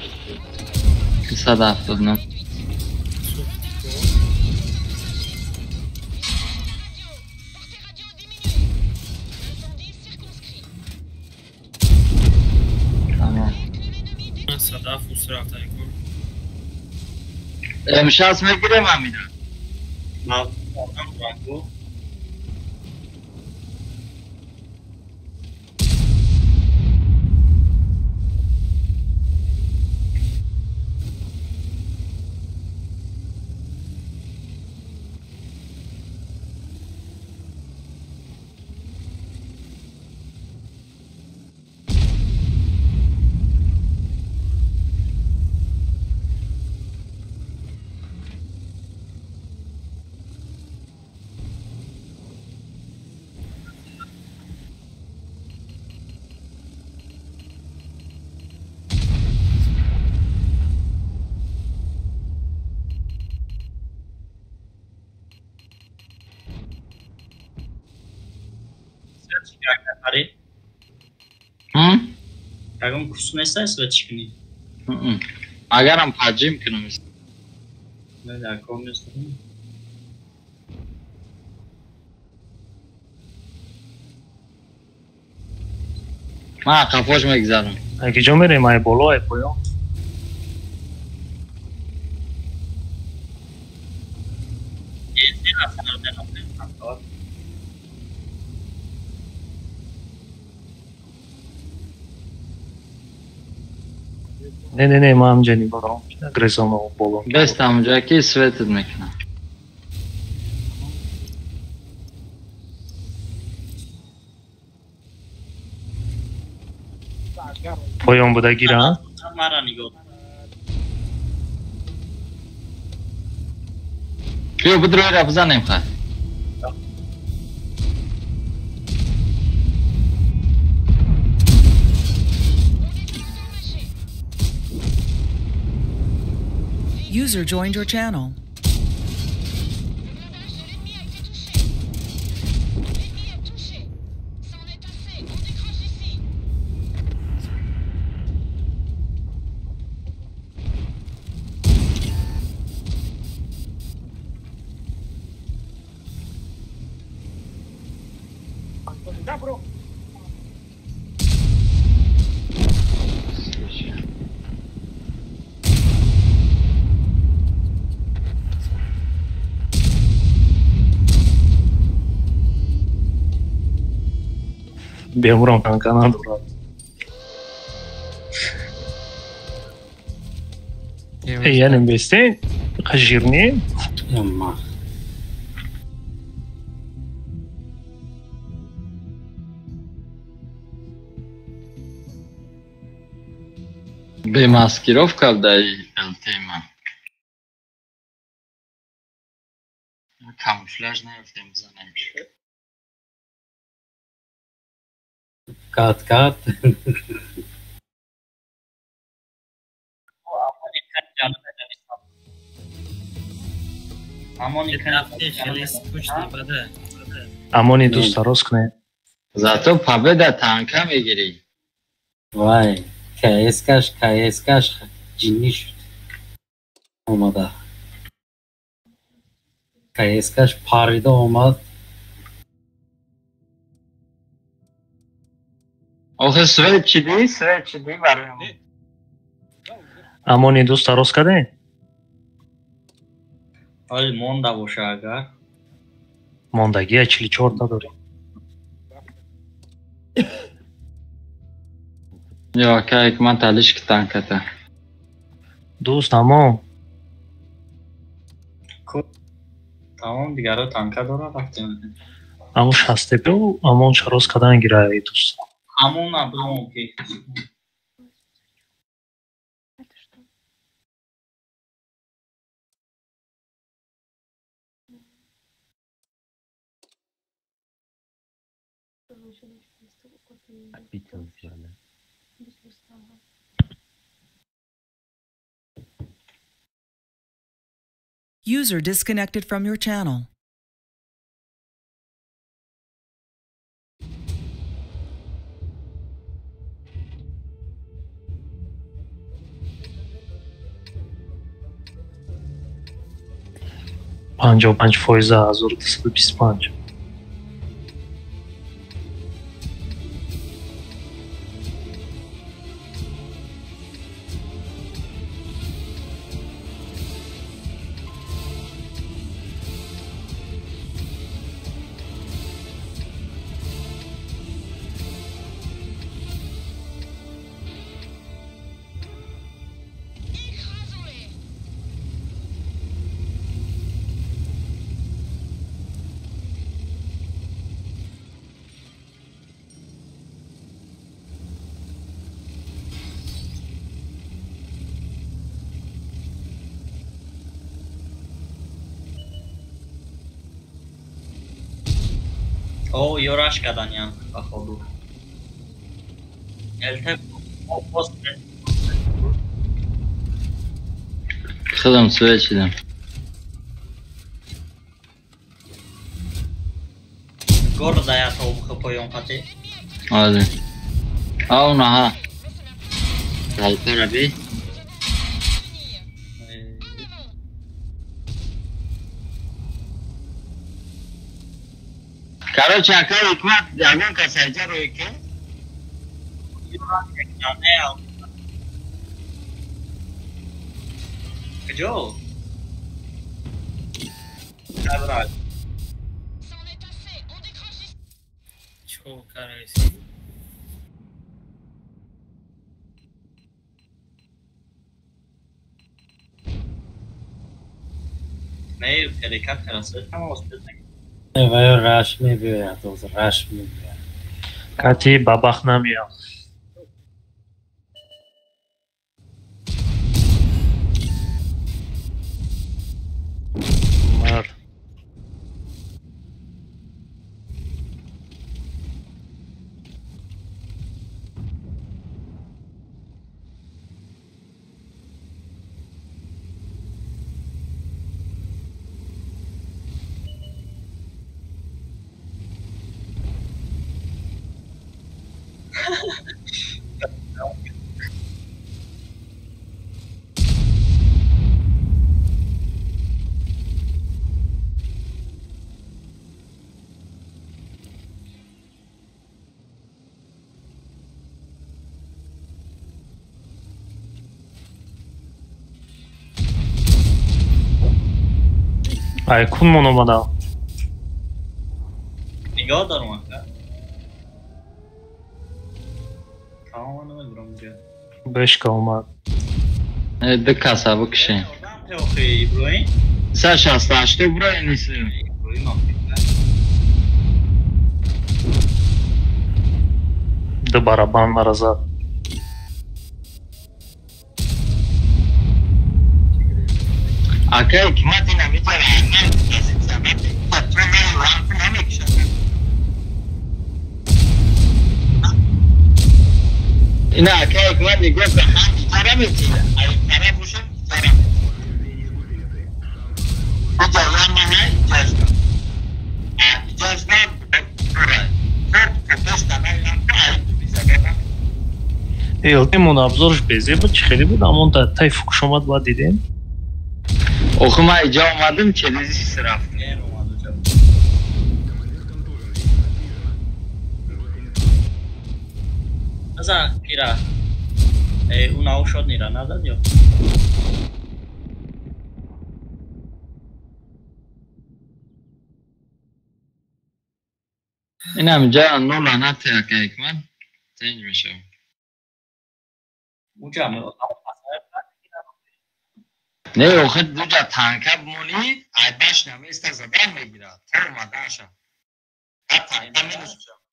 179. Тамом. Садаф ус рафта ку. Имшаб мегирем ҳамина. Ягон курс неста свет кунӣ? Агарам таҷим кунам. Не, дар кор нест. Ман қафош мегзарам. Аки ҷо мерем, ай боло, ай поён? Не, не, не, ман ҳамҷа нигоҳ грезоно боло. Бест ҳамҷа ки светат мекунам. Поён буда гира? Мара нигоҳ. Биё бидроира бизанем хай. User joined your channel. Бемурам танка надорад. Яъне бестен жирни. Ямма. Бе маскировка дай тема. Камуфляж наёфтем бизанем. Кат кат. Амони дӯста рост кунед. Зато победа танка мегирӣ. Вай, КСкаш, КСкаш ҷиннӣ шуд. Омада. КСкаш парида омад. Охе свет чӣ дӣ? Свет чӣ дӣ барои мо? Амони дӯста рост кардем? Ҳоли монда боша агар. Мондагия 44 та дорем. Ё ака ман талиш ки танката. Дӯст тамом. Тамом дигаро танка дорад рафтем. Амон 60 тепу амон рост кардан гира дӯст. Амон абром ки. User disconnected from your channel. 55% 1225. О, ёраш каданян, походу. ЛТ Худам свечидам. Города я то поём хати. Азе. Ау наха. Алпара би. Короче, ака ҳикмат ягон кас айҷа рӯй ки? Куҷо? Набрал. Чо караси? Не, перекат караса, ҳама успел. Вай раш мебиёяд, ҳозир раш мебиёяд. Кати бабах намеям. Мард. Ай кун омадам. Нигоҳ дорам ака. Тамом намедонам ҷа. Бешка омад. Ду каса бикушем. Охи Иброҳим. 168 Иброҳим нест. Иброҳим охи. Ду барабан маро зад. Ака ҳикмат ина метавонад ина ака ҳикмат нигоҳ кун, ҳам гитара метиҳад, ай тараф бошам гитара метиҳад. Иҷа ламаҳа иҷазна. Иҷазна Элтимон абзорш безе буд, чӣ хеле буд, амон дар тай фукш омад, баъд дидем. Охи ман иҷа омадам, челезис рафт. Бизан кира. Ӯ наушод нира назад ё? Инам ҷа нола нате ака ҳикмат тенҷ мешавад. Уҷа Не, охи дуҷа танка бимонӣ, айбаш намеиста задан мегирад. То омадаша. Баъд танка минус мешавад.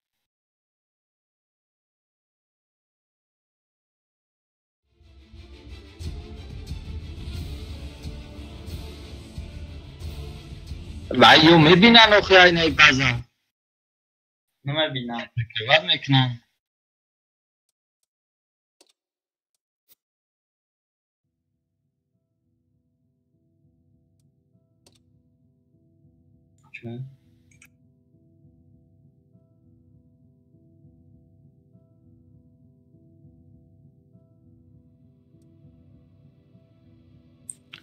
Ва ё мебинан охи айнаи база. Намебинам. Прикрывать мекунам.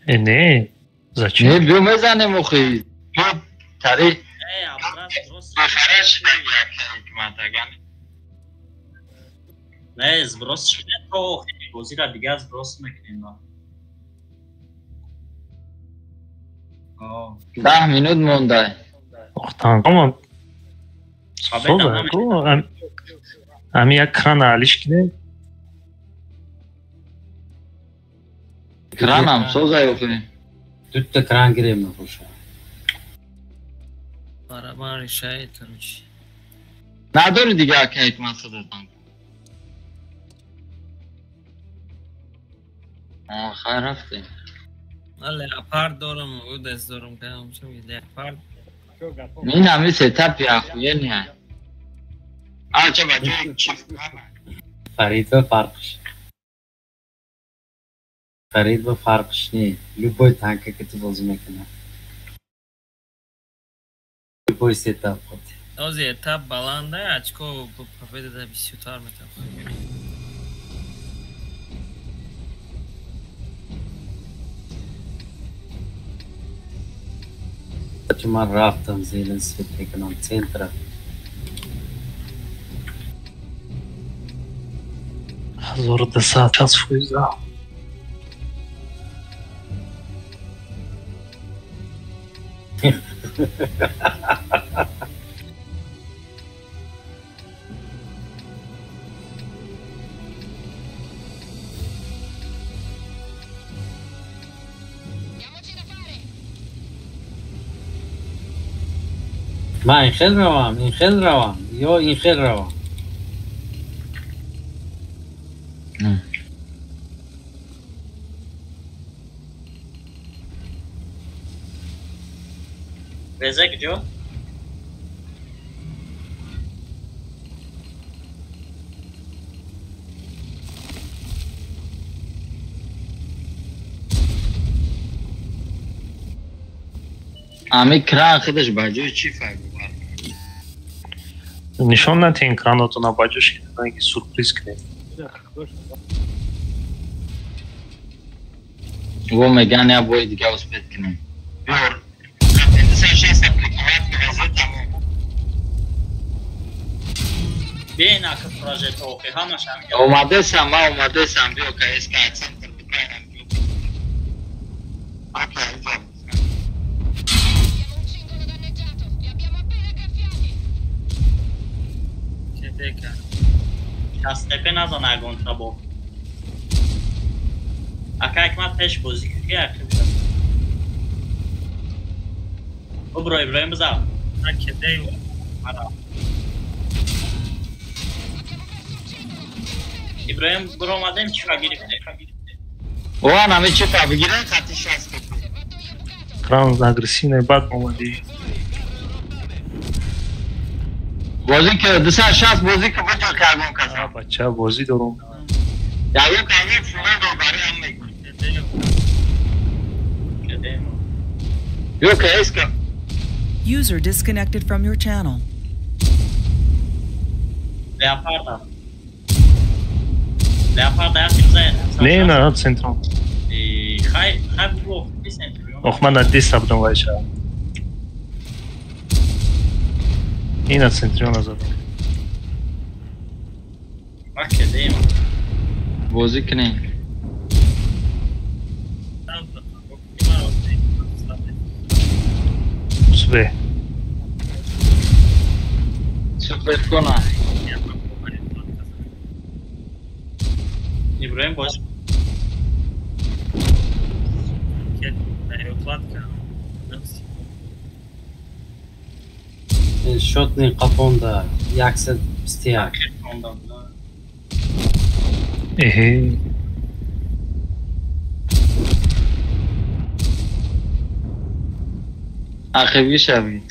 Не, зачем? Не, биё мезанем охи. Тари. Не, сброс шуде то охи бозиро дигар сброс мекунем. 10 минут монда. Ох, танкома. Ами як кран алиш кинем. Кранам соза охи. Дутта кран гирем набоша. Барабан решает, короче. Надори дига ака ҳикмат худатон. Хайр рафтем. Ман леопард дорам, ӯ даст дорам, кадом чӣ мегӯяд леопард. Ин ҳами сетапи ахуени. А ча баҷои чӣ? Фарид ва фарқш. Фарид ва фарқш не. Любой танка ки ту бозӣ мекунад. Любой сетап ход. Този етап баланда, очко победа да бисёртар метавон. Ман рафтам зелен свет мекунам центра. 1200 фоиза. Ман ин хел равам, ин хел равам, ё ин хел равам. Реза куҷо? Ами кран худаш ба ҷои чӣ файда? Нишон натиҳен кранотона, ба ҷош ки сюрприз кунед. Во меган я бори дига успеть кунем. Бе нака прожето охи ҳамаш ҳам. Омадесам, ман омадесам, биё КСК центр бикунам. Шастепе назан ягонта бо. Ака ҳикмат пеш бозӣ ки ақиб шад. Бубро Иброҳим бизав. Иброҳим биромадем чифа гирифте. Оан ами чифа бигирен хати 60. Кран агрессивный бад омадӣ. Бозӣ ки 260 бозӣ ки баҷо кардам каса. Бача бозӣ дорум. Яъне ками фуна дор барои ҳам мекунӣ. Ё КСК. User disconnected from your channel. Леопарда. Леопарда як зад. Не, на центром. Хай, хай бугу центр. Ох, ман на 10 будам вайша. Ина центриона задам. Македем. Бозӣ кунем. Супер. Супер кона. Иброҳим боз. Шотни қафонда 121. Эҳе. Ақибӣ шавед.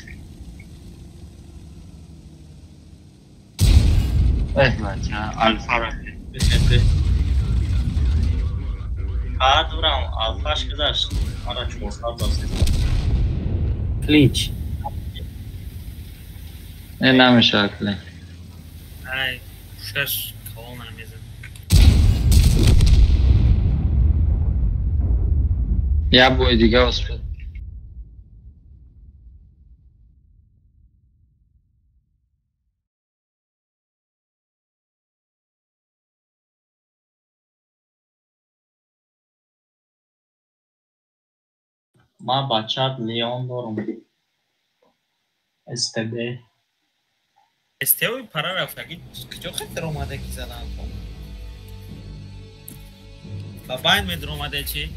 Бача, алфа рафт. А дурам, алфаш гузашт. Ара 400 зад. Клинч. Не намешавад клинч. Ай, шаш калон намезад. Я бой дига успел. Ма бачат Леон дорум. СТБ. СТБ пара рафтаги куҷо хатар омада ки задан кун? Ба байн медромаде чи?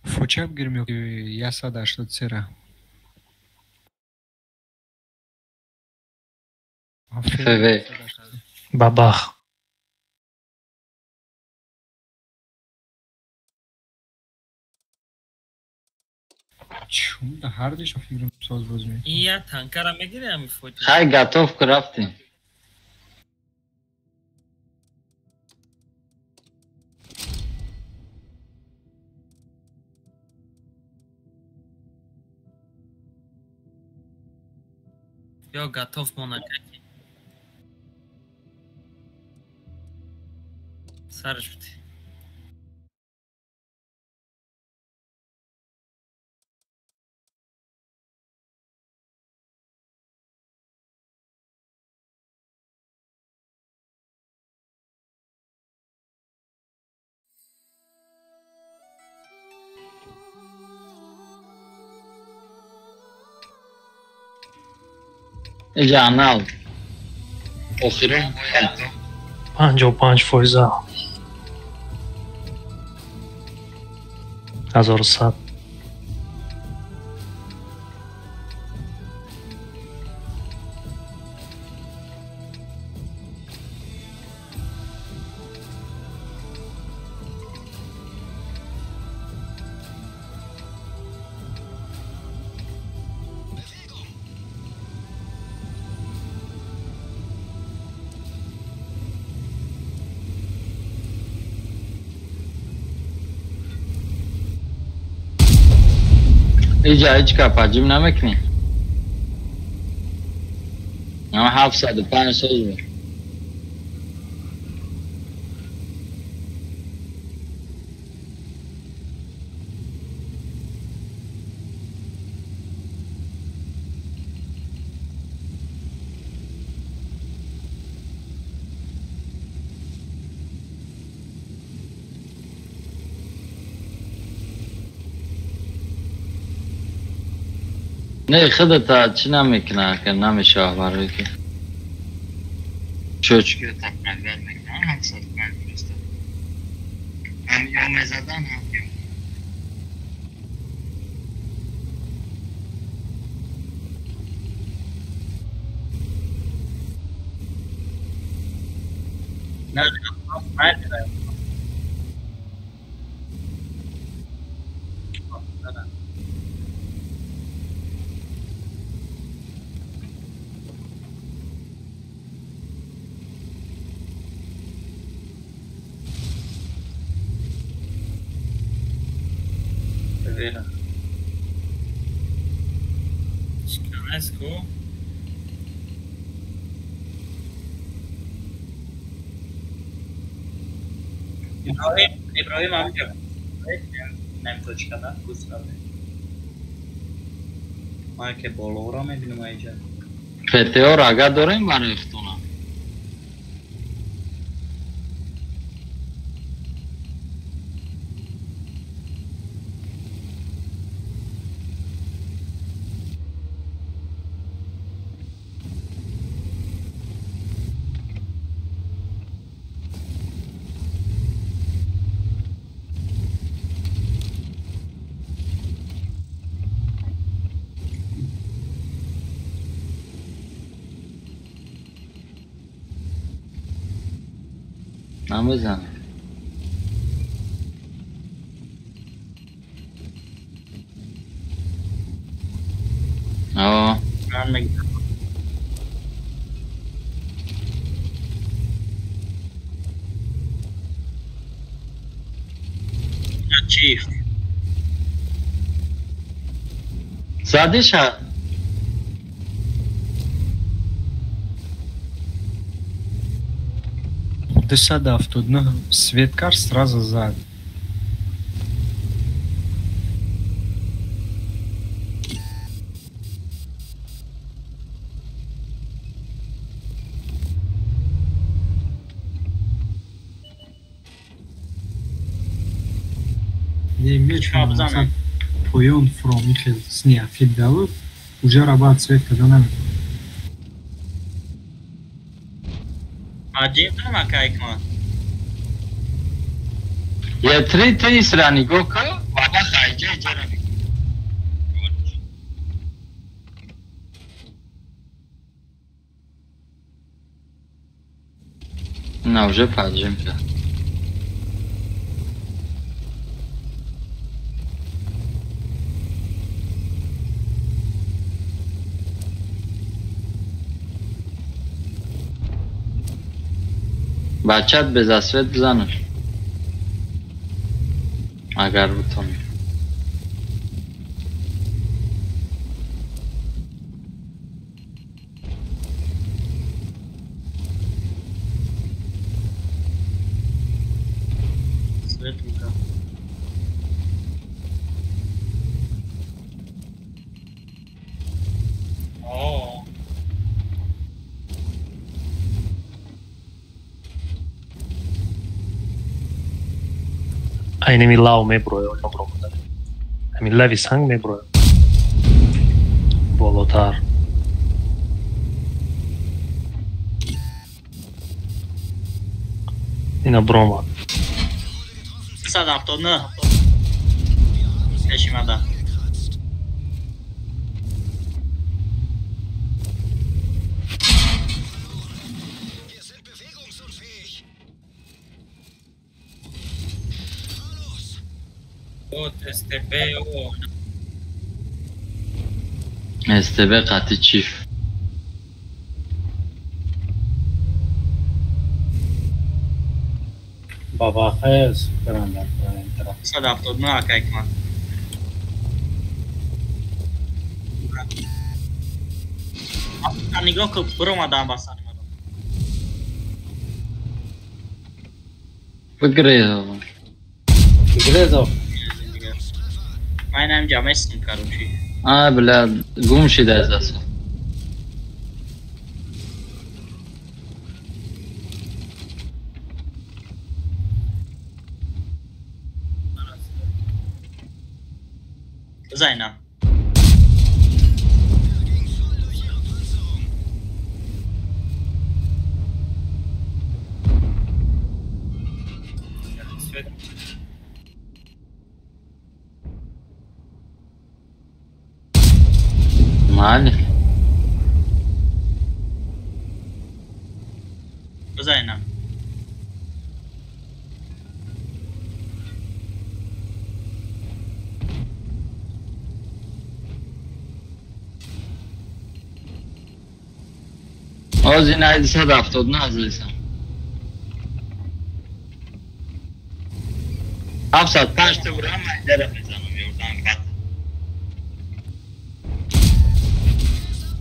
Фоча бигирем ё 183-ра? ФВ. Бабах. Чун да ҳардуш фикрам соз боз мекунад. Ин як танкара мегире ҳами фоча? Хай готов ку рафтем. Ё готов монакаки. Сарш бути. Иҷа анал. Охирон 55%. 1100. Иҷа ҳеҷ кап ҳаҷм намекунӣ. Ама 705 соз буд. Не, худата чӣ намекуна, ки намешава барои ки чочки тақрибан мекунам 705 просто. Ҳам ё мезадан, ҳам ё. Не, Let's go. Иброҳим ҳамҷо. Нем точка да, густраве. Ман ки болоро мебинам инҷа. ПТО рага дорем барои худтона. نمیزنه. آه من میگم چیف زده شد. Дусад ҳафтоду светкар сразу зад. Не, поён фроми хел сниафид даву, уже рабат свет када наметавонад. Аҷиб намакайкма. Я три тисра нигоҳ кун, баба хайҷа иҷара мекунад. На, уже поджим кард. бачат без асвет бизанаш. Агар бутонӣ. Свет рука. О. Айнеми лав меброя, набромада. Ами лави санг меброя. Болотар. Ина бромад. 179. Пешимада. СТБ СТБ قطعی چیف. بابا خیر سپرم در طرف. 179 акайкма. Нигоҳ кун, биромадам ба сари мадам. Бигрезов. Бигрезов. Ман инам ҷамъестим, короче. А, бля, гум шида аз даст. Зайна. Мали. Зайна. Оз ин 179 азизам. 705 تا برام من میزنم یردم قط.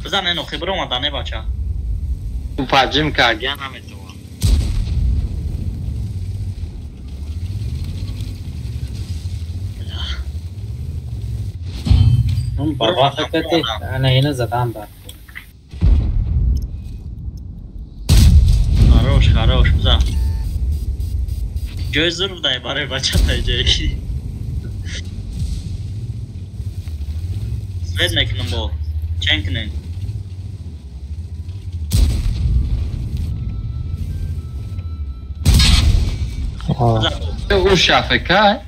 بزن اینو خبر اومدنه بچه. تو پجیم که نمیتونم. Баба хакати ана ина задан дар. Хорош, хорош, бизан. Ҷои зур будай барои бачатай ҷои. Свет мекунам бо. Чен кунем. Уш Африка?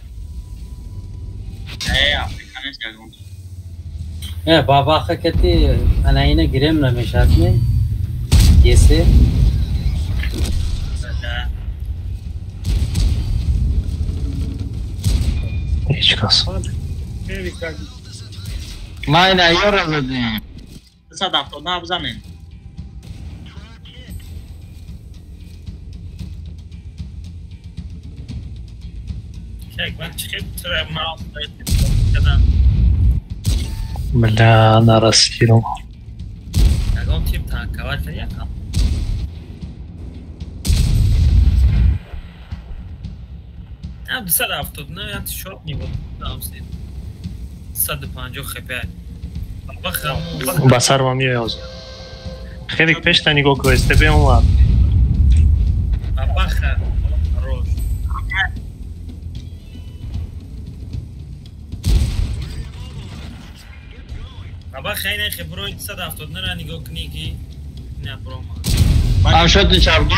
Не, Африка нест ягон. Не, баба хакати ана ина гирем намешад не? Есе? Ҳеҷ кас. Ма ина ёра задем. 279 бизанем. Як ман чихел тра маус кардам. Бля, нарасидам. Ягон тип танковать кард якам. На 279 як шот мебуд. 150 хп. Ба сарма меояд. Хеле пешта нигоҳ кун, СТБ омад. Бабаха, хорош. Бабаха ине хеброи 279 ра нигоҳ кунӣ ки не брома. Ам шоти чапги?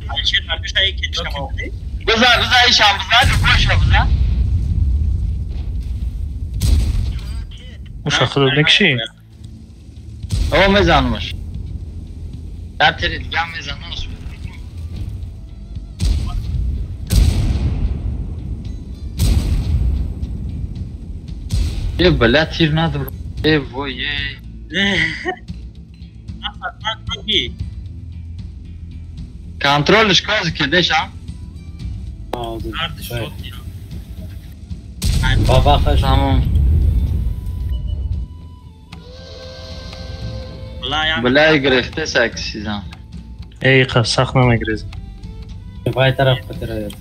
Алишер Маркуша ки чапги? Бизан, бизан, ишам бизан, боша бизан. Уша худат мекушӣ? О, мезанамаш. Дар тири дигам мезанам. Е, бля, тир надорам. Е, вой, е. Контролш кози ки дешам? Баба тамом. Бля, гирифте саксизам. Эй, қа сахт намегирезӣ. Вай тараф қатираед.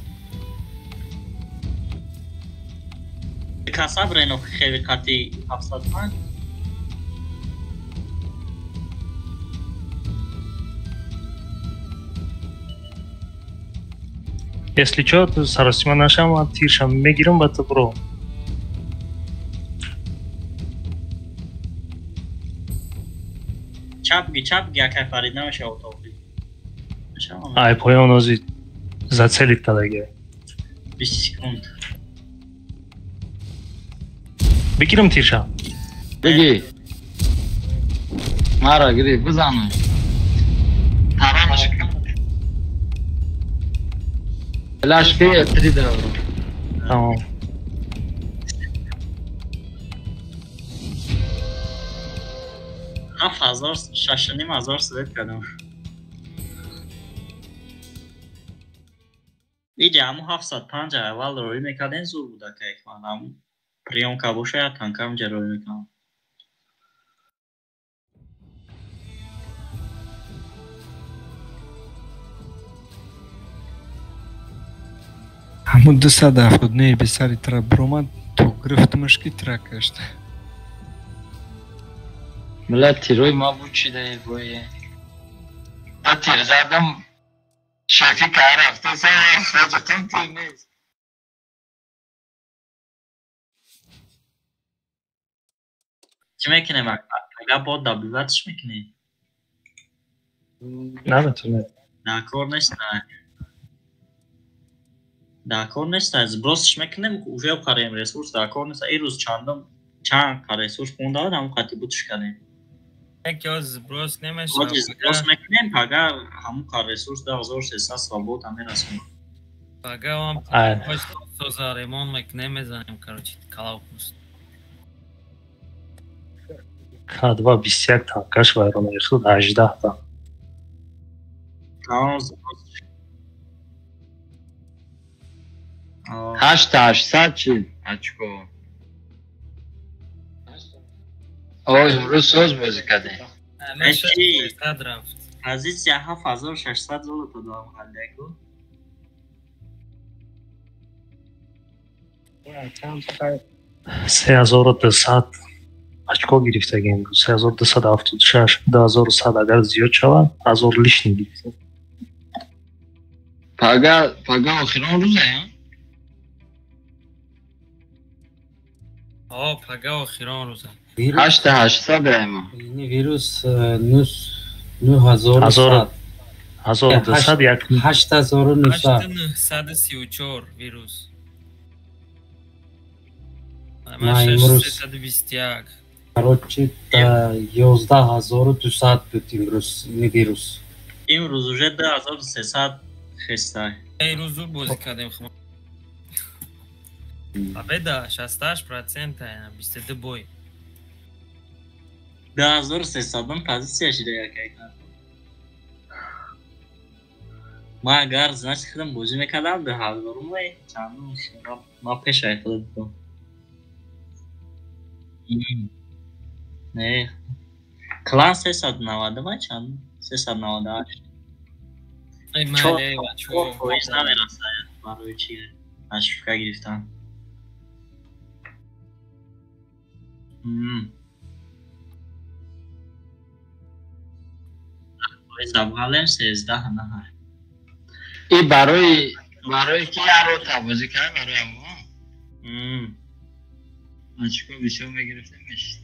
Касаб рено хеле қати 705. Если чё, то саросима нашам, а тиршам мегирам, ба ту бро. Чапги, чапги, акай Фарид намеша отоқи. Ай, поён ози зацелит кадаги. 20 секунд. Бигирам тиршам. Биги. Мара гири, бизанам. Таранаш кун. Флаш ки три давро. Тамом. Ҳафт ҳазор, шашу ним ҳазор свет кардам. Иҷа ҳамун 705 аввал роӣ мекардем, зур буда кайфман. Ҳамун приёмка боша, як танка ҳамҷа роӣ мекардам. Ҳамун 279 бесари тра бромад, то гирифтмаш ки тра кашт. Мила тирои ма буд чи даи бое. Та тир задам шафи кар рафта саҷатон тир нест. Чӣ мекунем? Агар бод добиватиш мекунем? Наметонем. Дар кор нест. Дар кор нест. Сбросиш мекунем, уже қарем ресурс дар кор нест. Ин рӯз чандум чанд қа ресурс монда буд, ҳамон қати бутш кардем. Яке оз сброс намешавад. Сброс мекунем, пага ҳамон қа ресурс 2300 свобод ҳам мерасонем. Пага ҳам соза ремонт мекунем, мезанем, короче, калавпуст. К2 21 танкаш вайрона рехт, 18 та. Тамом, сброс. 8840 очко. Ой, имрӯз соз бозӣ кардем. Позиция 7600 золото дорам халдаку. 3200. Очко гирифтагем 3276, 2100 агар зиёд шавад, 1000 лишний гирифтем. Пага, пага охирон рӯзе, а? О, пага охирон рӯзе. 8800 ема. Ини вирус 9100. 1200 як 8900. 8934 вирус. На имрӯз 321. Короче, 11200 буд имрӯз ини вирус. Имрӯз уже 2300 хеста. Имрӯз зуд бозӣ кардем. Победа 68%, 22 бой. 2300 позиция шида якай. Ман агар значит худам бозӣ мекардам 2000 вай чандум ма пешай худам будам. Не. Клан 390 ма чанд? 398. Эй, майли, бачо. 4% намерасад барои чи ошибка гирифтан. Забғалем 13 наҳар. И барои ки ярота бозӣ кард барои мо. Очко бисёр мегирифтем мешид.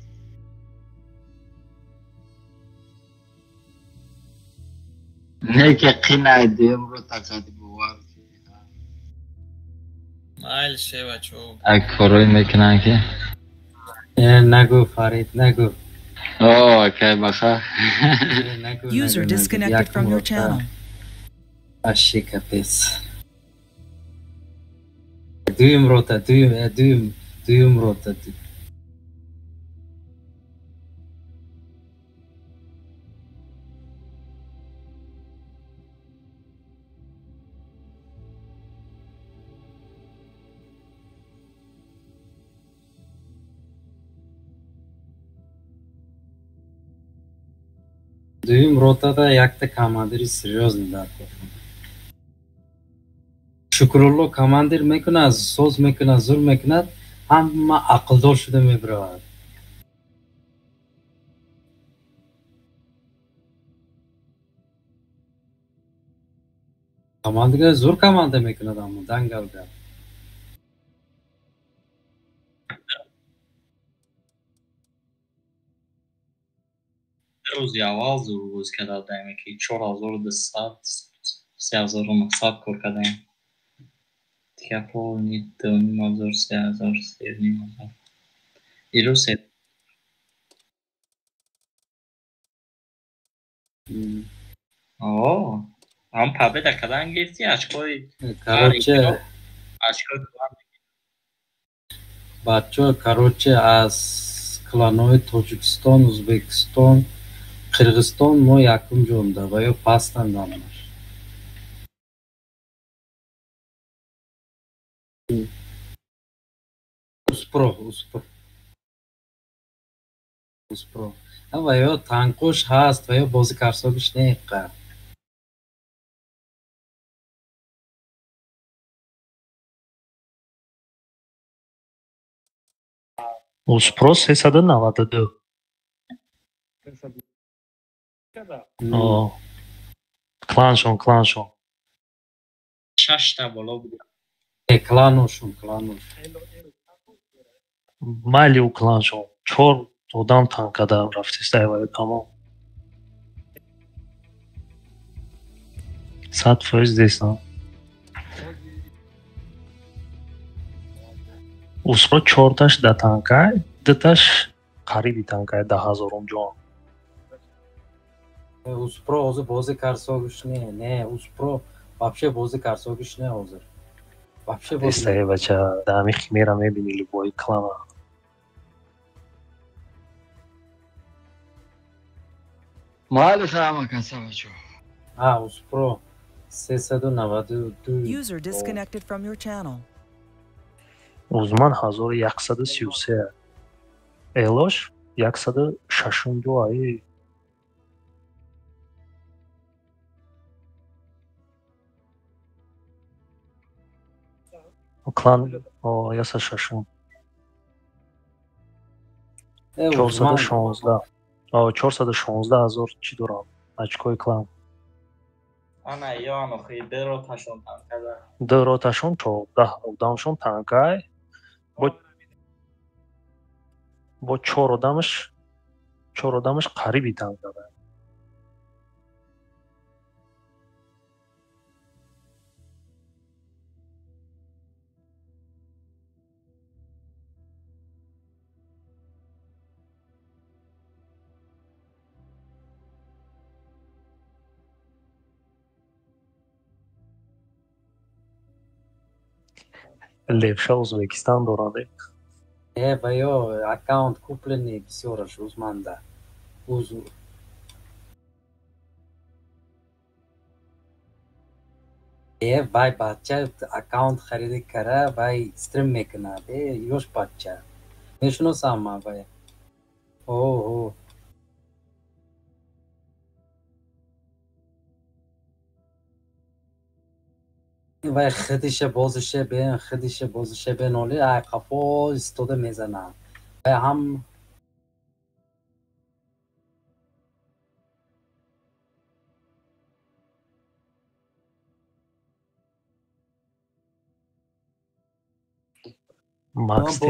Не ки қинай демро тақати бовар. Майли ше бачо. Ак корой мекунанд ки. Нагу Фарид, нагу. О, окей, баха. User disconnected from your channel. Вообще капец. Дуюм рота, дуюм рота. Дуюм ротада якта командири серьёзный дар кор. Шукрулло командир мекунад, соз мекунад, зур мекунад, ҳама ақлдор шуда мебаравад. Командига зур команда мекунад, аммо дангалга. Рӯзи аввал зур бозӣ карда будем, ки 4200, 3900 кор кардаем. Дигар полни 2500, 3000, 3500. Ирӯз се. О, ҳам победа кардан гирифти, очкои. Короче, очкои бачо, короче, аз кланҳои Тоҷикистон, Ӯзбекистон, Қирғизистон мо якум ҷонда ва ё пастанд ҳамаш. Успро, Успро. Успро. Ва ё танкош ҳаст, ва ё бози карсогиш не қа. Успро 392. О. Кланшон, кланшон. Шашта боло буд. Кланошон, кланошон. Майли у кланшон. Чор одам танкада рафтист айвай тамом. 100% дестам. Успро чорташ да танкай, дуташ қариби танкай 10000 ҷон. Успро ҳозир бози карсогиш не, не, Успро вообще бози карсогиш не ҳозир. Вообще бози. Эстае бача, да ҳами химера мебини любой клана. Майли ҳама каса бачо. А, Успро 392. User disconnected from your channel. Узман 1133. Элош 162 ай. Клан, о, 106. 416. 416 ҳазор чӣ дорам? Очкои клан. Ана ён охи ду роташон танкада. Ду роташон 14 одамшон танкай. Бо 4 одамаш 4 одамаш қариби танкада. Левша Узбекистан дорад. Ва ё аккаунт куплени бисёраш узманда. Узу. Вай бача аккаунт хариди кара, вай стрим мекунад. Ёш бача. Мешиносам ман вай. О. Вай худиша бозиша бен, худиша бозиша бен оли, ай қафо истода мезанад. Вай ҳам Макс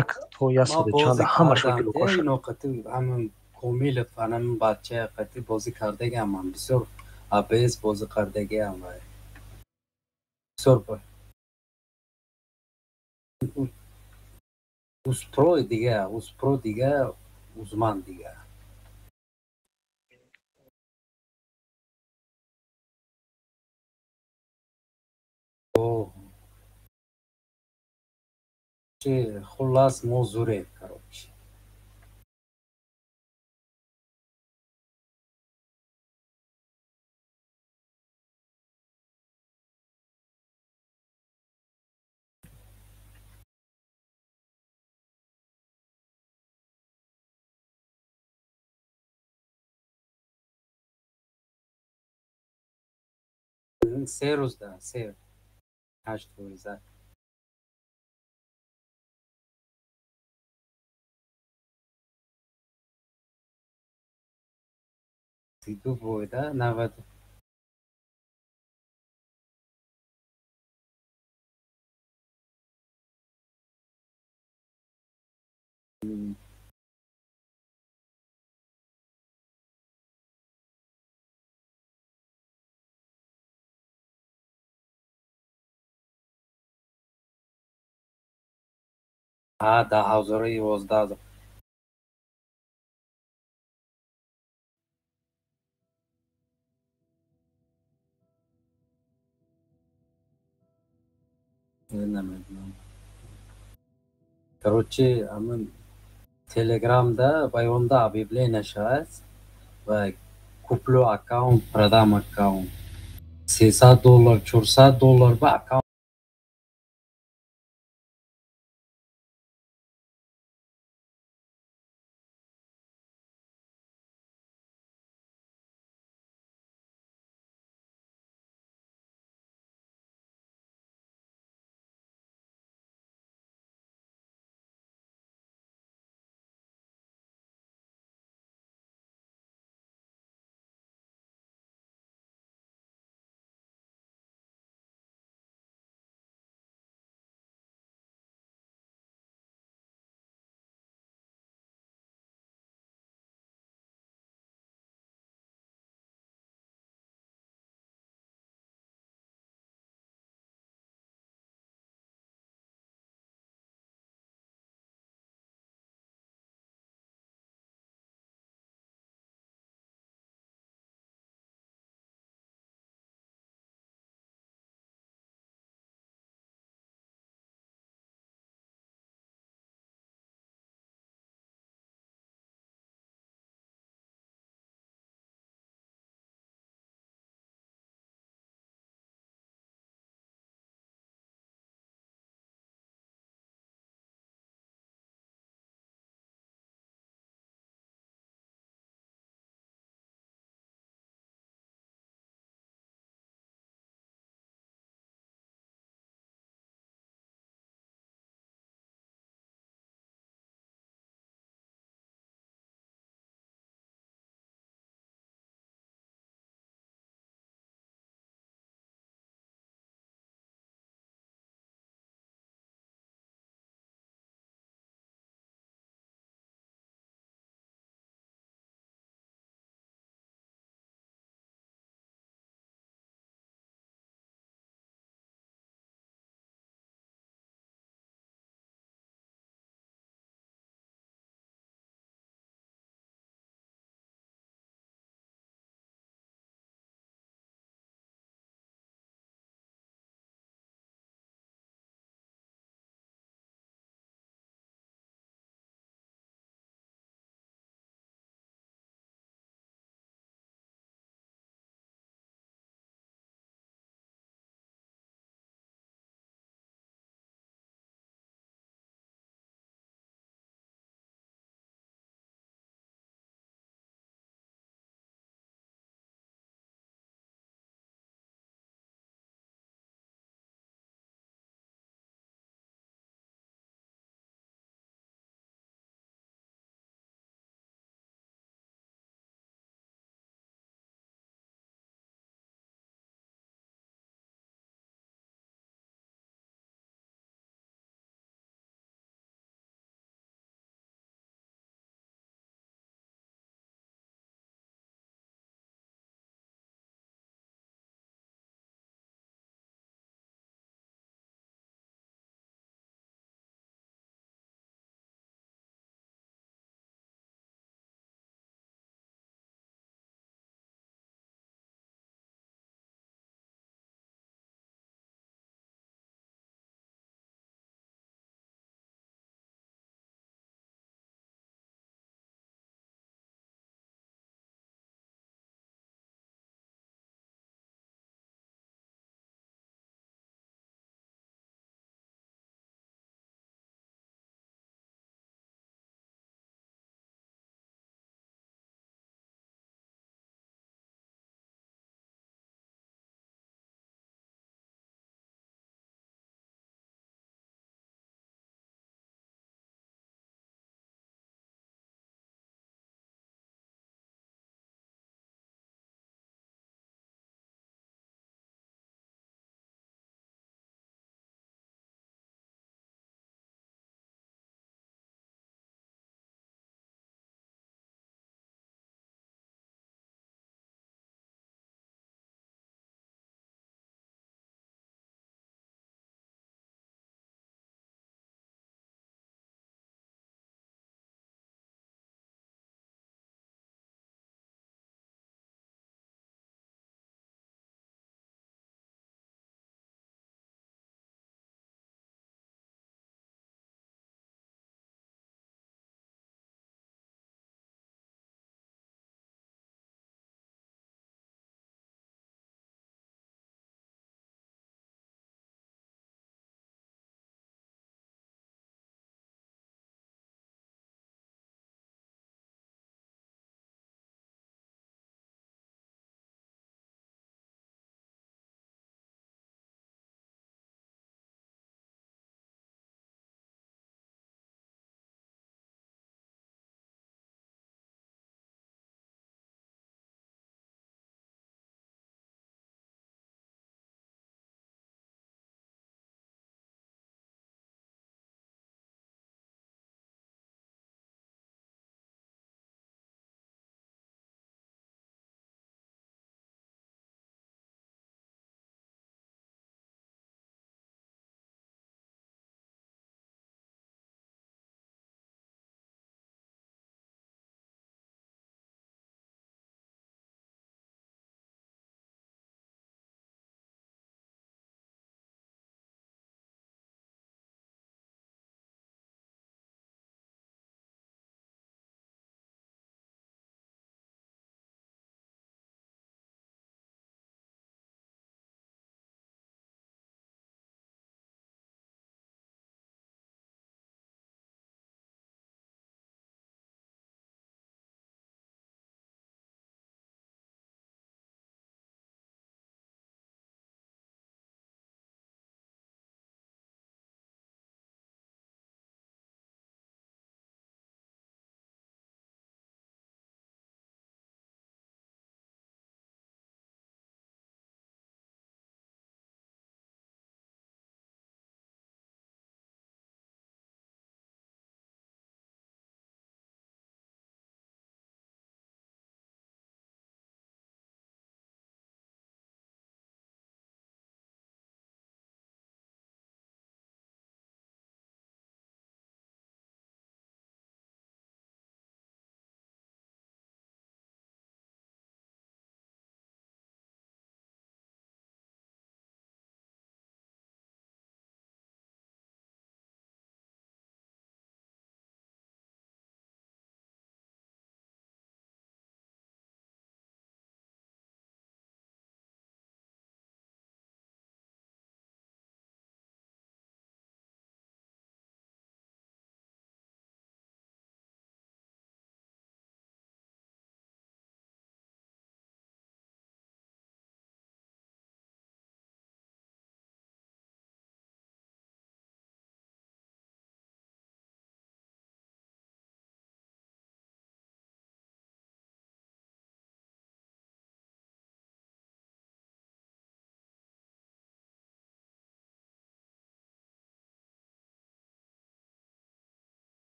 як то ясаду чанд ҳамашо гилукоша. Ҳамин Комилов анам бача қати бозӣ кардагиам ман бисёр АБС бозӣ кардагиам вай. Бисёр Узпро дига, Узпро дига, Узман дига. О. Хуллас мо зурем, короче. Се рӯз да, се 8 фоиза. 32 фоиза, 90. 10 11. Намедонам. Короче, ҳамин Телеграмда вайонда объявление шавад ва куплю аккаунт, продам аккаунт. $300, $400 ба аккаунт.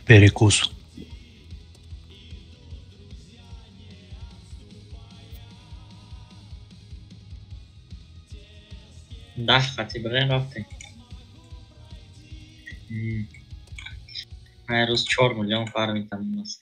Перекус. Даҳ хати бирен рафтем. Ҳар рӯз 4 миллион фарми тамом аст.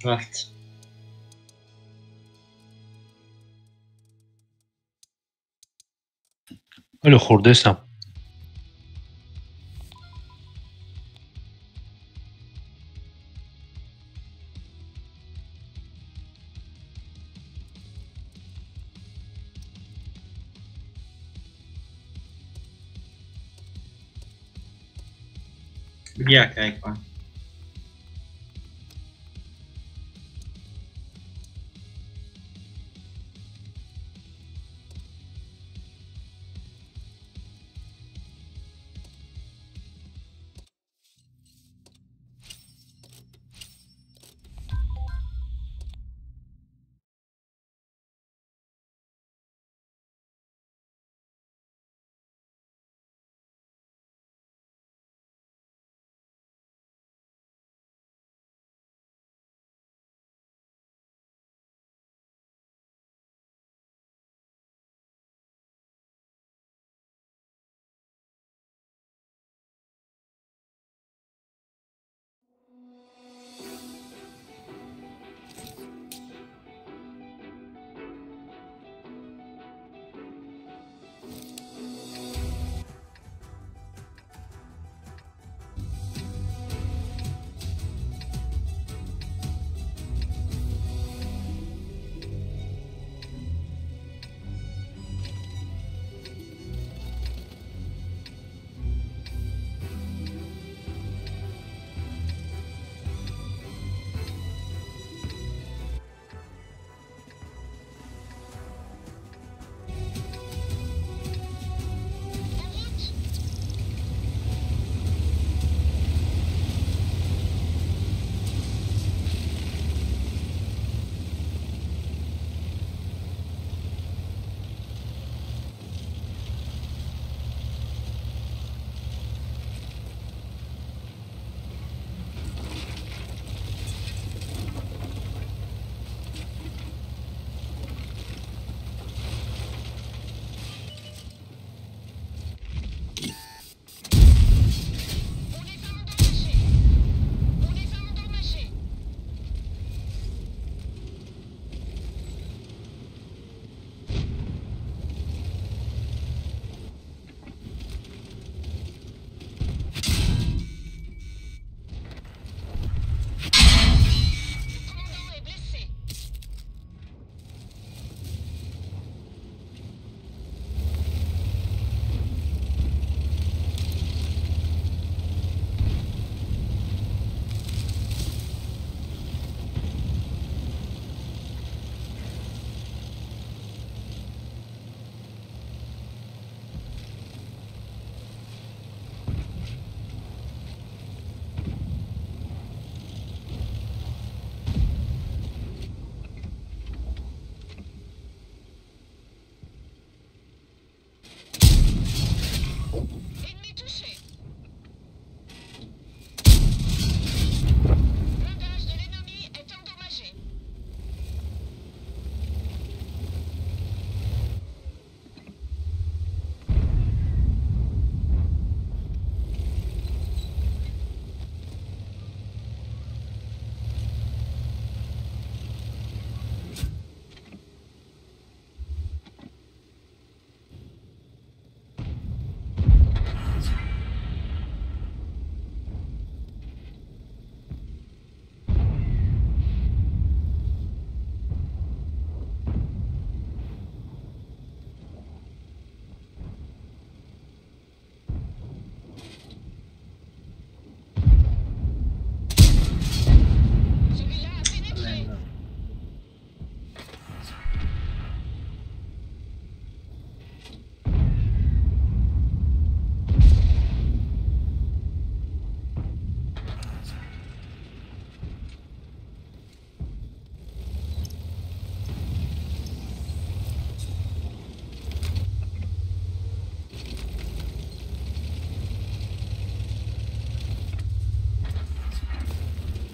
Рафт. Ҳоло хӯрдестам. Биги ака Акбар.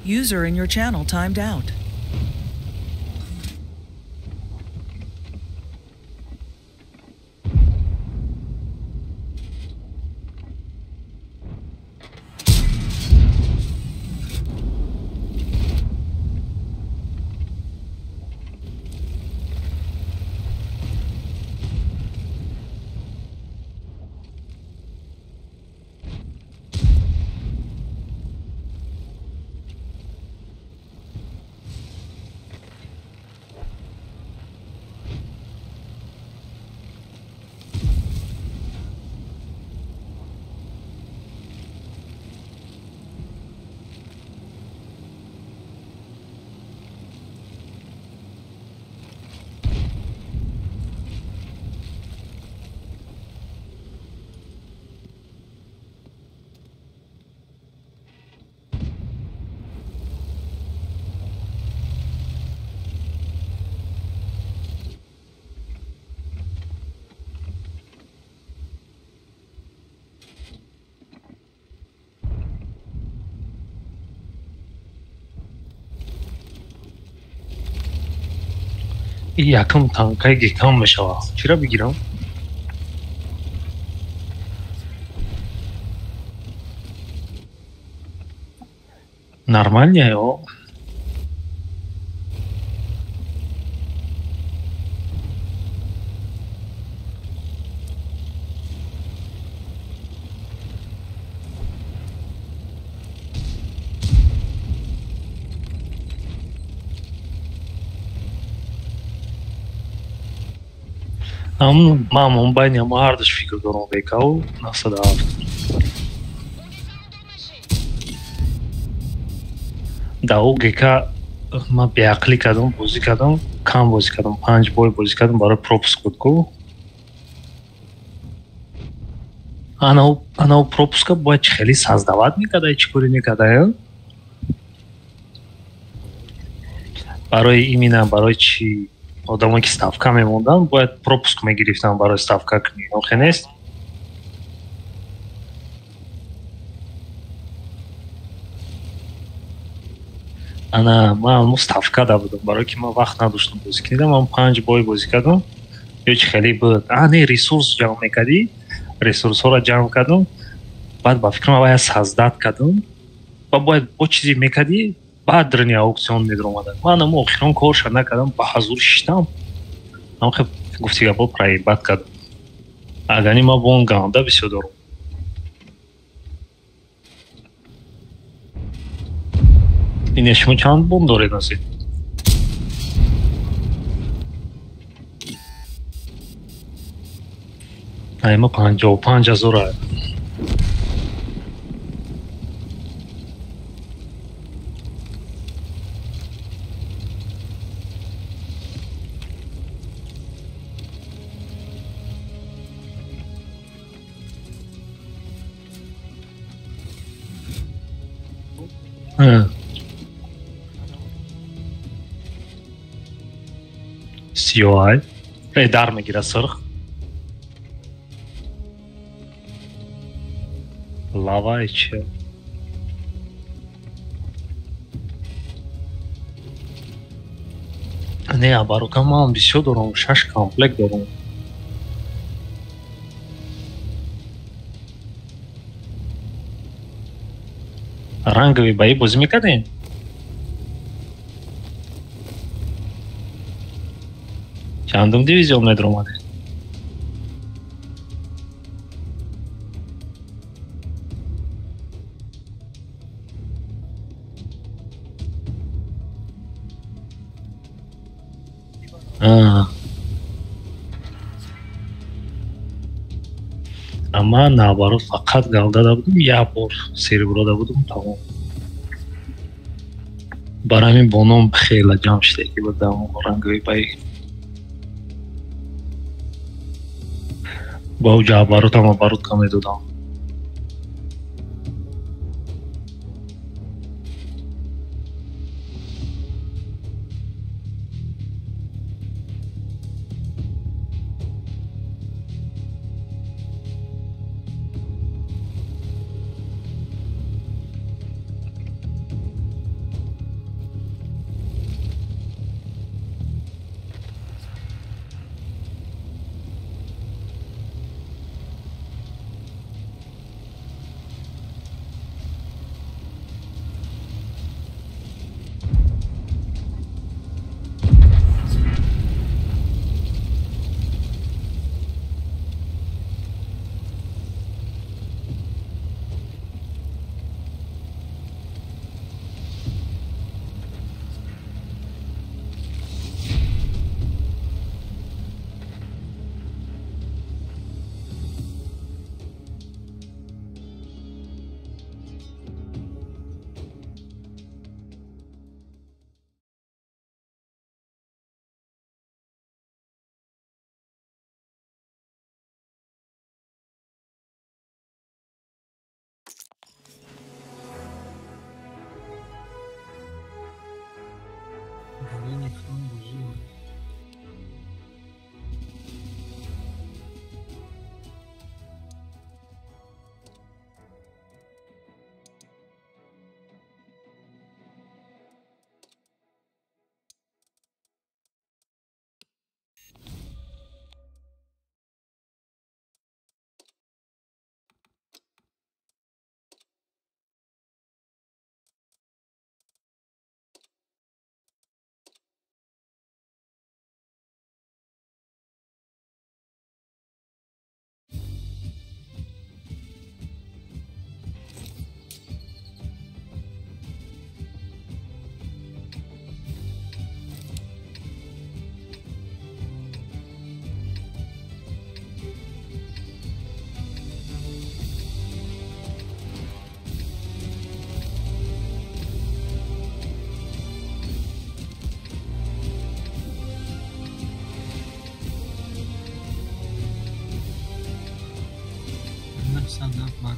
User in your channel timed out. Якум танкаи гекам мешавад. Чиро бигирам? Нормально ё? Ман байни ҳама ҳардуш фикр дорам ВК-у 97. Да ӯ ГК ман беақлӣ кардам, бозӣ кардам, кам бозӣ кардам, 5 бой бозӣ кардам барои пропуск буд ку. Ана ӯ пропуска бояд чӣ хеле создавать мекарда, чӣ коре мекарда? Барои именно барои чӣ одамое ки ставка мемонданд, бояд пропуск мегирифтанд барои ставка кунӣ. Охе нест? Ана ман ставка да будам, барои ки ман вақт надоштам бозӣ кунидам, ман 5 бой бозӣ кардам. Ё чӣ хеле буд. А не, ресурс ҷамъ мекардӣ, ресурсҳоро ҷамъ кардам, баъд ба фикрам бояд создат кардам ва бояд бо чизе мекардӣ, баъд дрни аукцион медаромаданд. Ман ам охирон корша накардам, ба ҳазур шиштам. Ам хеб гуфти гапо проебат кардам. Агани ман бо он ганда бисёр дорам. Ине шумо чанд бом доред насиб? Ай ма 55 ҳазор. Сиёҳай дар мегирад сирх. Лава чи? Не, абарука ман бисёр дорам, 6 комплект дорам. Рангови баи бозӣ мекардем? Чандум дивизион медаромадем? Ман наоборот фақат галдада будам, як бор сереброда будам, тамом. Барои ҳамин бо ном хеле ҷамъ шуда ки будам рангови баи. Бо ӯ оборотам оборотка медодам.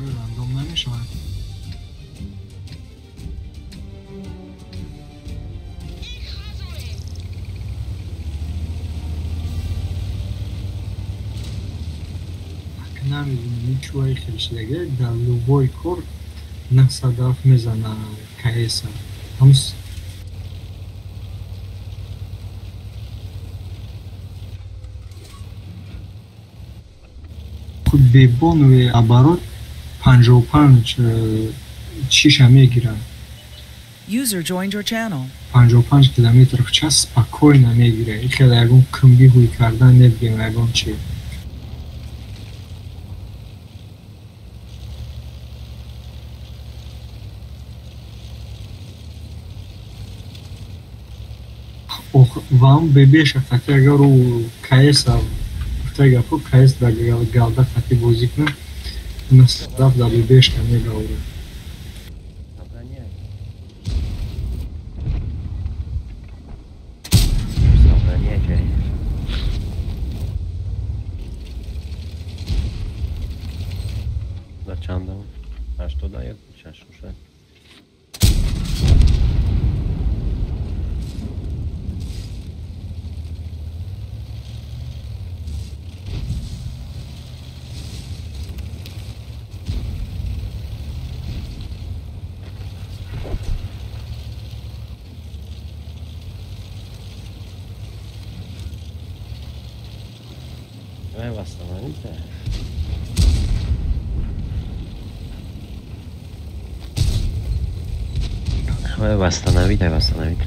Танкҳои рандом намешаванд. Намедонам чӯай хел шудага, дар любой кор 907 мезана КС-а. Ҳамс худ бебонове оборот 55 чиша мегиранд. User joined your channel. 55 километр в час спокойно мегирад. И хеле ягон кимби ҳуй кардан небигем ягон чи. Вам бебеша хати агар ӯ КС-а гуфта гапо КС да галда хати бозӣ кунад, насадаф да бебешка мегаурад. Да чандам? 81 66. Восстановить. Восстановить, восстановить.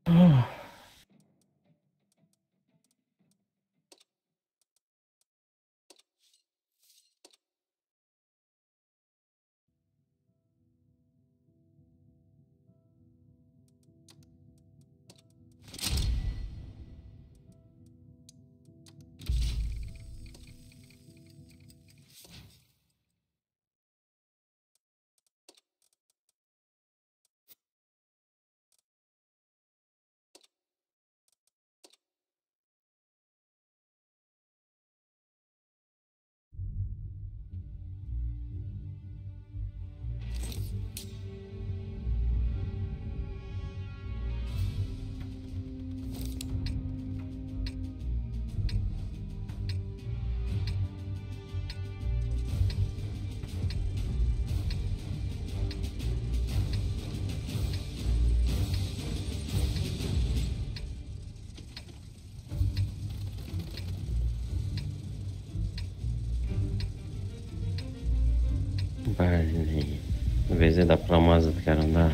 Блин, везде да промазать каранда.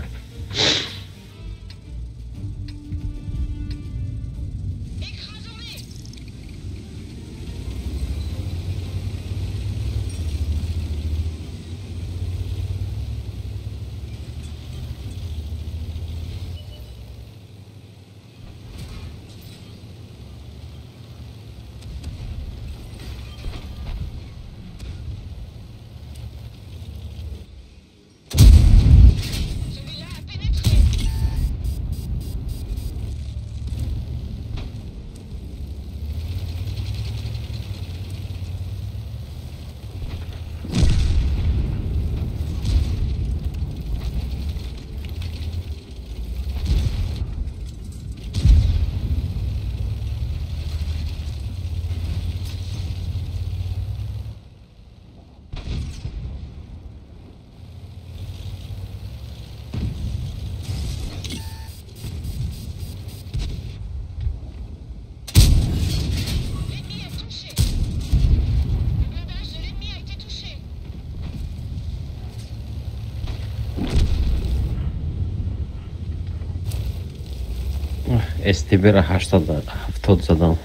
СТБ-ра 80 задам.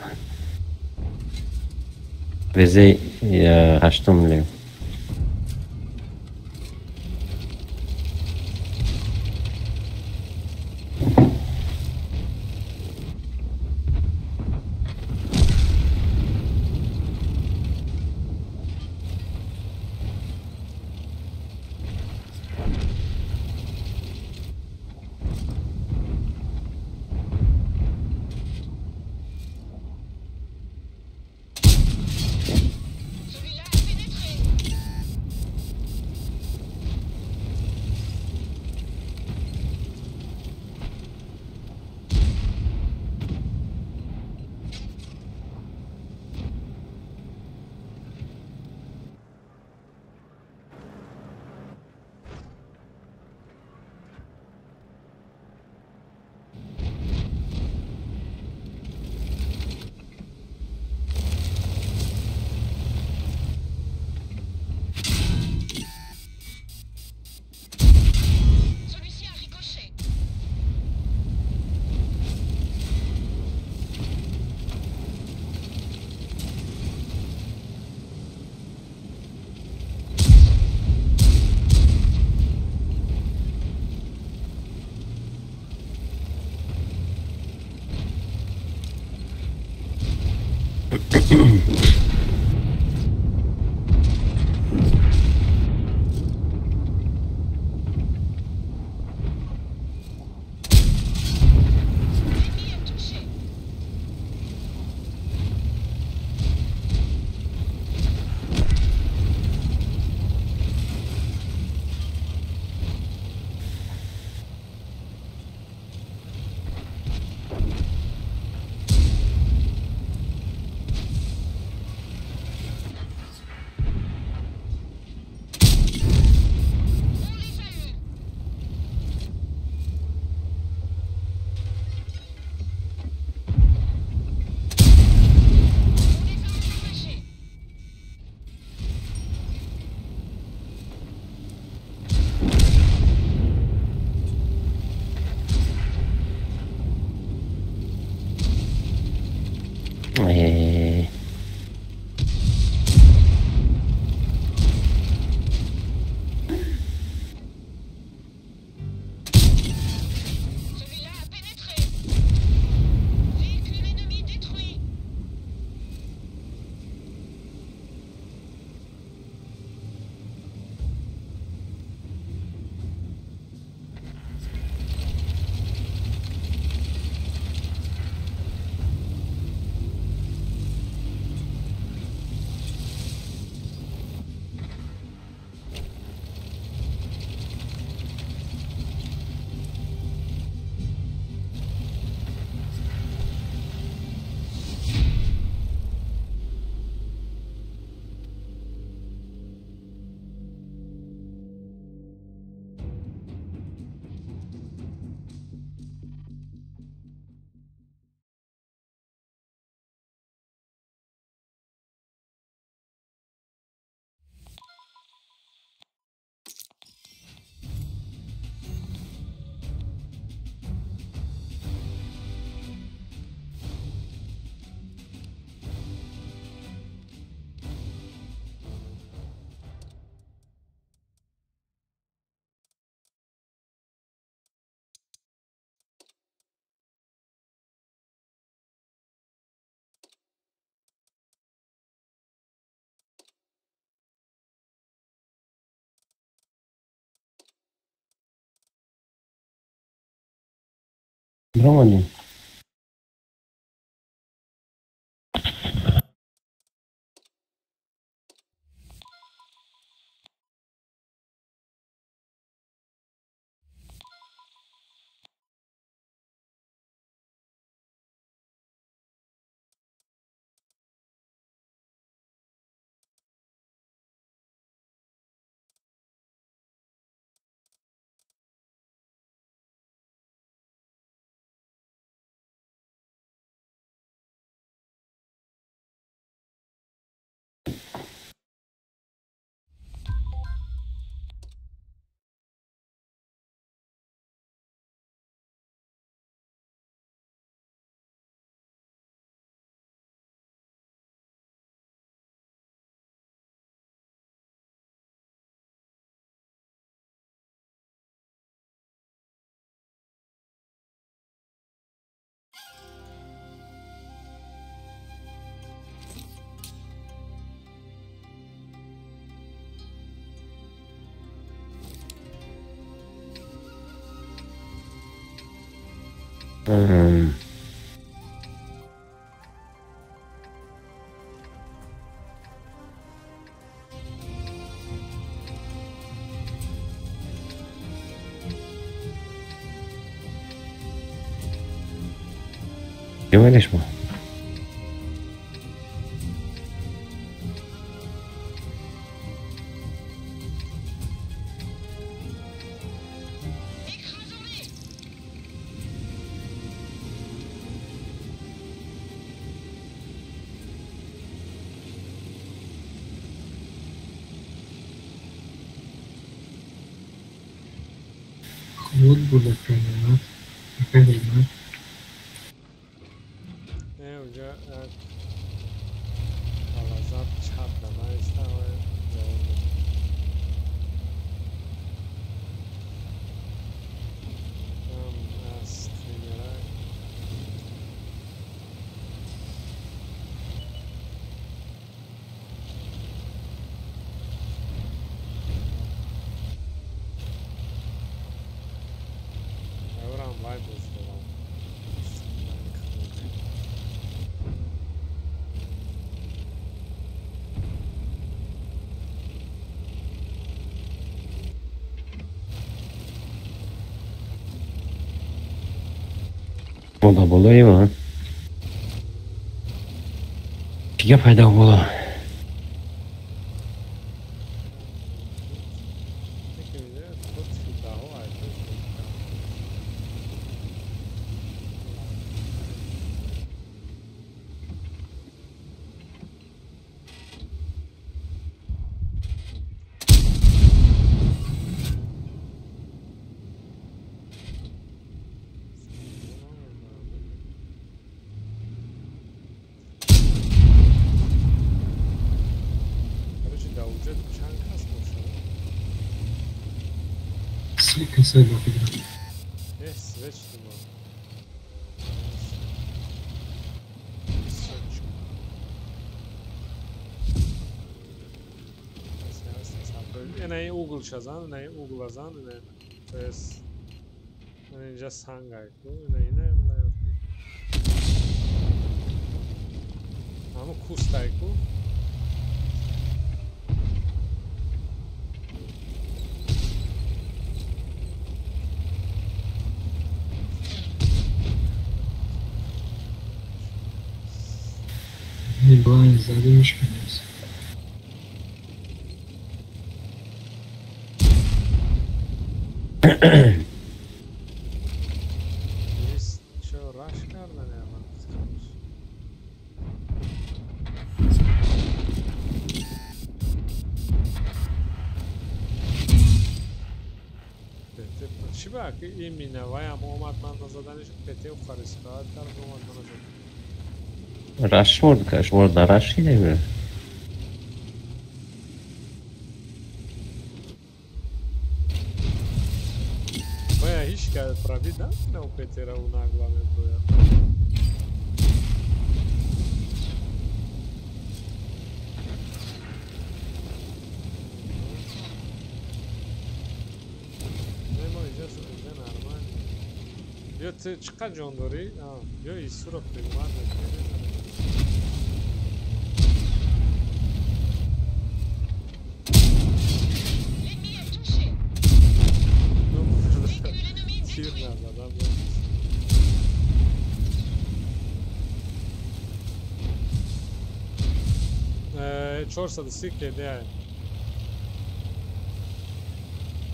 Везе 8 лев. Романи. Говоришь, ма? Вот буду принимать. Принимать. Мода болои Чига пайдо боло? касай ба фикрам. Э, свеч тума. Ина ин угл шазан, ина ин угла зан, ина то есть ина инҷа санг ай ку, ина ина ҳамун куст ай ку. Блайн зада мешканем. Чо раш кардан аввал? Чӣ ба ки ин минаваям омад ман назаданиш ПТ ухарисфаат кард омад ман назад. Раш мурд, шуморо дар раш кида? Бая ҳеҷ кар пробид намекунад у ПТ-ра у нагла меброяд. Не, мо инҷа нормал. Биё ту чӣ қадр ҷон дорӣ? Биё исуро пригмат мекунӣ. Тир назадам. 430 кеде.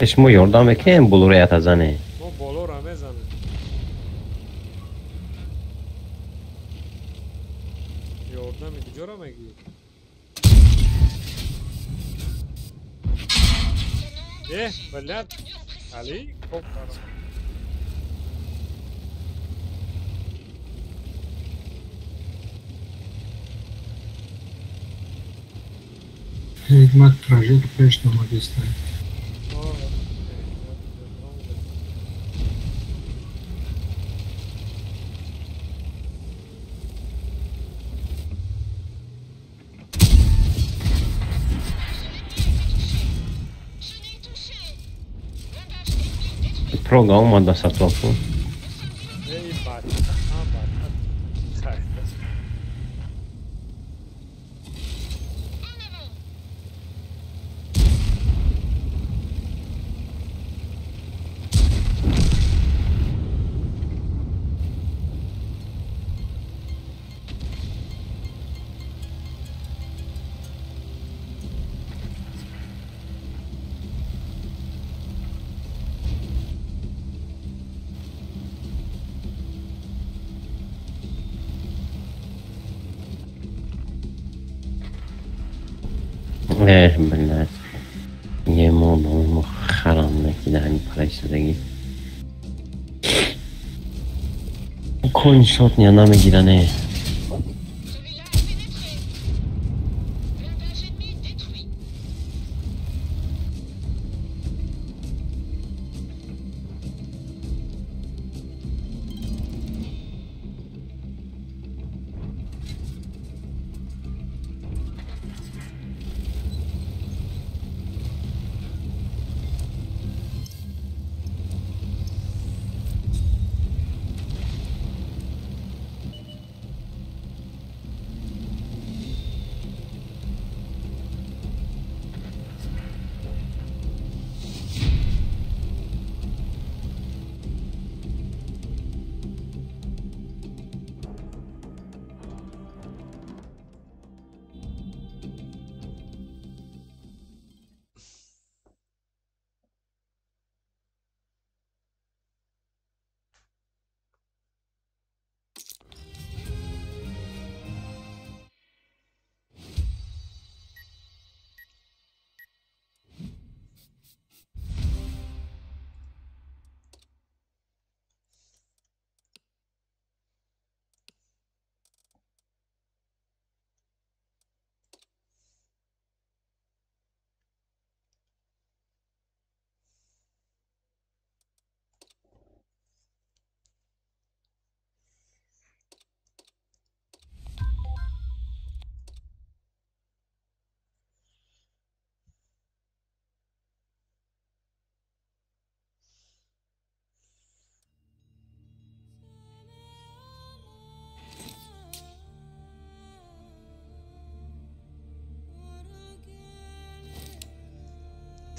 Шумо ёрдам мекунем болоро ята зане? Мо болоро мезанем. Ёрдами куҷоро мегӣ? Э, блядь, Али, коп карам. Ҳикмат прожект пеш номадистай. Прога омад ба сатофу. Эх, блядь. Емо, мо харам накидаани парайсудагӣ. Конь сотня намегиране.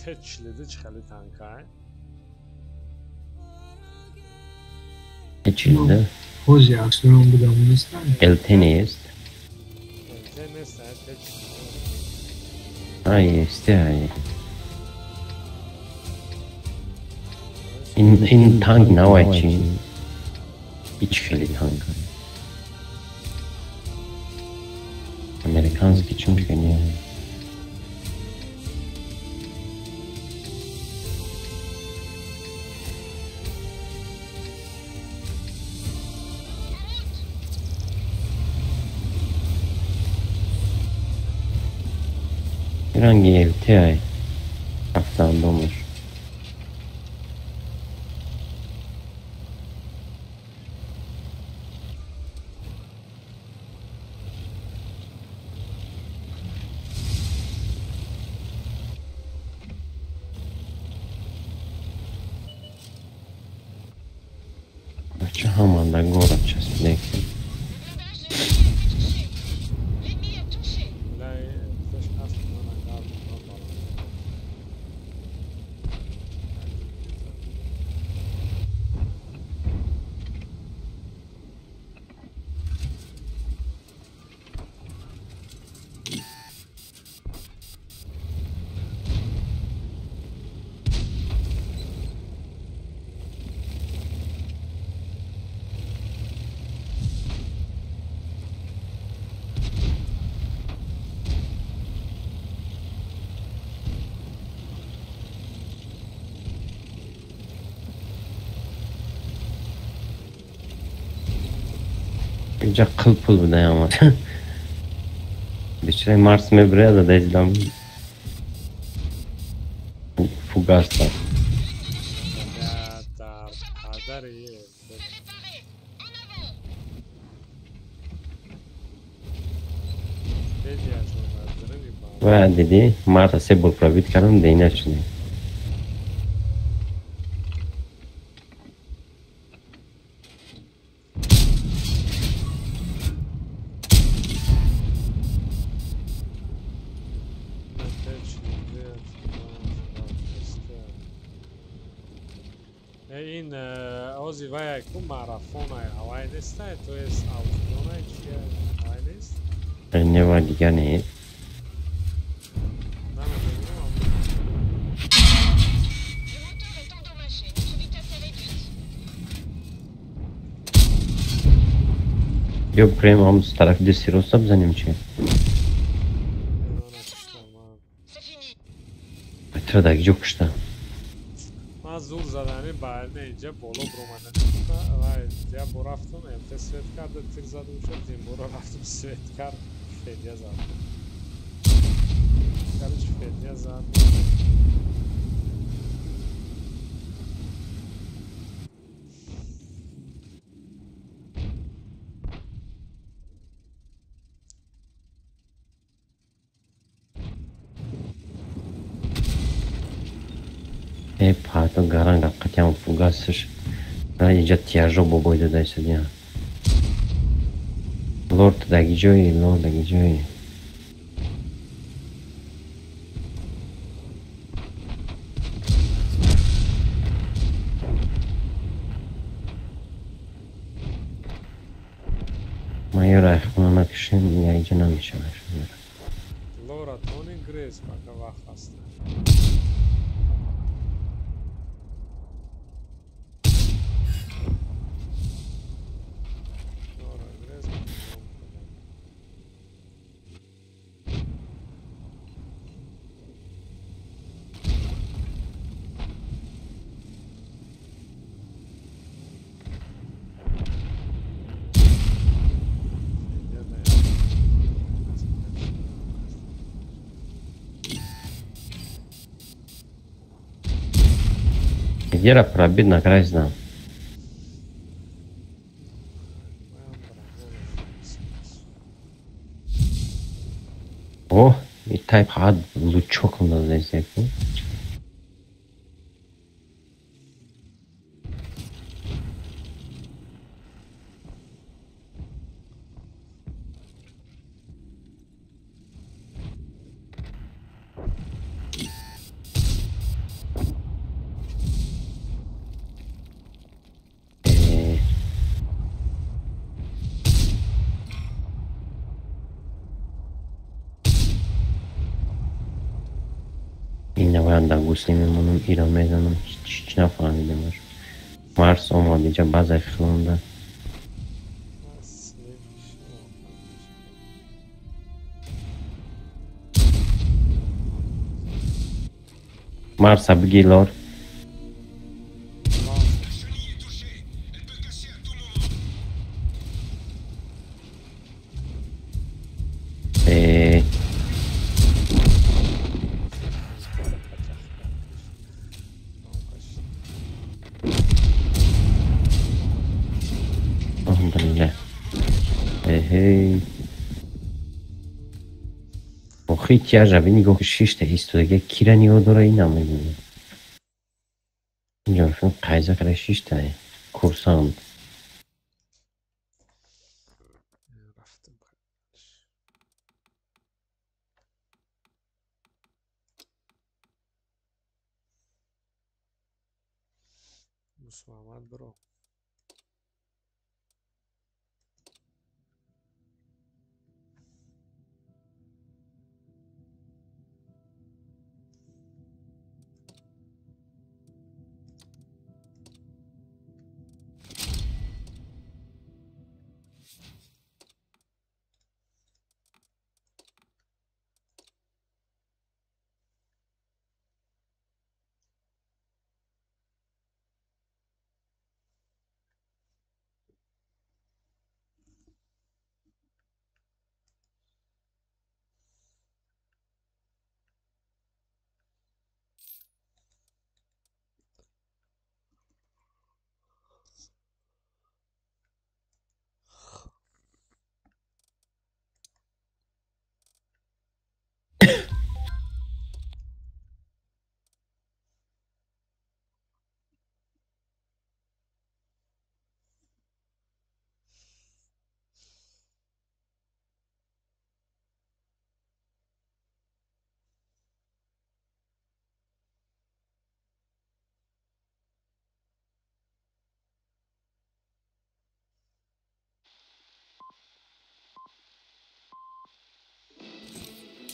Т42 чӣ хеле танкай? Т42? Ҳози аксурон будам нестан. ЛТ нест? ЛТ нест, Т42. А, есть, ай. Ин танк навай чи? Ҳеч хеле танк. Американский чун не. Ранги ЛТ ай. Ҳафтандумаш. Бача ҳаманда город часпидек. Инҷа қил пул будаям. Бечораи Марс мебуряд, задаиздам. Фугас дад. Ва дидӣ, Марса се бор пробит кардам, дейна шудем. Ин ози вай ку марафонай ҳавай нестай, то есть аукционай чи ҳавай нест? Не, ва дигар нест. Ё прям ҳам тарафи дасти роста бизанем чи? Тра дар ҷо кушта. Ман зур задани баъд инҷа боло биромадани вай я бо рафтум МТ свет карда тир задум шуд, дин боро рафтум свет кард, федя зад. Короче, федя зад. Э, пато гаранга қатям фугасш. На инҷа тияжо бобой додай судя. Лорд даги ҷои, лорд даги ҷои. Ман ёра хона накушем, инҷа намешавад. Лора тони грез пока вақт ҳаст. Гера пробит на край знам. О, и тайп хад лучоком надо здесь. Инаваян дар гусли мемонам, ира мезанам, ҳеҷ нафаҳмидамаш. Марс омад инҷа баъзай хилонда. Марса бигир лор. Охи тяжа би нигоҳ шишта истодаги кира нигоҳ дора ин намебинам. Инҷо қайза кара шишта курсант.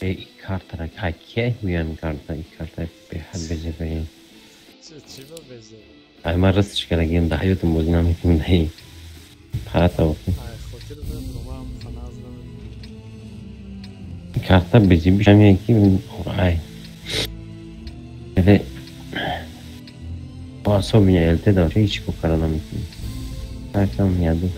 ای کارت را که میام کارت ای کارت به حد بزنیم. چی با بزنیم؟ ای من راستش که لگیم ده حیاتم بازی نمیکنم دهی. پاتا وقتی. کارت بزنیم بیشم یکی ای. بله. با صبح میالته داره هیچ کو کار نمیکنم. کارتم میادو.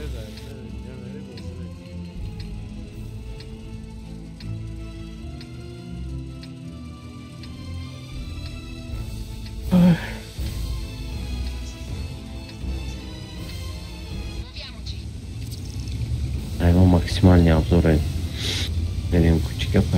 Максимальный обзор берем кучка по.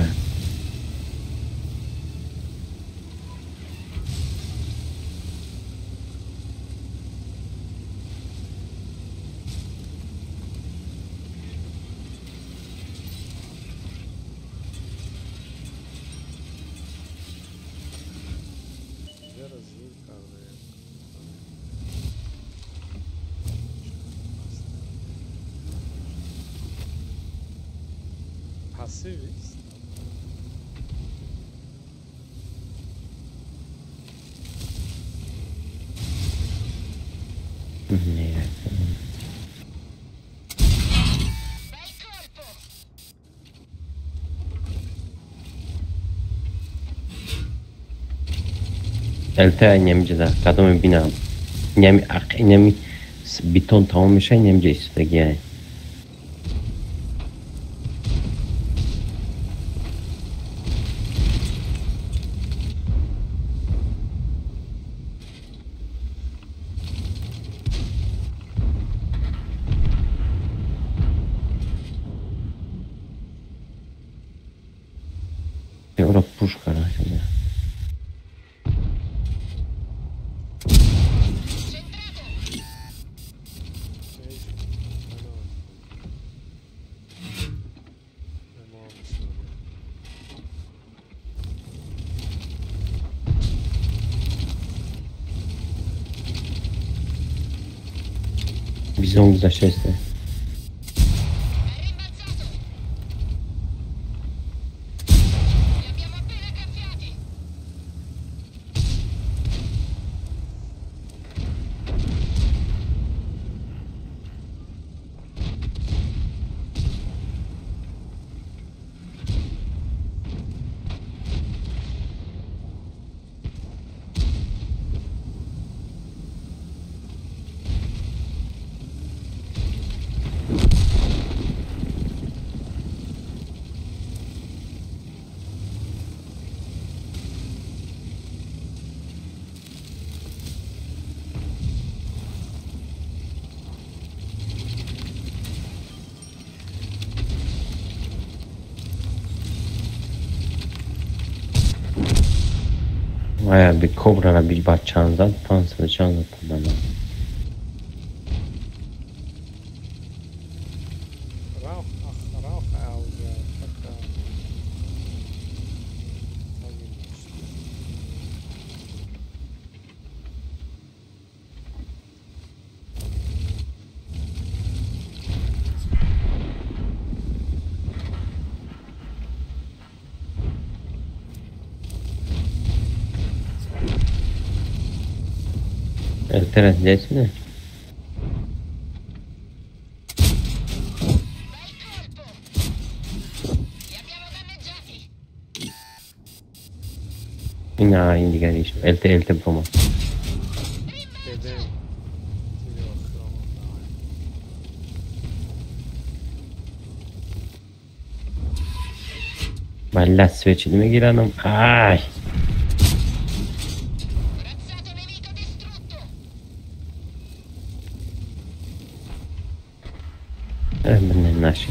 Элта немҷада кадоме бинам. Инами ақ инами бетон тамом меша инамҷа истодагиай. Ora пушка на. Бизон гузаштааст. Вая би кобрара би ба чанд зад, 500 чанд зад ба ман. Элтера здесь, не? Ина, ин дигариш. ЛТ, ЛТ брома. Балла свечи мегиранам. Ай! Наши.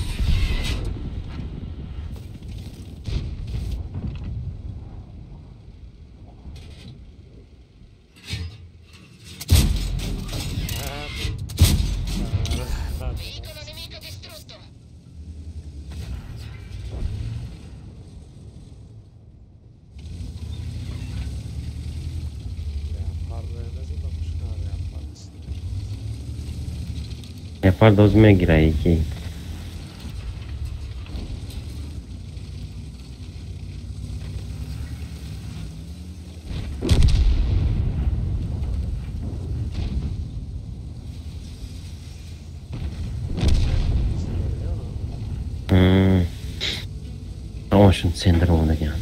Леопард мегира яки. Ошун центр омадаган.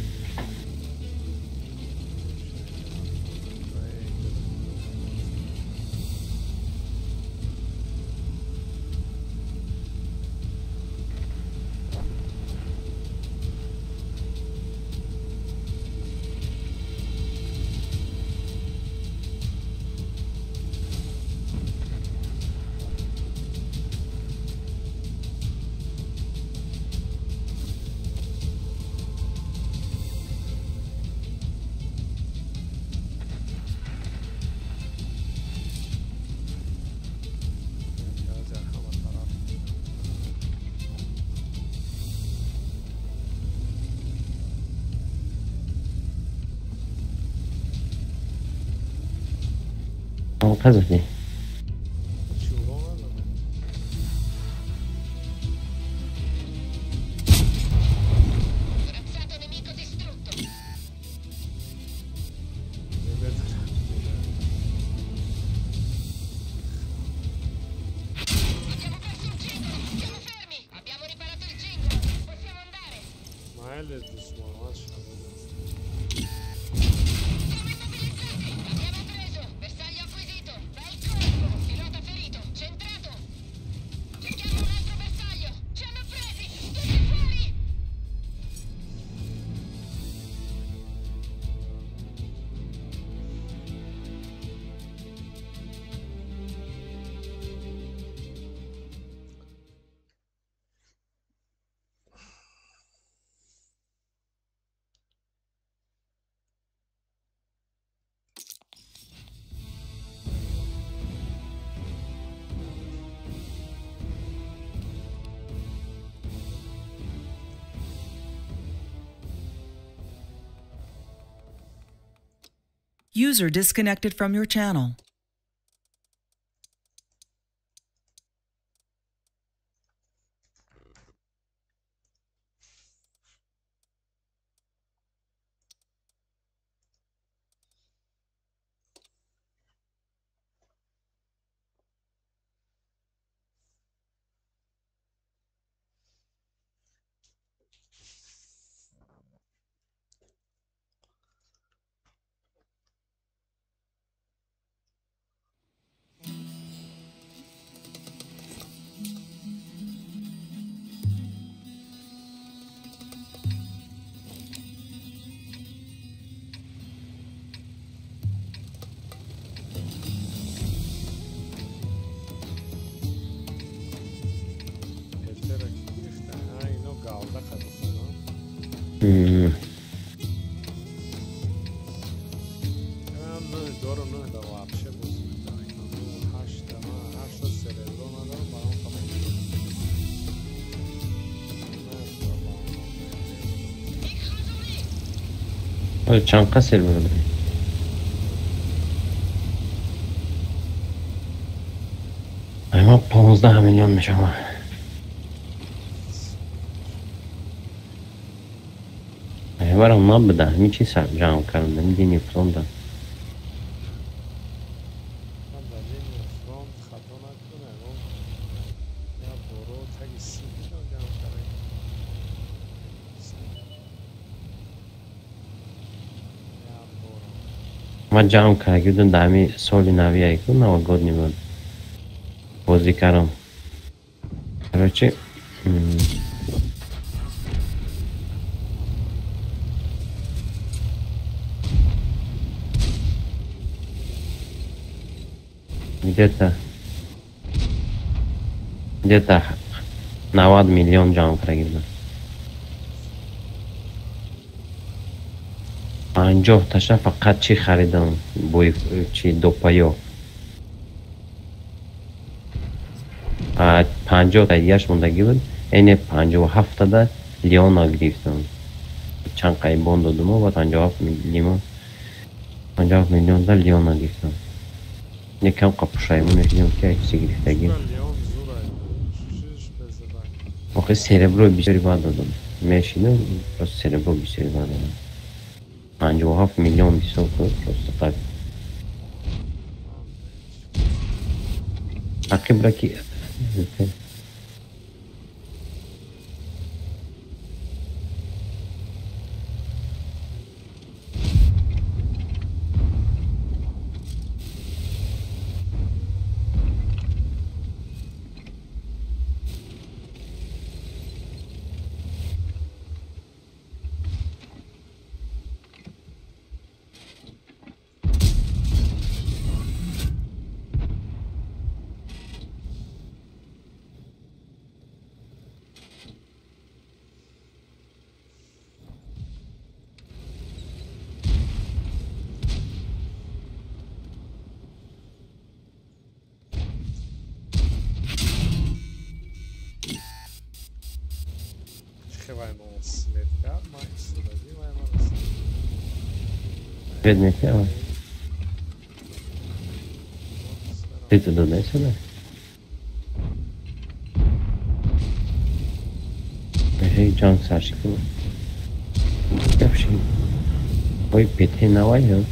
Показывай. User disconnected from your channel. Чанд қаср бурдӣ? Ай, ма 15 миллион мешавам. Барам набуда, ҳамин чи ҷамъ кардам, линии фронта. Ман дар линии фронт хато накунам, як боро таги 30 миллион ҷамъ кардам. Як боро. Ман ҷамъ карда будам дар ҳамин соли нави айку новогодний буд. Бозӣ кардам. Короче, где-то 90 миллион ҷамъ карда будам. 50 таша фақат чӣ харидам? Бой чи допаё. 50 та дигарш мондагӣ буд. Эне 57 тада Леона гирифтам. Чанд қайбон додуму ва 57 миллион 57 миллион да Леона гирифтам. Некам қапушаймон мешидам ки ай чизе гирифтагӣ. Леон зурай. Шиш безебай. Охи серебро бисёри бад додам. Мешидам, просто серебро бисёри бад додам. 57 миллион бисёр буд, просто так. Ақибра ки Хевай ман свет кард, ман истодагӣ вай ман свет метиҳад. Света додай сюда. Эй, ҷанг сарши кунам. Гапши. Ой, ПТ навай ё?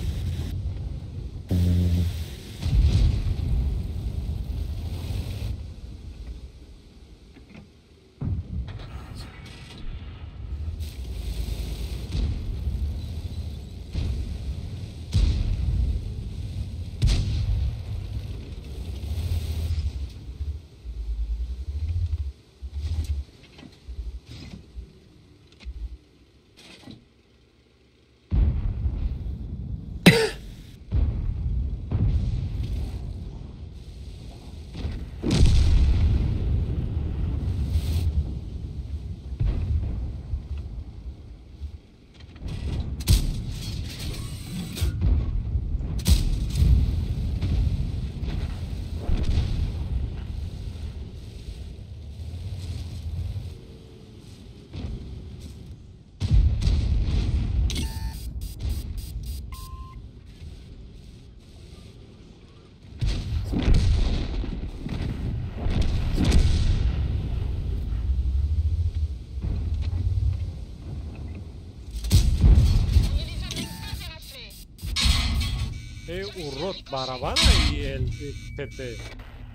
Э, урод, барабана и ЛПТ.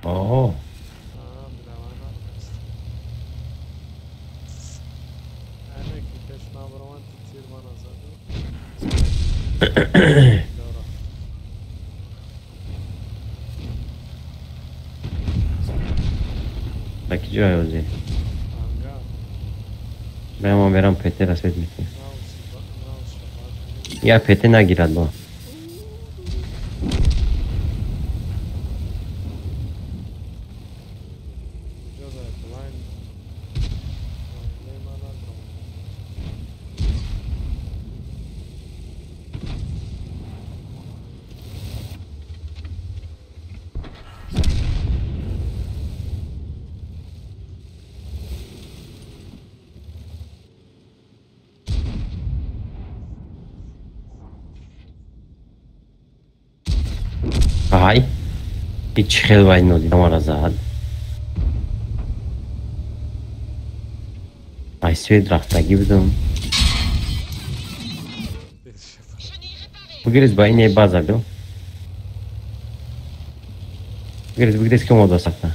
О, А, барабана. Ане ки пеш ман баромад, тир мана заду. Дора. Ба ки ҷой озӣ? Ангар. Бая ман мерам ПТ ра свет метиҳам. Наус шабад. Я ПТ нагирад бо. Куҷо дар блайн? Блайнде мана дром. Ай, ҳеҷ хел вай нодида мара зад. Ай свет рафтагӣ будам. Бигирез ба ине база бил. Бигирез, бигирез ки омода сахта.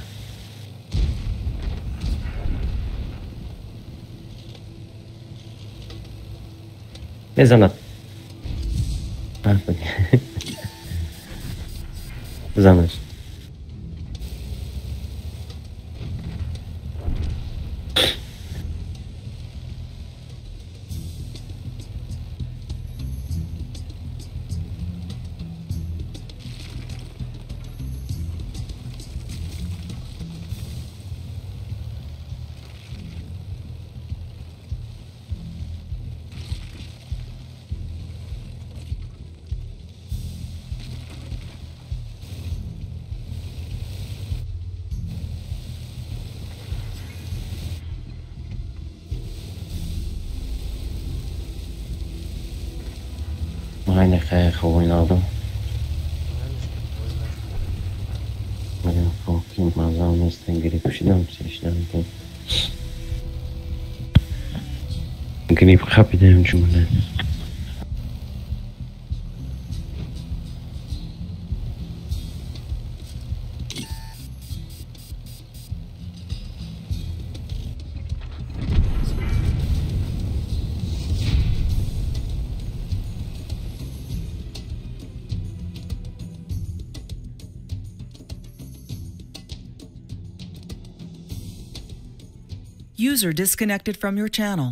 Мезанад. Бизанаш. Майна хай ховойнадам. Мазам нестан грипп шидам, сешидам ки. Грипп хапидам ҷумла. User disconnected from your channel.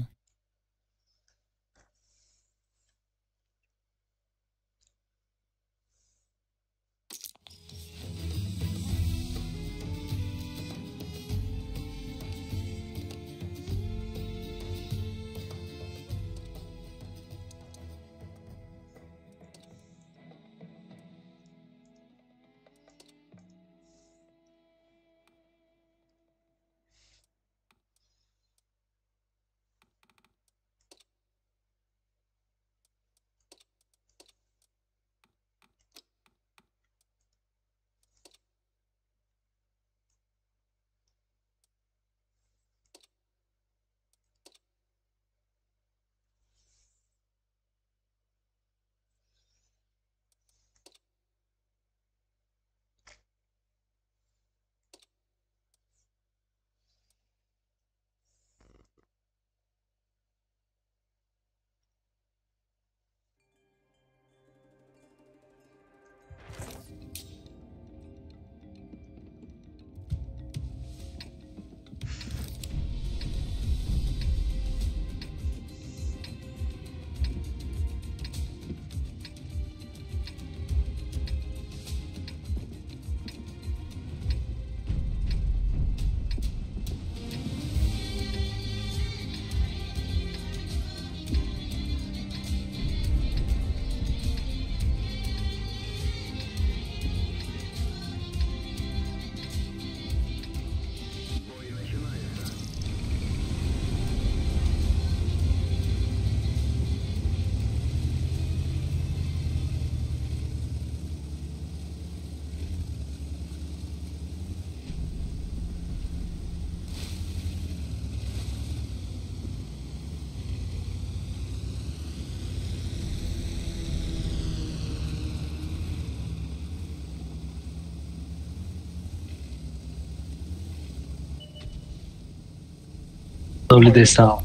Doble de estado.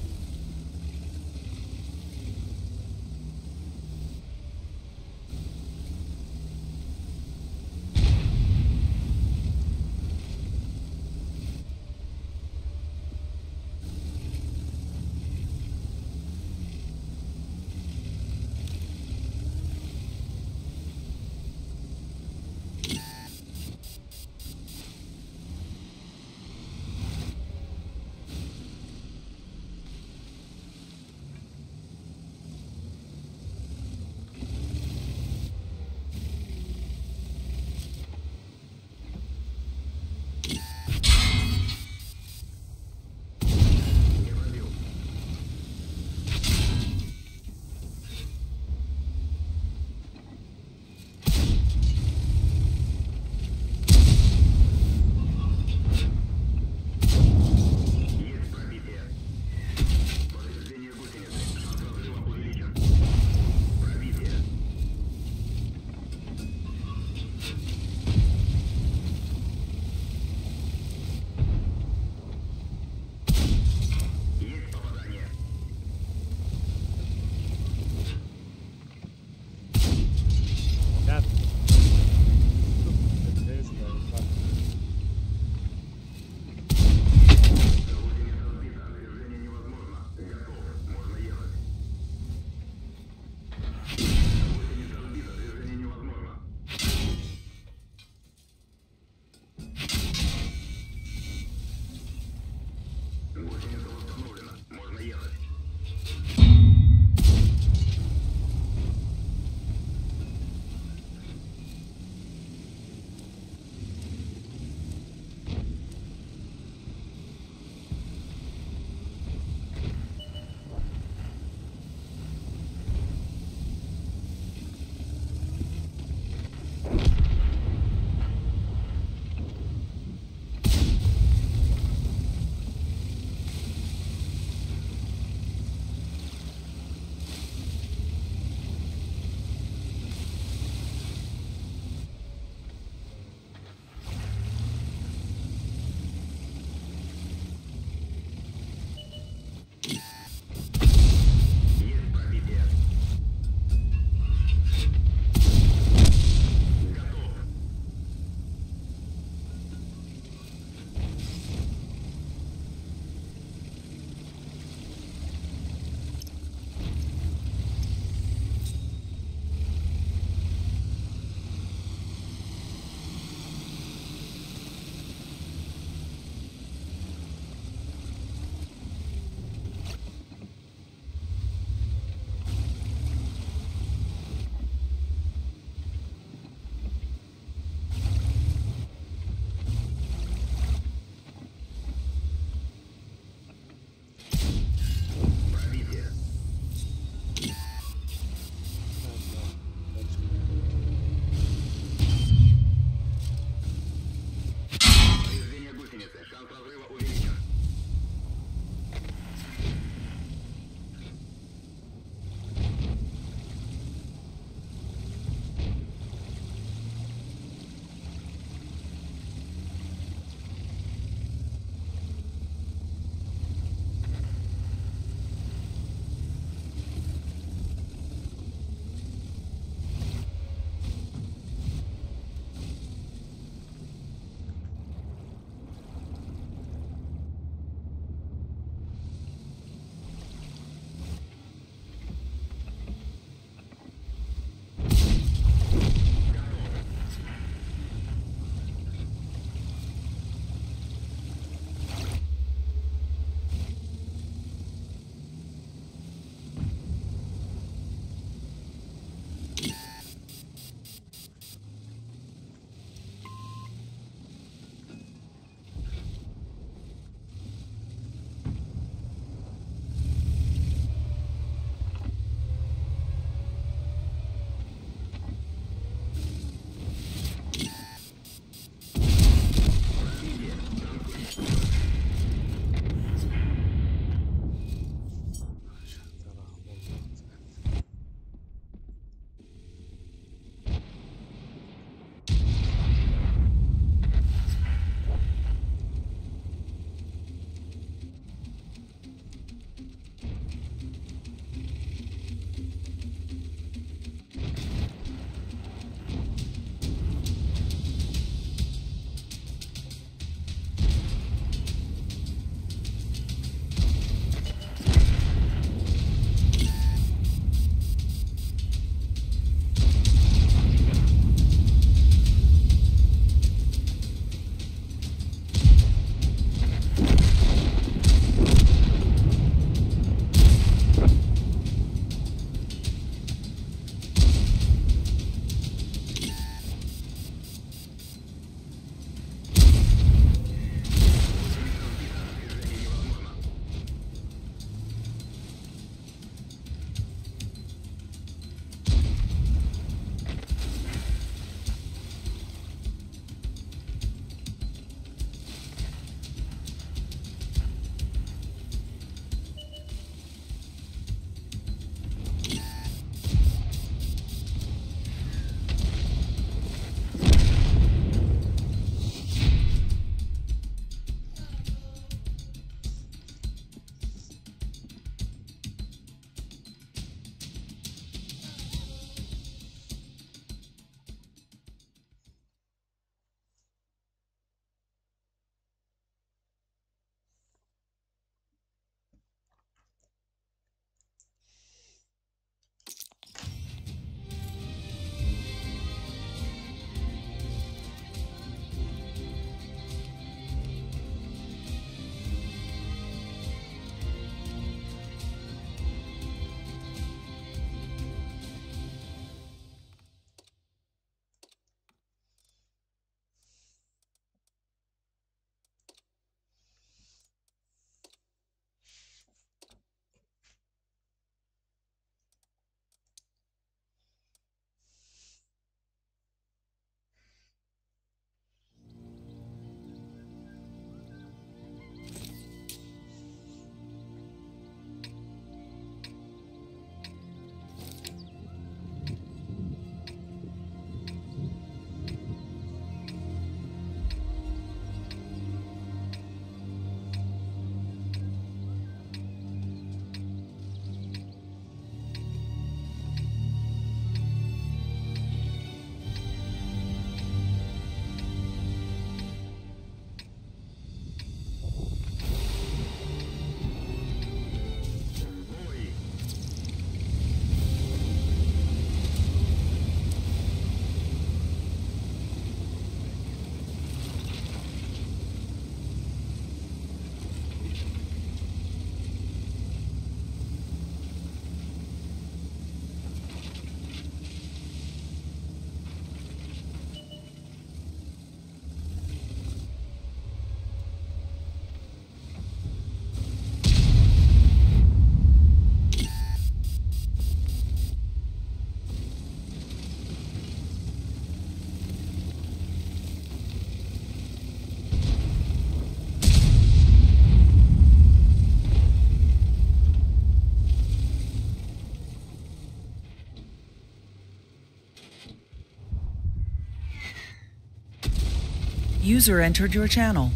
User entered your channel.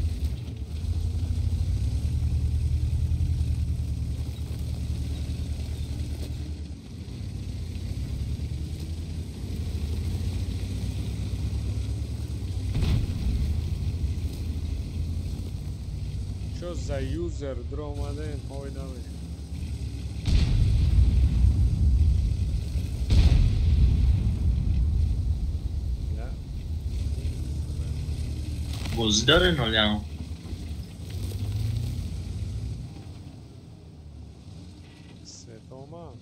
Что за юзер дромаден? Ой, давай. Бозӣ дорен олям? Светома.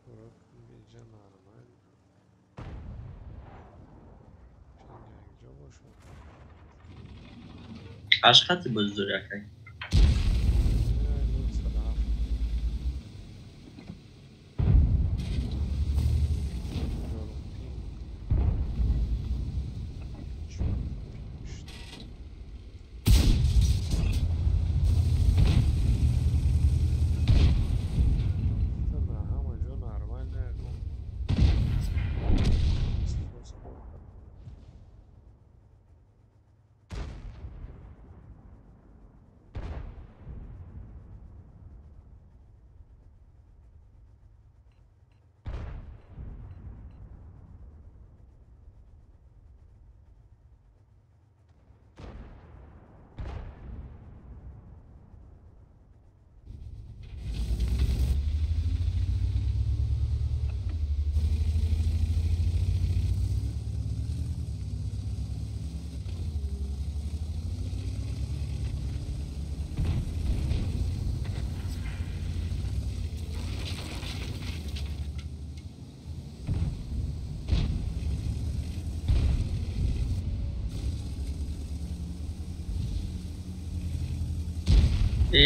Чего пинг нормально. Ашхати бозӣ дори акай?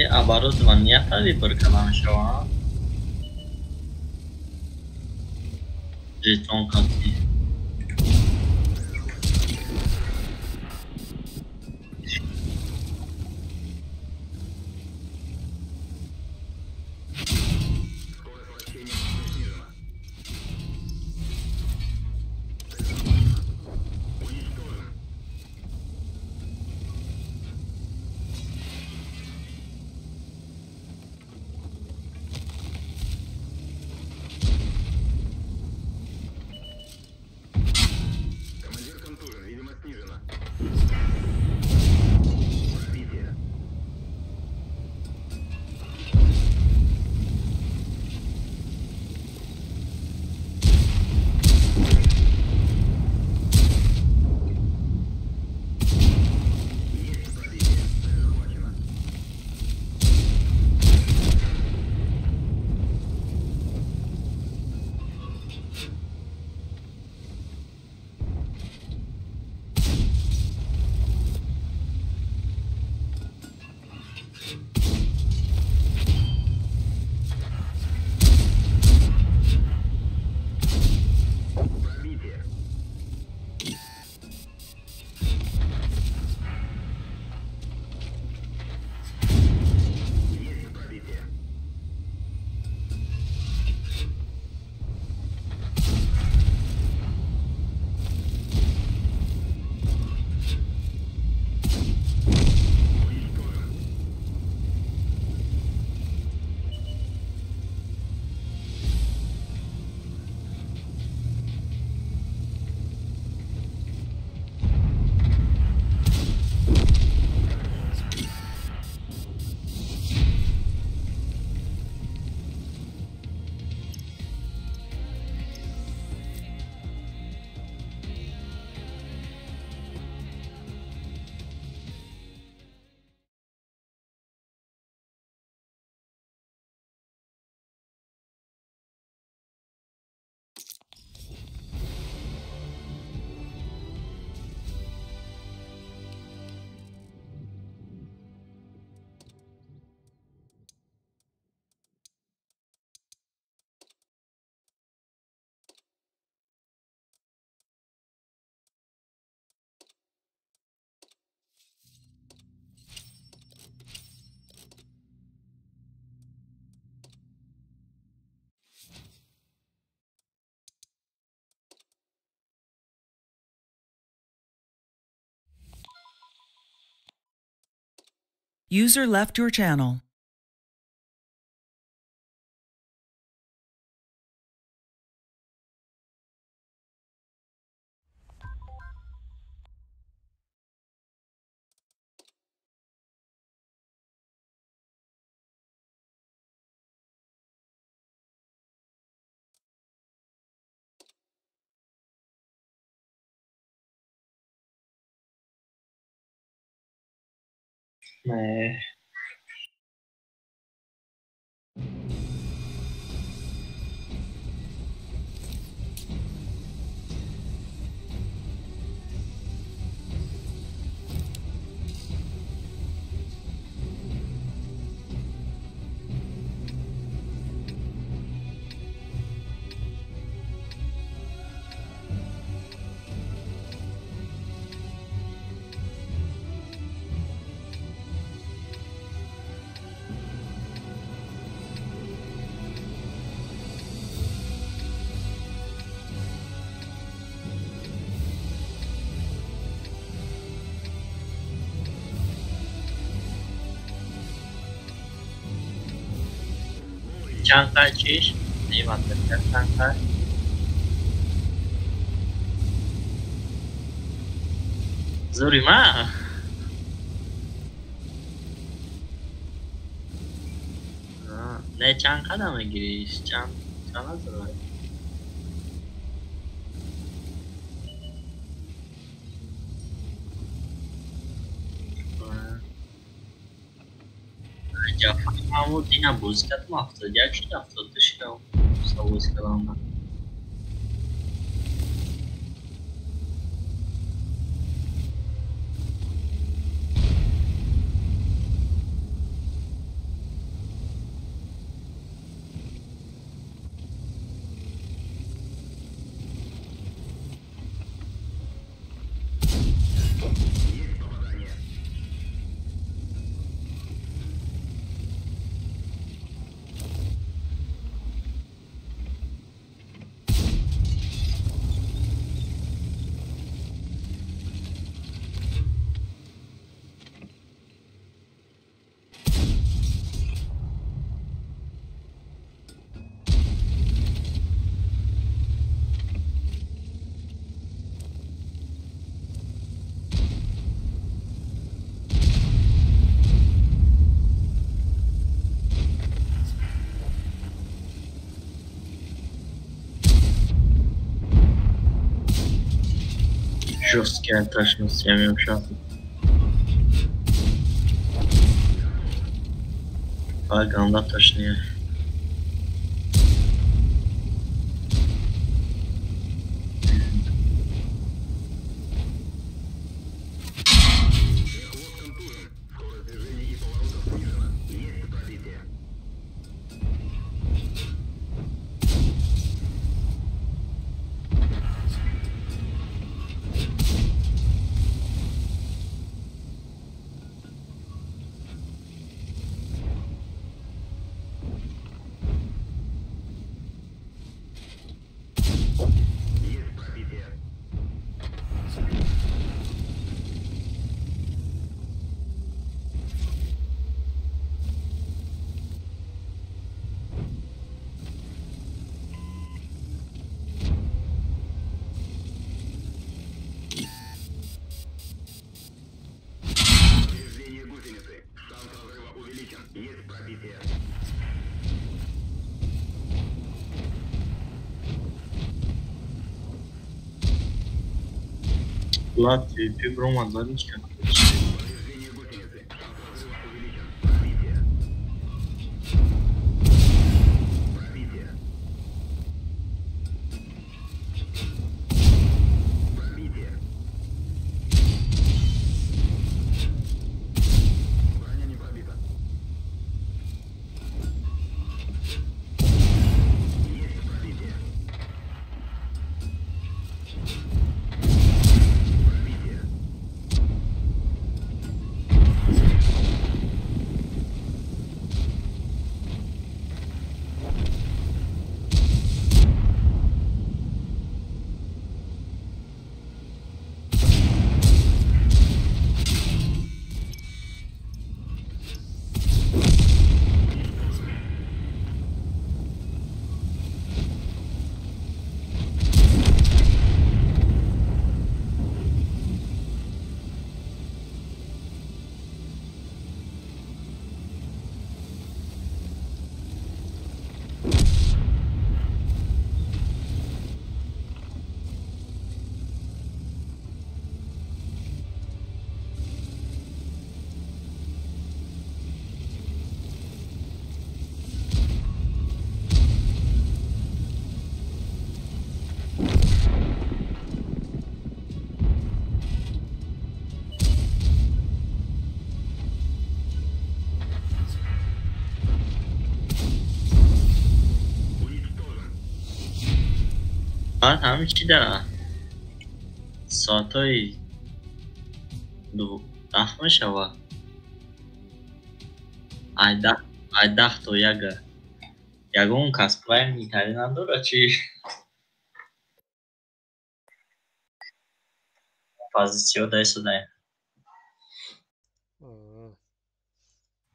Оборудование выбор каланшава. Жетон кати. User left your channel. Не. Чанд қай чиш? Неватар чанд қай? Зури ма? Не, чанд қадам мегириш? Чанд ҳазор? Ҷафар Маҳмуд ина бозӣ кардам, 71 шуд, 72 шудам. Бозӣ кардам. Жесткая точность, я имею в виду. Ганда точнее. Латвию, Пиброма, Заричка. Баъд ҳамин чи да соатҳои даҳ мешавад. Ай даҳ то яга. Ягон кас прайм нитари надорад чи? Позитсиё даисодаем.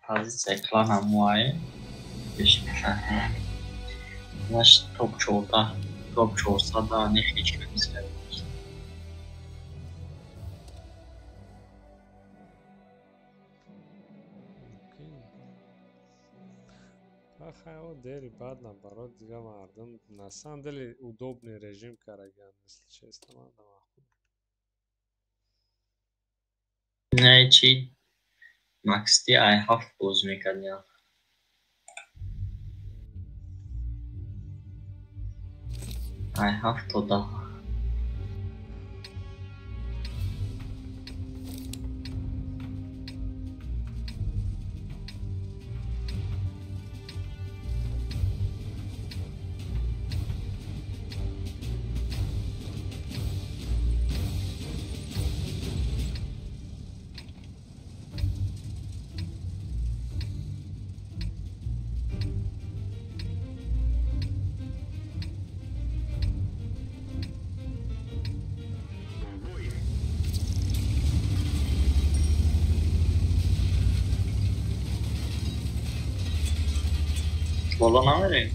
Позитсия клана муайян наш топ 14, топ 400 да не ҳеҷ кас. Хайо дери бад наоборот дига мардум на самом деле удобный режим караган, если честно, мардум. Не чи Максти ай ҳафт боз мекардям. Ай ҳафт то даҳ. Боло намерем.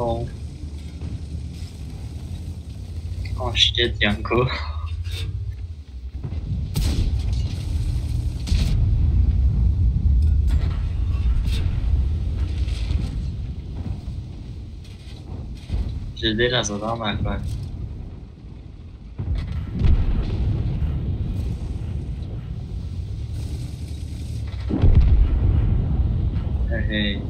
Oh. Oh shit, Yanko. Ждера задам акбар. Hey.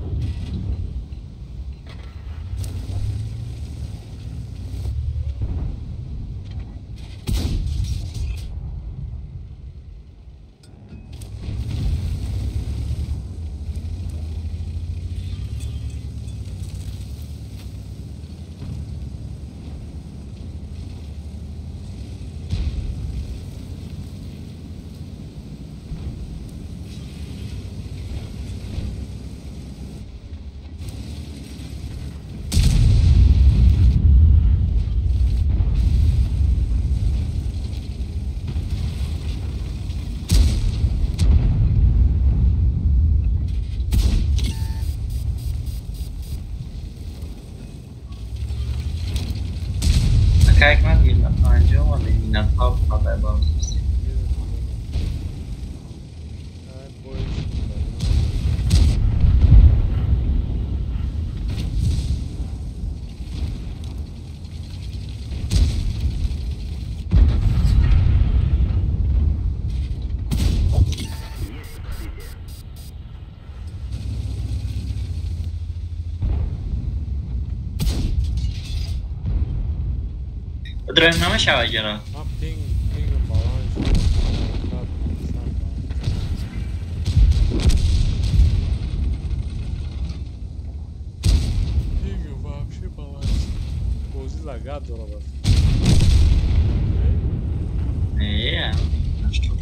Kijk maar, 50 57 хабар баҳс. Драйв намешава гера. Ма пинг, пинг баланс. Пинг вообще баланс. Бози лагат дора бас. Не, что?